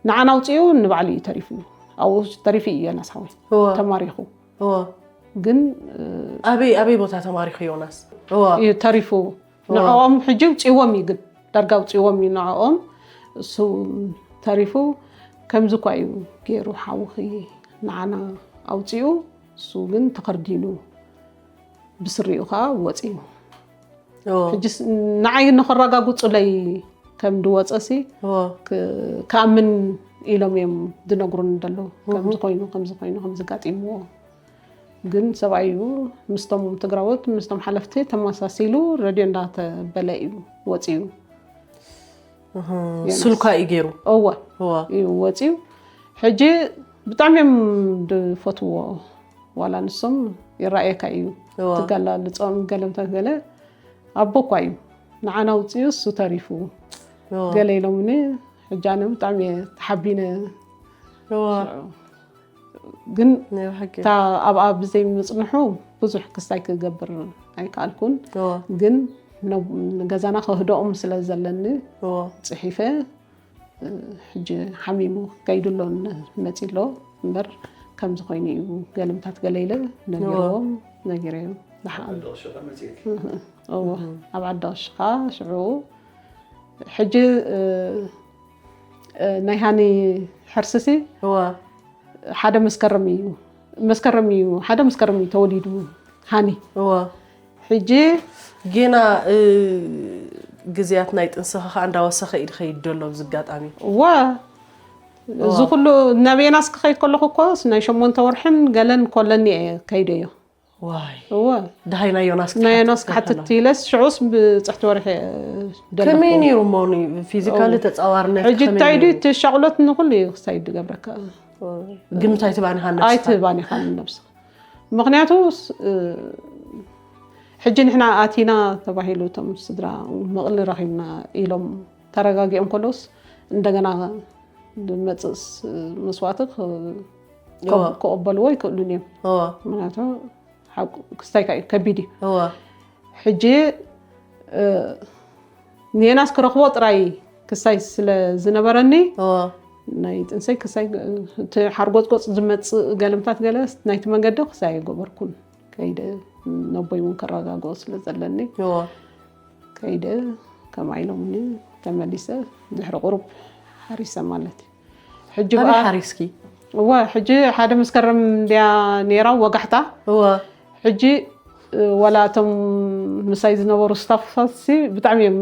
ንዓና ኣውፅኡ ንባዕሉ እዩ ተሪፉ። ኣብኡ ተሪፉ እዩ ዮናስ ሓወይ ተማሪኹ። ግን ኣበይ ኣበይ ቦታ ተማሪኹ ዮናስ? እዩ ተሪፉ። ንዕኦም ሕጂ ውፅዎም እዩ ግን ዳርጋ ውፅዎም እዩ ንዕኦም። እሱ ተሪፉ። ከምዚ እኳ እዩ ገይሩ ሓውኺ ንዓና ኣውፅኡ፣ እሱ ግን ተኸርዲኑ ብስሪኡ ከዓ ወፅዩ። ሕጂስ ንዓይ ንኸረጋግፁለይ ከም ድወፀሲ ክኣምን ኢሎም እዮም ዝነግሩኒ ዘለዉ። ከምዚ ኮይኑ ከምዚ ኮይኑ ከምዚ ጋጢምዎ። ግን ሰብኣዩ ምስቶም ትግራዎት ምስቶም ሓለፍቲ ተመሳሲሉ ረድዮ እንዳተበለ እዩ ወፅዩ። ስልኳ እዩ ገይሩ። እወ እዩ ወፅዩ። ሕጂ ብጣዕሚ እዮም ዝፈትዎ። ዋላ ንሶም ይረኣየካ እዩ ትጋላልፆም ገለምታት ገለ ኣቦ እኳ እዩ ንዓና ውፅኡ እሱ ተሪፉ ገለ ኢሎምኒ። ሕጂ ኣነ ብጣዕሚ እየ ተሓቢነ። ግን እታ ኣብኣ ብዘይ ምፅንሑ ብዙሕ ክስታይ ክገብር ኣይከኣልኩን። ግን ገዛና ከህደኦም ስለ ዘለኒ ፅሒፈ ሕጂ ሓሚሙ ከይዱ ኣሎ መፂ ኣሎ እምበር ከምዚ ኮይኑ እዩ ገልምታት ገለ ኢለ ነጊርዎም ነጊረዮም። ዝሓኣሉ ኣብ ዓዲ ቀሽኻ ሽዑ ሕጂ ናይ ሃኒ ሕርስሲ ሓደ መስከረም እዩ መስከረም እዩ ሓደ መስከረም እዩ ተወሊዱ ሃኒ። ሕጂ ጌና ግዜያት ናይ ጥንስኻ ከዓ እንዳወሰኸ እዩ ዝኸይድ ዘሎ ኣብዚ ኣጋጣሚ። እወ እዚ ኩሉ ናበየናስ ክኸይድ ከለኹ እኮ ናይ ሸሞንተ ወርሕን ገለን ኮለኒ እየ ከይደዮ። ዋይ እወ ደሃይ ናይ ዮናስ ናይ ዮናስ ክሓትት ኢለስ ሽዑስ ብፅሕቲ ወርሒ ከመይ ነይሩ እሞ ፊዚካሊ ተፃዋርነት ሕጂ እንታይ ድዩ እቲ ሻቕሎት ንኩሉ እዩ ክሳይድ ዝገብረካ። ግምት ኣይትባኒ ሃነብስኻ። ኣይትባኒ ሃኒ ነብስኻ ምኽንያቱ ሕጂ ንሕና ኣቲና ተባሂሉ እቶም ስድራ መቕሊ ረኺብና ኢሎም ተረጋጊኦም ከለውስ እንደገና ዝመፅእስ መስዋእቲ ክቕበልዎ ይክእሉን እዮም። ምክንያቱ ክስታይካ እዩ ከቢድ እዩ። ሕጂ ንየናስ ክረኽቦ ጥራይ ክሳይ ስለ ዝነበረኒ ናይ ጥንሰይ ክሳይ እቲ ሓርጎፅጎፅ ዝመፅእ ገለምታት ገለ ናይቲ መንገዲ ክሳይ ኣይገበርኩን። ከይደ ነቦይ እውን ከረጋግኦ ስለ ዘለኒ ከይደ ከምኣ ኢሎምኒ ተመሊሰ ድሕሪ ቁሩብ ሓሪሰ ማለት እዩ። ሕጂ ኣበይ ሓሪስኪ? እወ ሕጂ ሓደ መስከረም እንድያ ነይራ ወጋሕታ። እወ ሕጂ ወላ እቶም ምሳይ ዝነበሩ ስታፍሲ ብጣዕሚ እዮም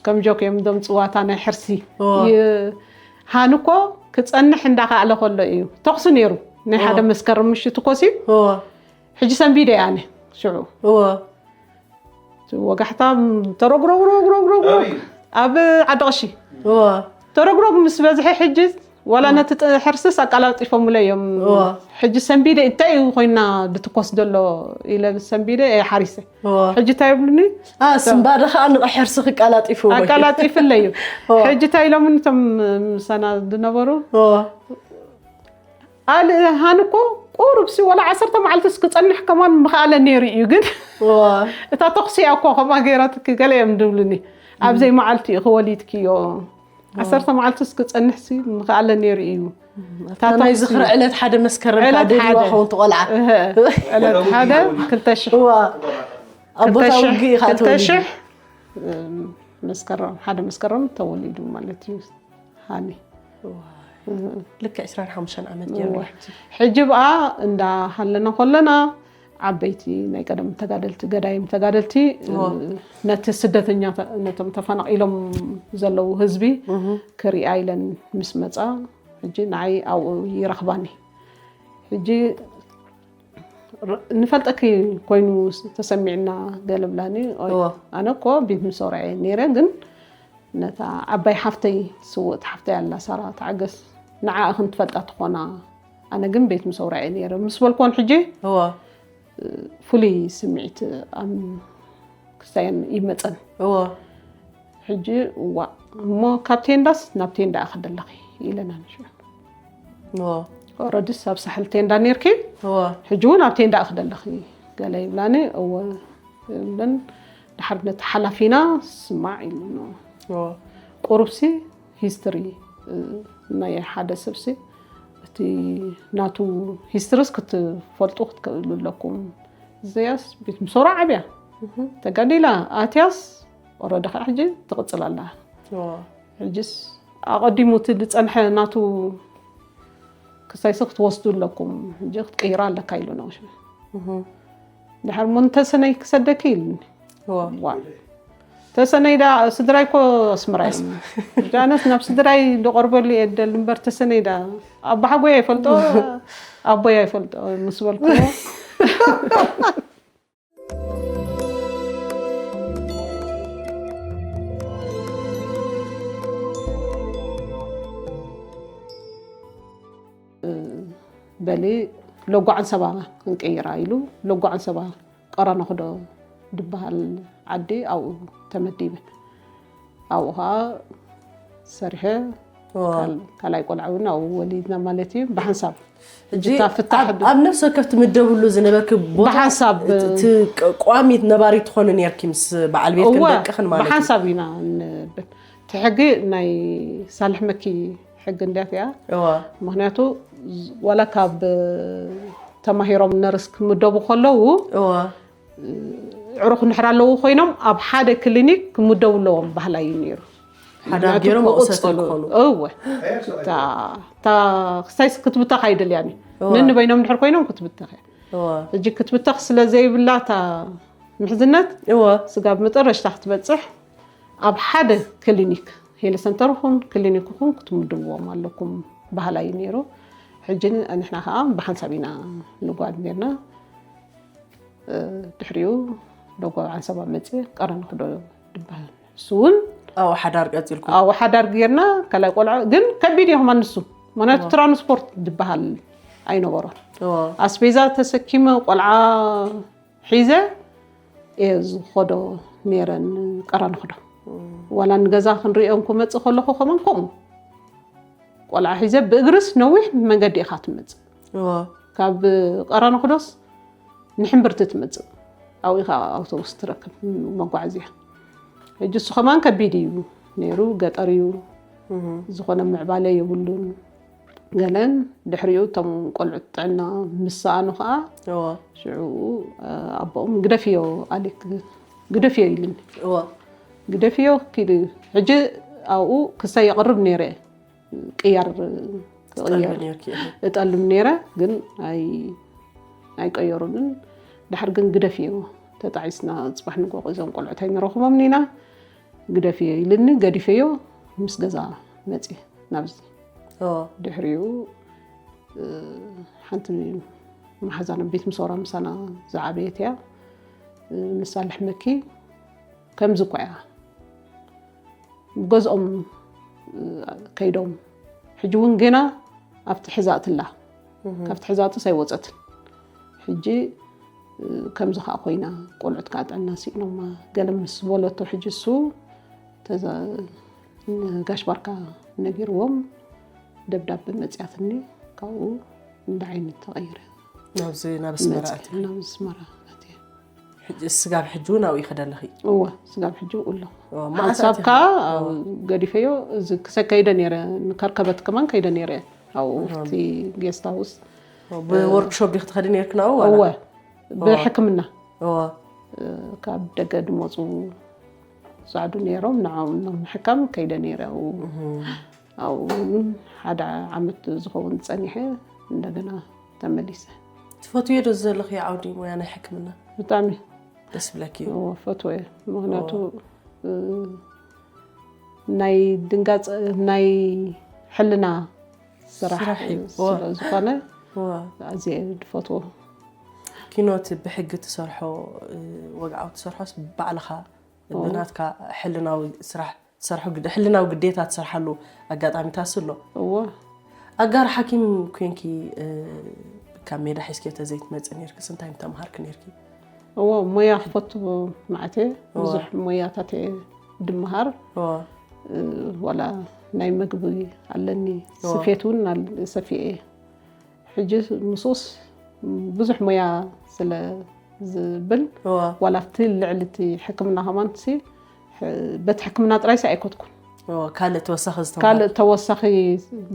ከም ጆክ እዮም ዶም ፅዋታ ናይ ሕርሲ። ሃኒ እኮ ክፀንሕ እንዳኸኣለ ከሎ እዩ ተኹሲ ነይሩ ናይ ሓደ መስከረም ምሽት እኮ ሲ። ሕጂ ሰንቢደ እየ ኣነ ሽዑ። ወጋሕታ ተረጉረጉረጉረጉረጉ ኣብ ዓዲ ቀሺ ተረጉረጉ ምስ በዝሐ ሕጂ ዋላ ነቲ ሕርስስ ኣቀላጢፎምለ እዮም። ሕጂ ሰንቢደ እንታይ እዩ ኮይና ድትኮስ ዘሎ ኢለ ሰንቢደ እየ ሓሪሰ። ሕጂ እንታይ ይብሉኒ ስንባደ ከዓ ንቕ ሕርሲ ክቀላጢፉ ኣቀላጢፍለ እዩ። ሕጂ እንታይ ኢሎምኒ እቶም ምሳና ዝነበሩ ኣል ሃን እኮ ቁሩብ ሲ ወላ ዓሰርተ መዓልትስ ክፀንሕ ከማን ምኽኣለ ነይሩ እዩ ግን እታ ተኽሲ እያ እኮ ከምኣ ገይራትኪ ገለ እዮም ዝብሉኒ። ኣብዘይ መዓልቲ እዩ ክወሊድክዮ ዓሰርተ መዓልትስ ክፀንሕ ሲ ምኽኣለ ነይሩ እዩ። ናይ ዝኽሪ ዕለት ሓደ መስከረም ካደልዋ ኸውን ትቆልዓ ዕለት ሓደ ክልተ ሽሕ ኣብ ቦታ ውግእ ኢኻ ተወሊዱ። መስከረም ሓደ መስከረም ተወሊዱ ማለት እዩ። ሃኒ ልክዕ ዕስራን ሓሙሽተን ዓመት ገይሩ። ሕጂ ብኣ እንዳሃለና ከለና ዓበይቲ ናይ ቀደም ተጋደልቲ፣ ገዳይም ተጋደልቲ፣ ነቲ ስደተኛ፣ ነቶም ተፈናቒሎም ዘለዉ ህዝቢ ክሪኣ ኢለን ምስ መጻ፣ ሕጂ ንዓይ ኣብኡ ይረኽባኒ። ሕጂ ንፈልጠኪ ኮይኑ ተሰሚዕና ገለ ብላኒ። ኣነ እኮ ቤት ምሰውራ እየ ነይረ፣ ግን ነታ ዓባይ ሓፍተይ፣ ስውእቲ ሓፍተይ ኣላ፣ ሳራ ተዓገስ፣ ንዓኣ ክንትፈልጣ ትኾና። ኣነ ግን ቤት ምሰውራ እየ ነይረ ምስ በልኮን፣ ሕጂ ፍሉይ ስምዒት ኣብ ክሳየን ይመጸን። ሕጂ፣ ዋ፣ እሞ ካብ ቴንዳስ ናብ ቴንዳ እያ ከደለኺ ኢለና ንሽዑ። ኦረዲስ ኣብ ሳሕል ቴንዳ ነርኪ፣ ሕጂ እውን ኣብ ቴንዳ እያ ከደለኺ ገለ ይብላኒ። እወ እብለን። ድሓር ነቲ ሓላፊና ስማዕ ኢሉኖ። ቁሩብሲ ሂስትሪ ናይ ሓደ ሰብሲ እቲ ናቱ ሂስትሪስ ክትፈልጡ ክትክእሉ ኣለኩም። ዘያስ ቤት ምሶራ ዓብያ ተጋዲላ ኣትያስ ወረደ ከዓ ሕጂ ትቕፅል ኣላ። ሕጅስ ኣቐዲሙ እቲ ዝፀንሐ ናቱ ክሳይሲ ክትወስዱ ኣለኩም፣ ሕጂ ክትቅይራ ኣለካ ኢሉ ነው። ድሓር ሞ እንተሰነይ ክሰደኪ ኢልኒ። ተሰነይ ዳ ስድራይ እኮ ኣስመራ እዩ። ጃነስ ናብ ስድራይ ዝቐርበሉ እየ ደል እምበር ተሰነይ ዳ ኣባሓጎይ ኣይፈልጦ ኣቦይ ኣይፈልጦ ምስ በልኩ በሊ ሎጓ ዓንሰባ ክንቅይራ ኢሉ ሎጓ ዓንሰባ ቀረነኽዶ ዝበሃል ዓዲ ኣብኡ ተመዲበ። ኣብኡ ከዓ ሰሪሐ ካልኣይ ቆልዓ እውን ኣብኡ ወሊድና ማለት እዩ። ብሓንሳብ ሕጂ ኣብ ነፍሲ ወከፍ ትምደብሉ ዝነበርኪ ቦታ ብሓንሳብ ቋሚት ነባሪት ትኾኒ ነርኪ ምስ በዓል ቤትክን ደቅኽን ማለት እዩ። ብሓንሳብ ኢና ንብል። እቲ ሕጊ ናይ ሳልሕ መኪ ሕጊ እንዲያት እያ። ምክንያቱ ዋላ ካብ ተማሂሮም ነርስ ክምደቡ ከለዉ ዕሩኽ እንድሕር ኣለዉ ኮይኖም ኣብ ሓደ ክሊኒክ ክምደቡ ኣለዎም ባህላ እዩ ነይሩ። ሓዳር ገይሮም ኣብኡ ሰተን ክኾኑ። እወ። እታ ክሳይስ ክትብተኽ ኣይደልያን እዩ። ነንበይኖም እንድሕር ኮይኖም ክትብተኽ እያ። ሕጂ ክትብተኽ ስለ ዘይብላ እታ ምሕዝነት ስጋብ መጠረሽታ ክትበፅሕ ኣብ ሓደ ክሊኒክ ሄለ ሰንተር ኹን ክሊኒክ ኹን ክትምድብዎም ኣለኩም ባህላ እዩ ነይሩ። ሕጂ ንሕና ከዓ ብሓንሳብ ኢና ንጓድ ነርና። ድሕሪኡ ሎጎ ዓንሰባ መፅእ ቀረን ክዶ ድበሃል እሱ እውን ኣብኡ ሓዳር ቀፂልኩም ኣብኡ ሓዳር ጌርና ካልኣይ ቆልዓ ግን ከቢድ እዮም ኣንሱ ምክንያቱ ትራንስፖርት ድበሃል ኣይነበሮን። ኣስቤዛ ተሰኪመ ቆልዓ ሒዘ እየ ዝኸዶ ነይረ ንቀረንክዶ ዋላ ንገዛ ክንሪኦም ክመፅእ ከለኹ ከማን ከምኡ ቆልዓ ሒዘ ብእግርስ ነዊሕ መንገዲ ኢኻ ትመፅእ። ካብ ቀረንክዶስ ንሕምብርቲ ትመፅእ ኣብኡ ኢኻ ኣውቶቡስ ትረክብ መጓዓዝያ። ሕጂ እሱ ከማን ከቢድ እዩ ነይሩ ገጠር እዩ ዝኾነ ምዕባለ የብሉን። ገለን ድሕሪኡ እቶም ቆልዑት ጥዕና ምስ ሰኣኑ ከዓ ሽዑ ኣቦኦም ግደፍዮ ኣሌክ ግደፍዮ ኢልኒ። ግደፍዮ ኪድ ሕጂ ኣብኡ ክሳይ የቕርብ ነይረ ቅያር እጠልም ነይረ ግን ኣይቀየሩንን። ድሕር ግን ግደፍዮ ተጣዒስና ፅባሕ ንጎ እዞም ቆልዑት ኣይንረኽቦምን ኢና ግደፍዮ ኢልኒ ገዲፈዮ ምስ ገዛ መፅየ ናብዚ። ድሕሪኡ ሓንቲ መሓዛና ቤት ምሶራ ምሳና ዝዓበየት እያ። ንሳ ልሕመኪ ከምዚ እኳ እያ ብገዝኦም ከይዶም ሕጂ እውን ገና ኣብቲ ሕዛእትላ ካብቲ ሕዛእትስ ኣይወፀትን። ሕጂ ከምዚ ከዓ ኮይና ቆልዑት ከዓ ጥዕና ስኢኖማ ገለ ምስ በለቶ ሕጂ እሱ ጋሽ ባርካ ነጊርዎም ደብዳበ መፅያትኒ ካብኡ እንዳ ዓይኒ ተቐይረ ናብዚ ናብ ኣስመራ መፅእ ናብ ኣስመራ ኣትየ። ሕጂ ስጋብ ሕጂ እውን ኣብኡ ይኸደ ኣለኺ? እወ ስጋብ ሕጂ እውን ኣለኹ። እወ፣ መዓስ ሓንሳብ ኣቲኺ? ከኣ እወ። ገዲፈዮ እዚ ክሰ ከይደ ነይረ ንከርከበት ከማን ከይደ ነይረ ኣብኡ እወ። ኣብቲ ጌስት ሃውስ። እወ፣ ብወርክሾፕ ዲኺ ትኸዲ ነይርኪ ናብኡ ዋላ? እወ እወ። ብሕክምና እወ። ካብ ደገ ድመፁ ዛዕዱ ነይሮም ንዓኦም ንምሕካም ከይደ ነይረ ኣብኡ። እህ። ኣብኡ እውን ሓደ ዓመት ዝኸውን ፀኒሐ እንደገና ተመሊሰ። ትፈትዮ ዶ ዘለኺ ዓውዲ ሞያ ናይ ሕክምና? ብጣዕሚ ደስ ብለኪ እዩ? እዎ፣ ፈትዎ እየ። ምክንያቱ እ፣ ናይ ድንጋፅ ናይ ሕልና ስራሕ ስራሕ እዩ። ስለዝኾነ እዋ። ኣዝየ ዝፈትዎ። ኪኖት ብሕጊ ትሰርሖ እ፣ ወግዓዊ ትሰርሖስ ባዕልኻ ብናትካ ሕልናዊ ስራሕ ትሰርሖ ግድ- ሕልናዊ ግዴታ ትሰርሓሉ ኣጋጣሚታት ኣሎ። እዎ ኣጋር ሓኪም ኮንኪ እ፣ ካብ ሜዳ ሒዝኪ ተዘይትመፂ ነርክስ እንታይ ምተምሃርኪ ነርኪ? እዎ ሞያ ክፈቱ ማዕት እየ። ብዙሕ ሞያታት እየ ድምሃር። እዋ። እ፣ ዋላ ናይ መግቢ ኣለኒ። እዎ። ስፌት እውን ኣል- ሰፊየ እየ። ሕጂ ምስኡስ ብዙሕ ሞያ ስለ ዝብል እዋ። ዋላ ኣብቲ ልዕሊ እቲ ሕክምና ከማን ሲ በቲ ሕክምና ጥራይ ሲ ኣይኮትኩን። እዋ፣ ካልእ ተወሳኺ ዝተምሃር ካልእ ተወሳኺ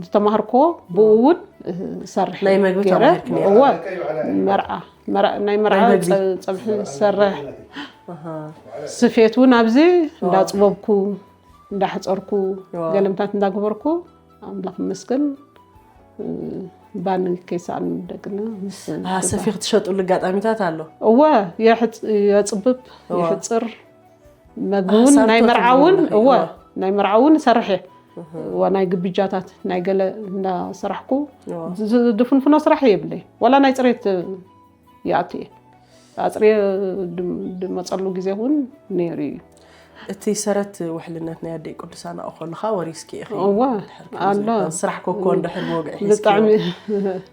ዝተማሃርክዎ ብኡ እውን እ፣ ሰርሕ ናይ መግቢ ገይረ። ተማሂርክ ነይርኪ? እወ መርዓ መርዓ- ናይ መርዓ ናይ መግቢ? ፀ- ፀብሒ ዝሰርሕ ኣሃ። ስፌት እውን ኣብዚ እንዳፅበብኩ እንዳሕፀርኩ እዋ። ገለምታት እንዳገበርኩ ኣምላኽ መስገን እ፣ ባኒ ከይሰኣኑ ደቅና ምስ ኣሃ፣ ሰፊ ክትሸጡሉ ኣጋጣሚታት ኣሎ። እወ የሕፅ- የፅብብ እዋ። የሕፅር መግቢ እውን ኣሳብ ናይ ቶት መርዓ እውን ዝብሉ እወ እዋ። ናይ መርዓ እውን እሰርሕ እየ። እዋ ናይ ግብጃታት ናይ ገለ እንዳሰራሕኩ እዋ። ዝ- ድፍንፍኖ ስራሕ የብለይ። ዋላ ናይ ፅሬት ይኣቱ እየ። ኣፅርየ ድም- ድመፀሉ ግዜ እውን ነይሩ እዩ። እቲ ሰረት ውሕልነት ናይ ኣደይ ቅዱሳን ኣብኡ ከለኻ ወሪስኪ ኢኺ? እዋ ድሕር ከምዚ ኣሎ። ስራሕ ኮኮ እንድሕር ብወግዒ ሒዝኪ ብጣዕሚ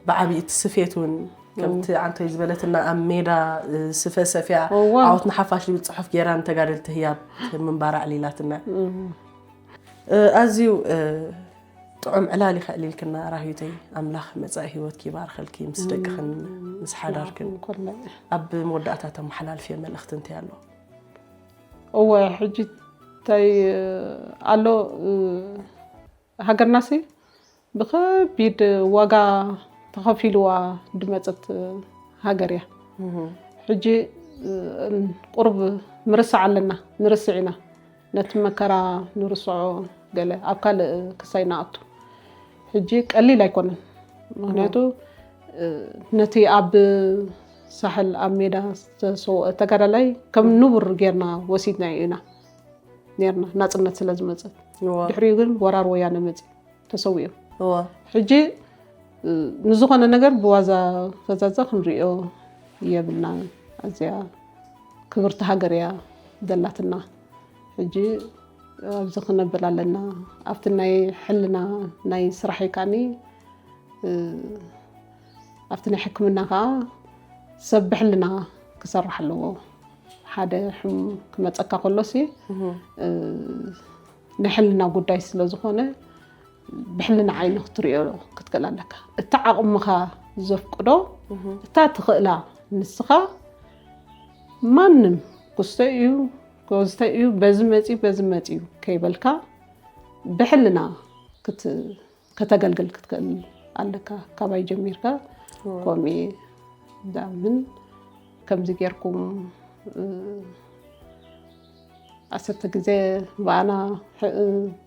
ብዓብዪ እቲ ስፌት እውን ከምቲ ዓንቶይ ዝበለትና ኣብ ሜዳ እ፣ ስፈ ሰፊያ እዋ። ዓወት ንሓፋሽ ዝብል ፅሑፍ ገይራ ንተጋደልቲ ህያብ ምንባራ ኣዕሊላትና። እ፣ ኣዝዩ እ፣ ጥዑም ዕላል ይኸዕሊልክና ራህዩተይ። ኣምላኽ መጻኢ ህይወትኪ ይባርኸልኪ፣ ምስ ደቅኽን ምስ ሓዳርክን። ንዓኹም ኮላ። ኣብ መወዳእታ ተመሓላልፍዮ መልእኽቲ እንታይ ኣሎ? እወ ሕጂ እንታይ ኣሎ እ፣ ሃገርናሲ ብኸቢድ ዋጋ ተኸፊልዋ ድመፀት ሃገር እያ። ሕጂ እ፣ ቁሩብ ምርሳዕ ኣለና፣ ንርስዕ ኢና። ነቲ መከራ ንርስዖ ገለ ኣብ ካልእ ክሳይ ንኣቱ። ሕጂ ቀሊል ኣይኮነን። ምክንያቱ እ፣ ነቲ ኣብ ሳሕል ኣብ ሜዳ ዝተሰውአ ተጋዳላይ ከም ንቡር ጌርና ወሲድናዮ ኢና ነርና፣ ናፅነት ስለ ዝመፀት። እዋ። ድሕሪኡ ግን ወራር ወያነ መፅዩ ተሰዊኡ። እዋ። ሕጂ እ፣ ንዝኾነ ነገር ብዋዛ ፈዛዛ ክንሪኦ የብልና። ኣዝያ ክብርቲ ሃገር እያ ዘላትና። ሕጂ ኣብዚ ክነብል ኣለና። ኣብቲ ናይ ሕልና ናይ ስራሕ ይካኒ እ፣ ኣብቲ ናይ ሕክምና ከዓ ሰብ ብሕልና ክሰርሕ ኣለዎ። ሓደ ሕም ክመፀካ ከሎሲ እ፣ ናይ ሕልና ጉዳይ ስለ ዝኾነ ብሕልና ዓይኒ ክትሪኦ ክትክእል ኣለካ። እቲ ዓቕምኻ ዘፍቅዶ እታ ትኽእላ ንስኻ ማንም ክስተ እዩ ክወዝተ እዩ በዚ መፂ በዚ መፂ እዩ ከይበልካ ብሕልና ክት- ከተገልግል ክትክእል ኣለካ። ካባይ ጀሚርካ ኮሚ ዳምን ከምዚ ጌርኩም እ፣ ዓሰርተ ግዜ ብኣና ሕ-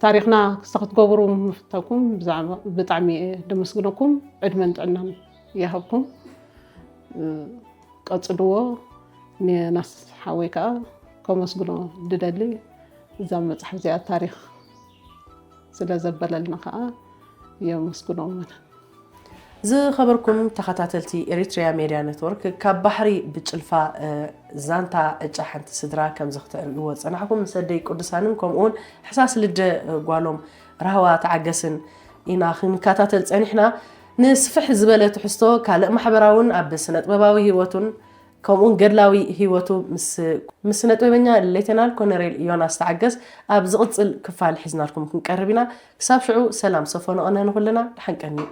ታሪኽና ክስተ ክትገብሩ ምፍታኩም ብዛዕባ ብጣዕሚ እየ ደመስግነኩም። ዕድመን ጥዕናን ይሃብኩም። እ፣ ቀጽልዎ። ንናስ ሓወይ ከዓ ከመስግኖ ድደሊ። እዛ መፅሓፍ እዚኣ ታሪኽ ስለ ዘበለልና ከዓ የመስግኖ። ዝኸበርኩም ተኸታተልቲ ኤሪትሪያ ሜድያ ኔትወርክ፣ ካብ ባሕሪ ብጭልፋ እ፣ ዛንታ ዕጫ ሓንቲ ስድራ ከምዚ ክትዕልዎ ዝጸናሕኩም ምስ ኣደይ ቅዱሳንን ከምኡውን ሕሳስ ልደ እ፣ ጓሎም ራህዋ ተዓገስን ኢና ክንከታተል ጸኒሕና። ንስፍሕ ዝበለ ትሕዝቶ ካልእ ማሕበራውን ኣብ ስነጥበባዊ ህይወቱን ከምኡውን ገድላዊ ህይወቱ ምስ ምስ ስነጥበበኛ ሌተናል ኮነሬል ዮናስ ተዓገስ ኣብ ዝቕጽል ክፋል ሒዝናልኩም ክንቀርብ ኢና። ክሳብ ሽዑ ሰላም ሰፎ ንቕነ ንኹልና። ደሓን ቀንዩ።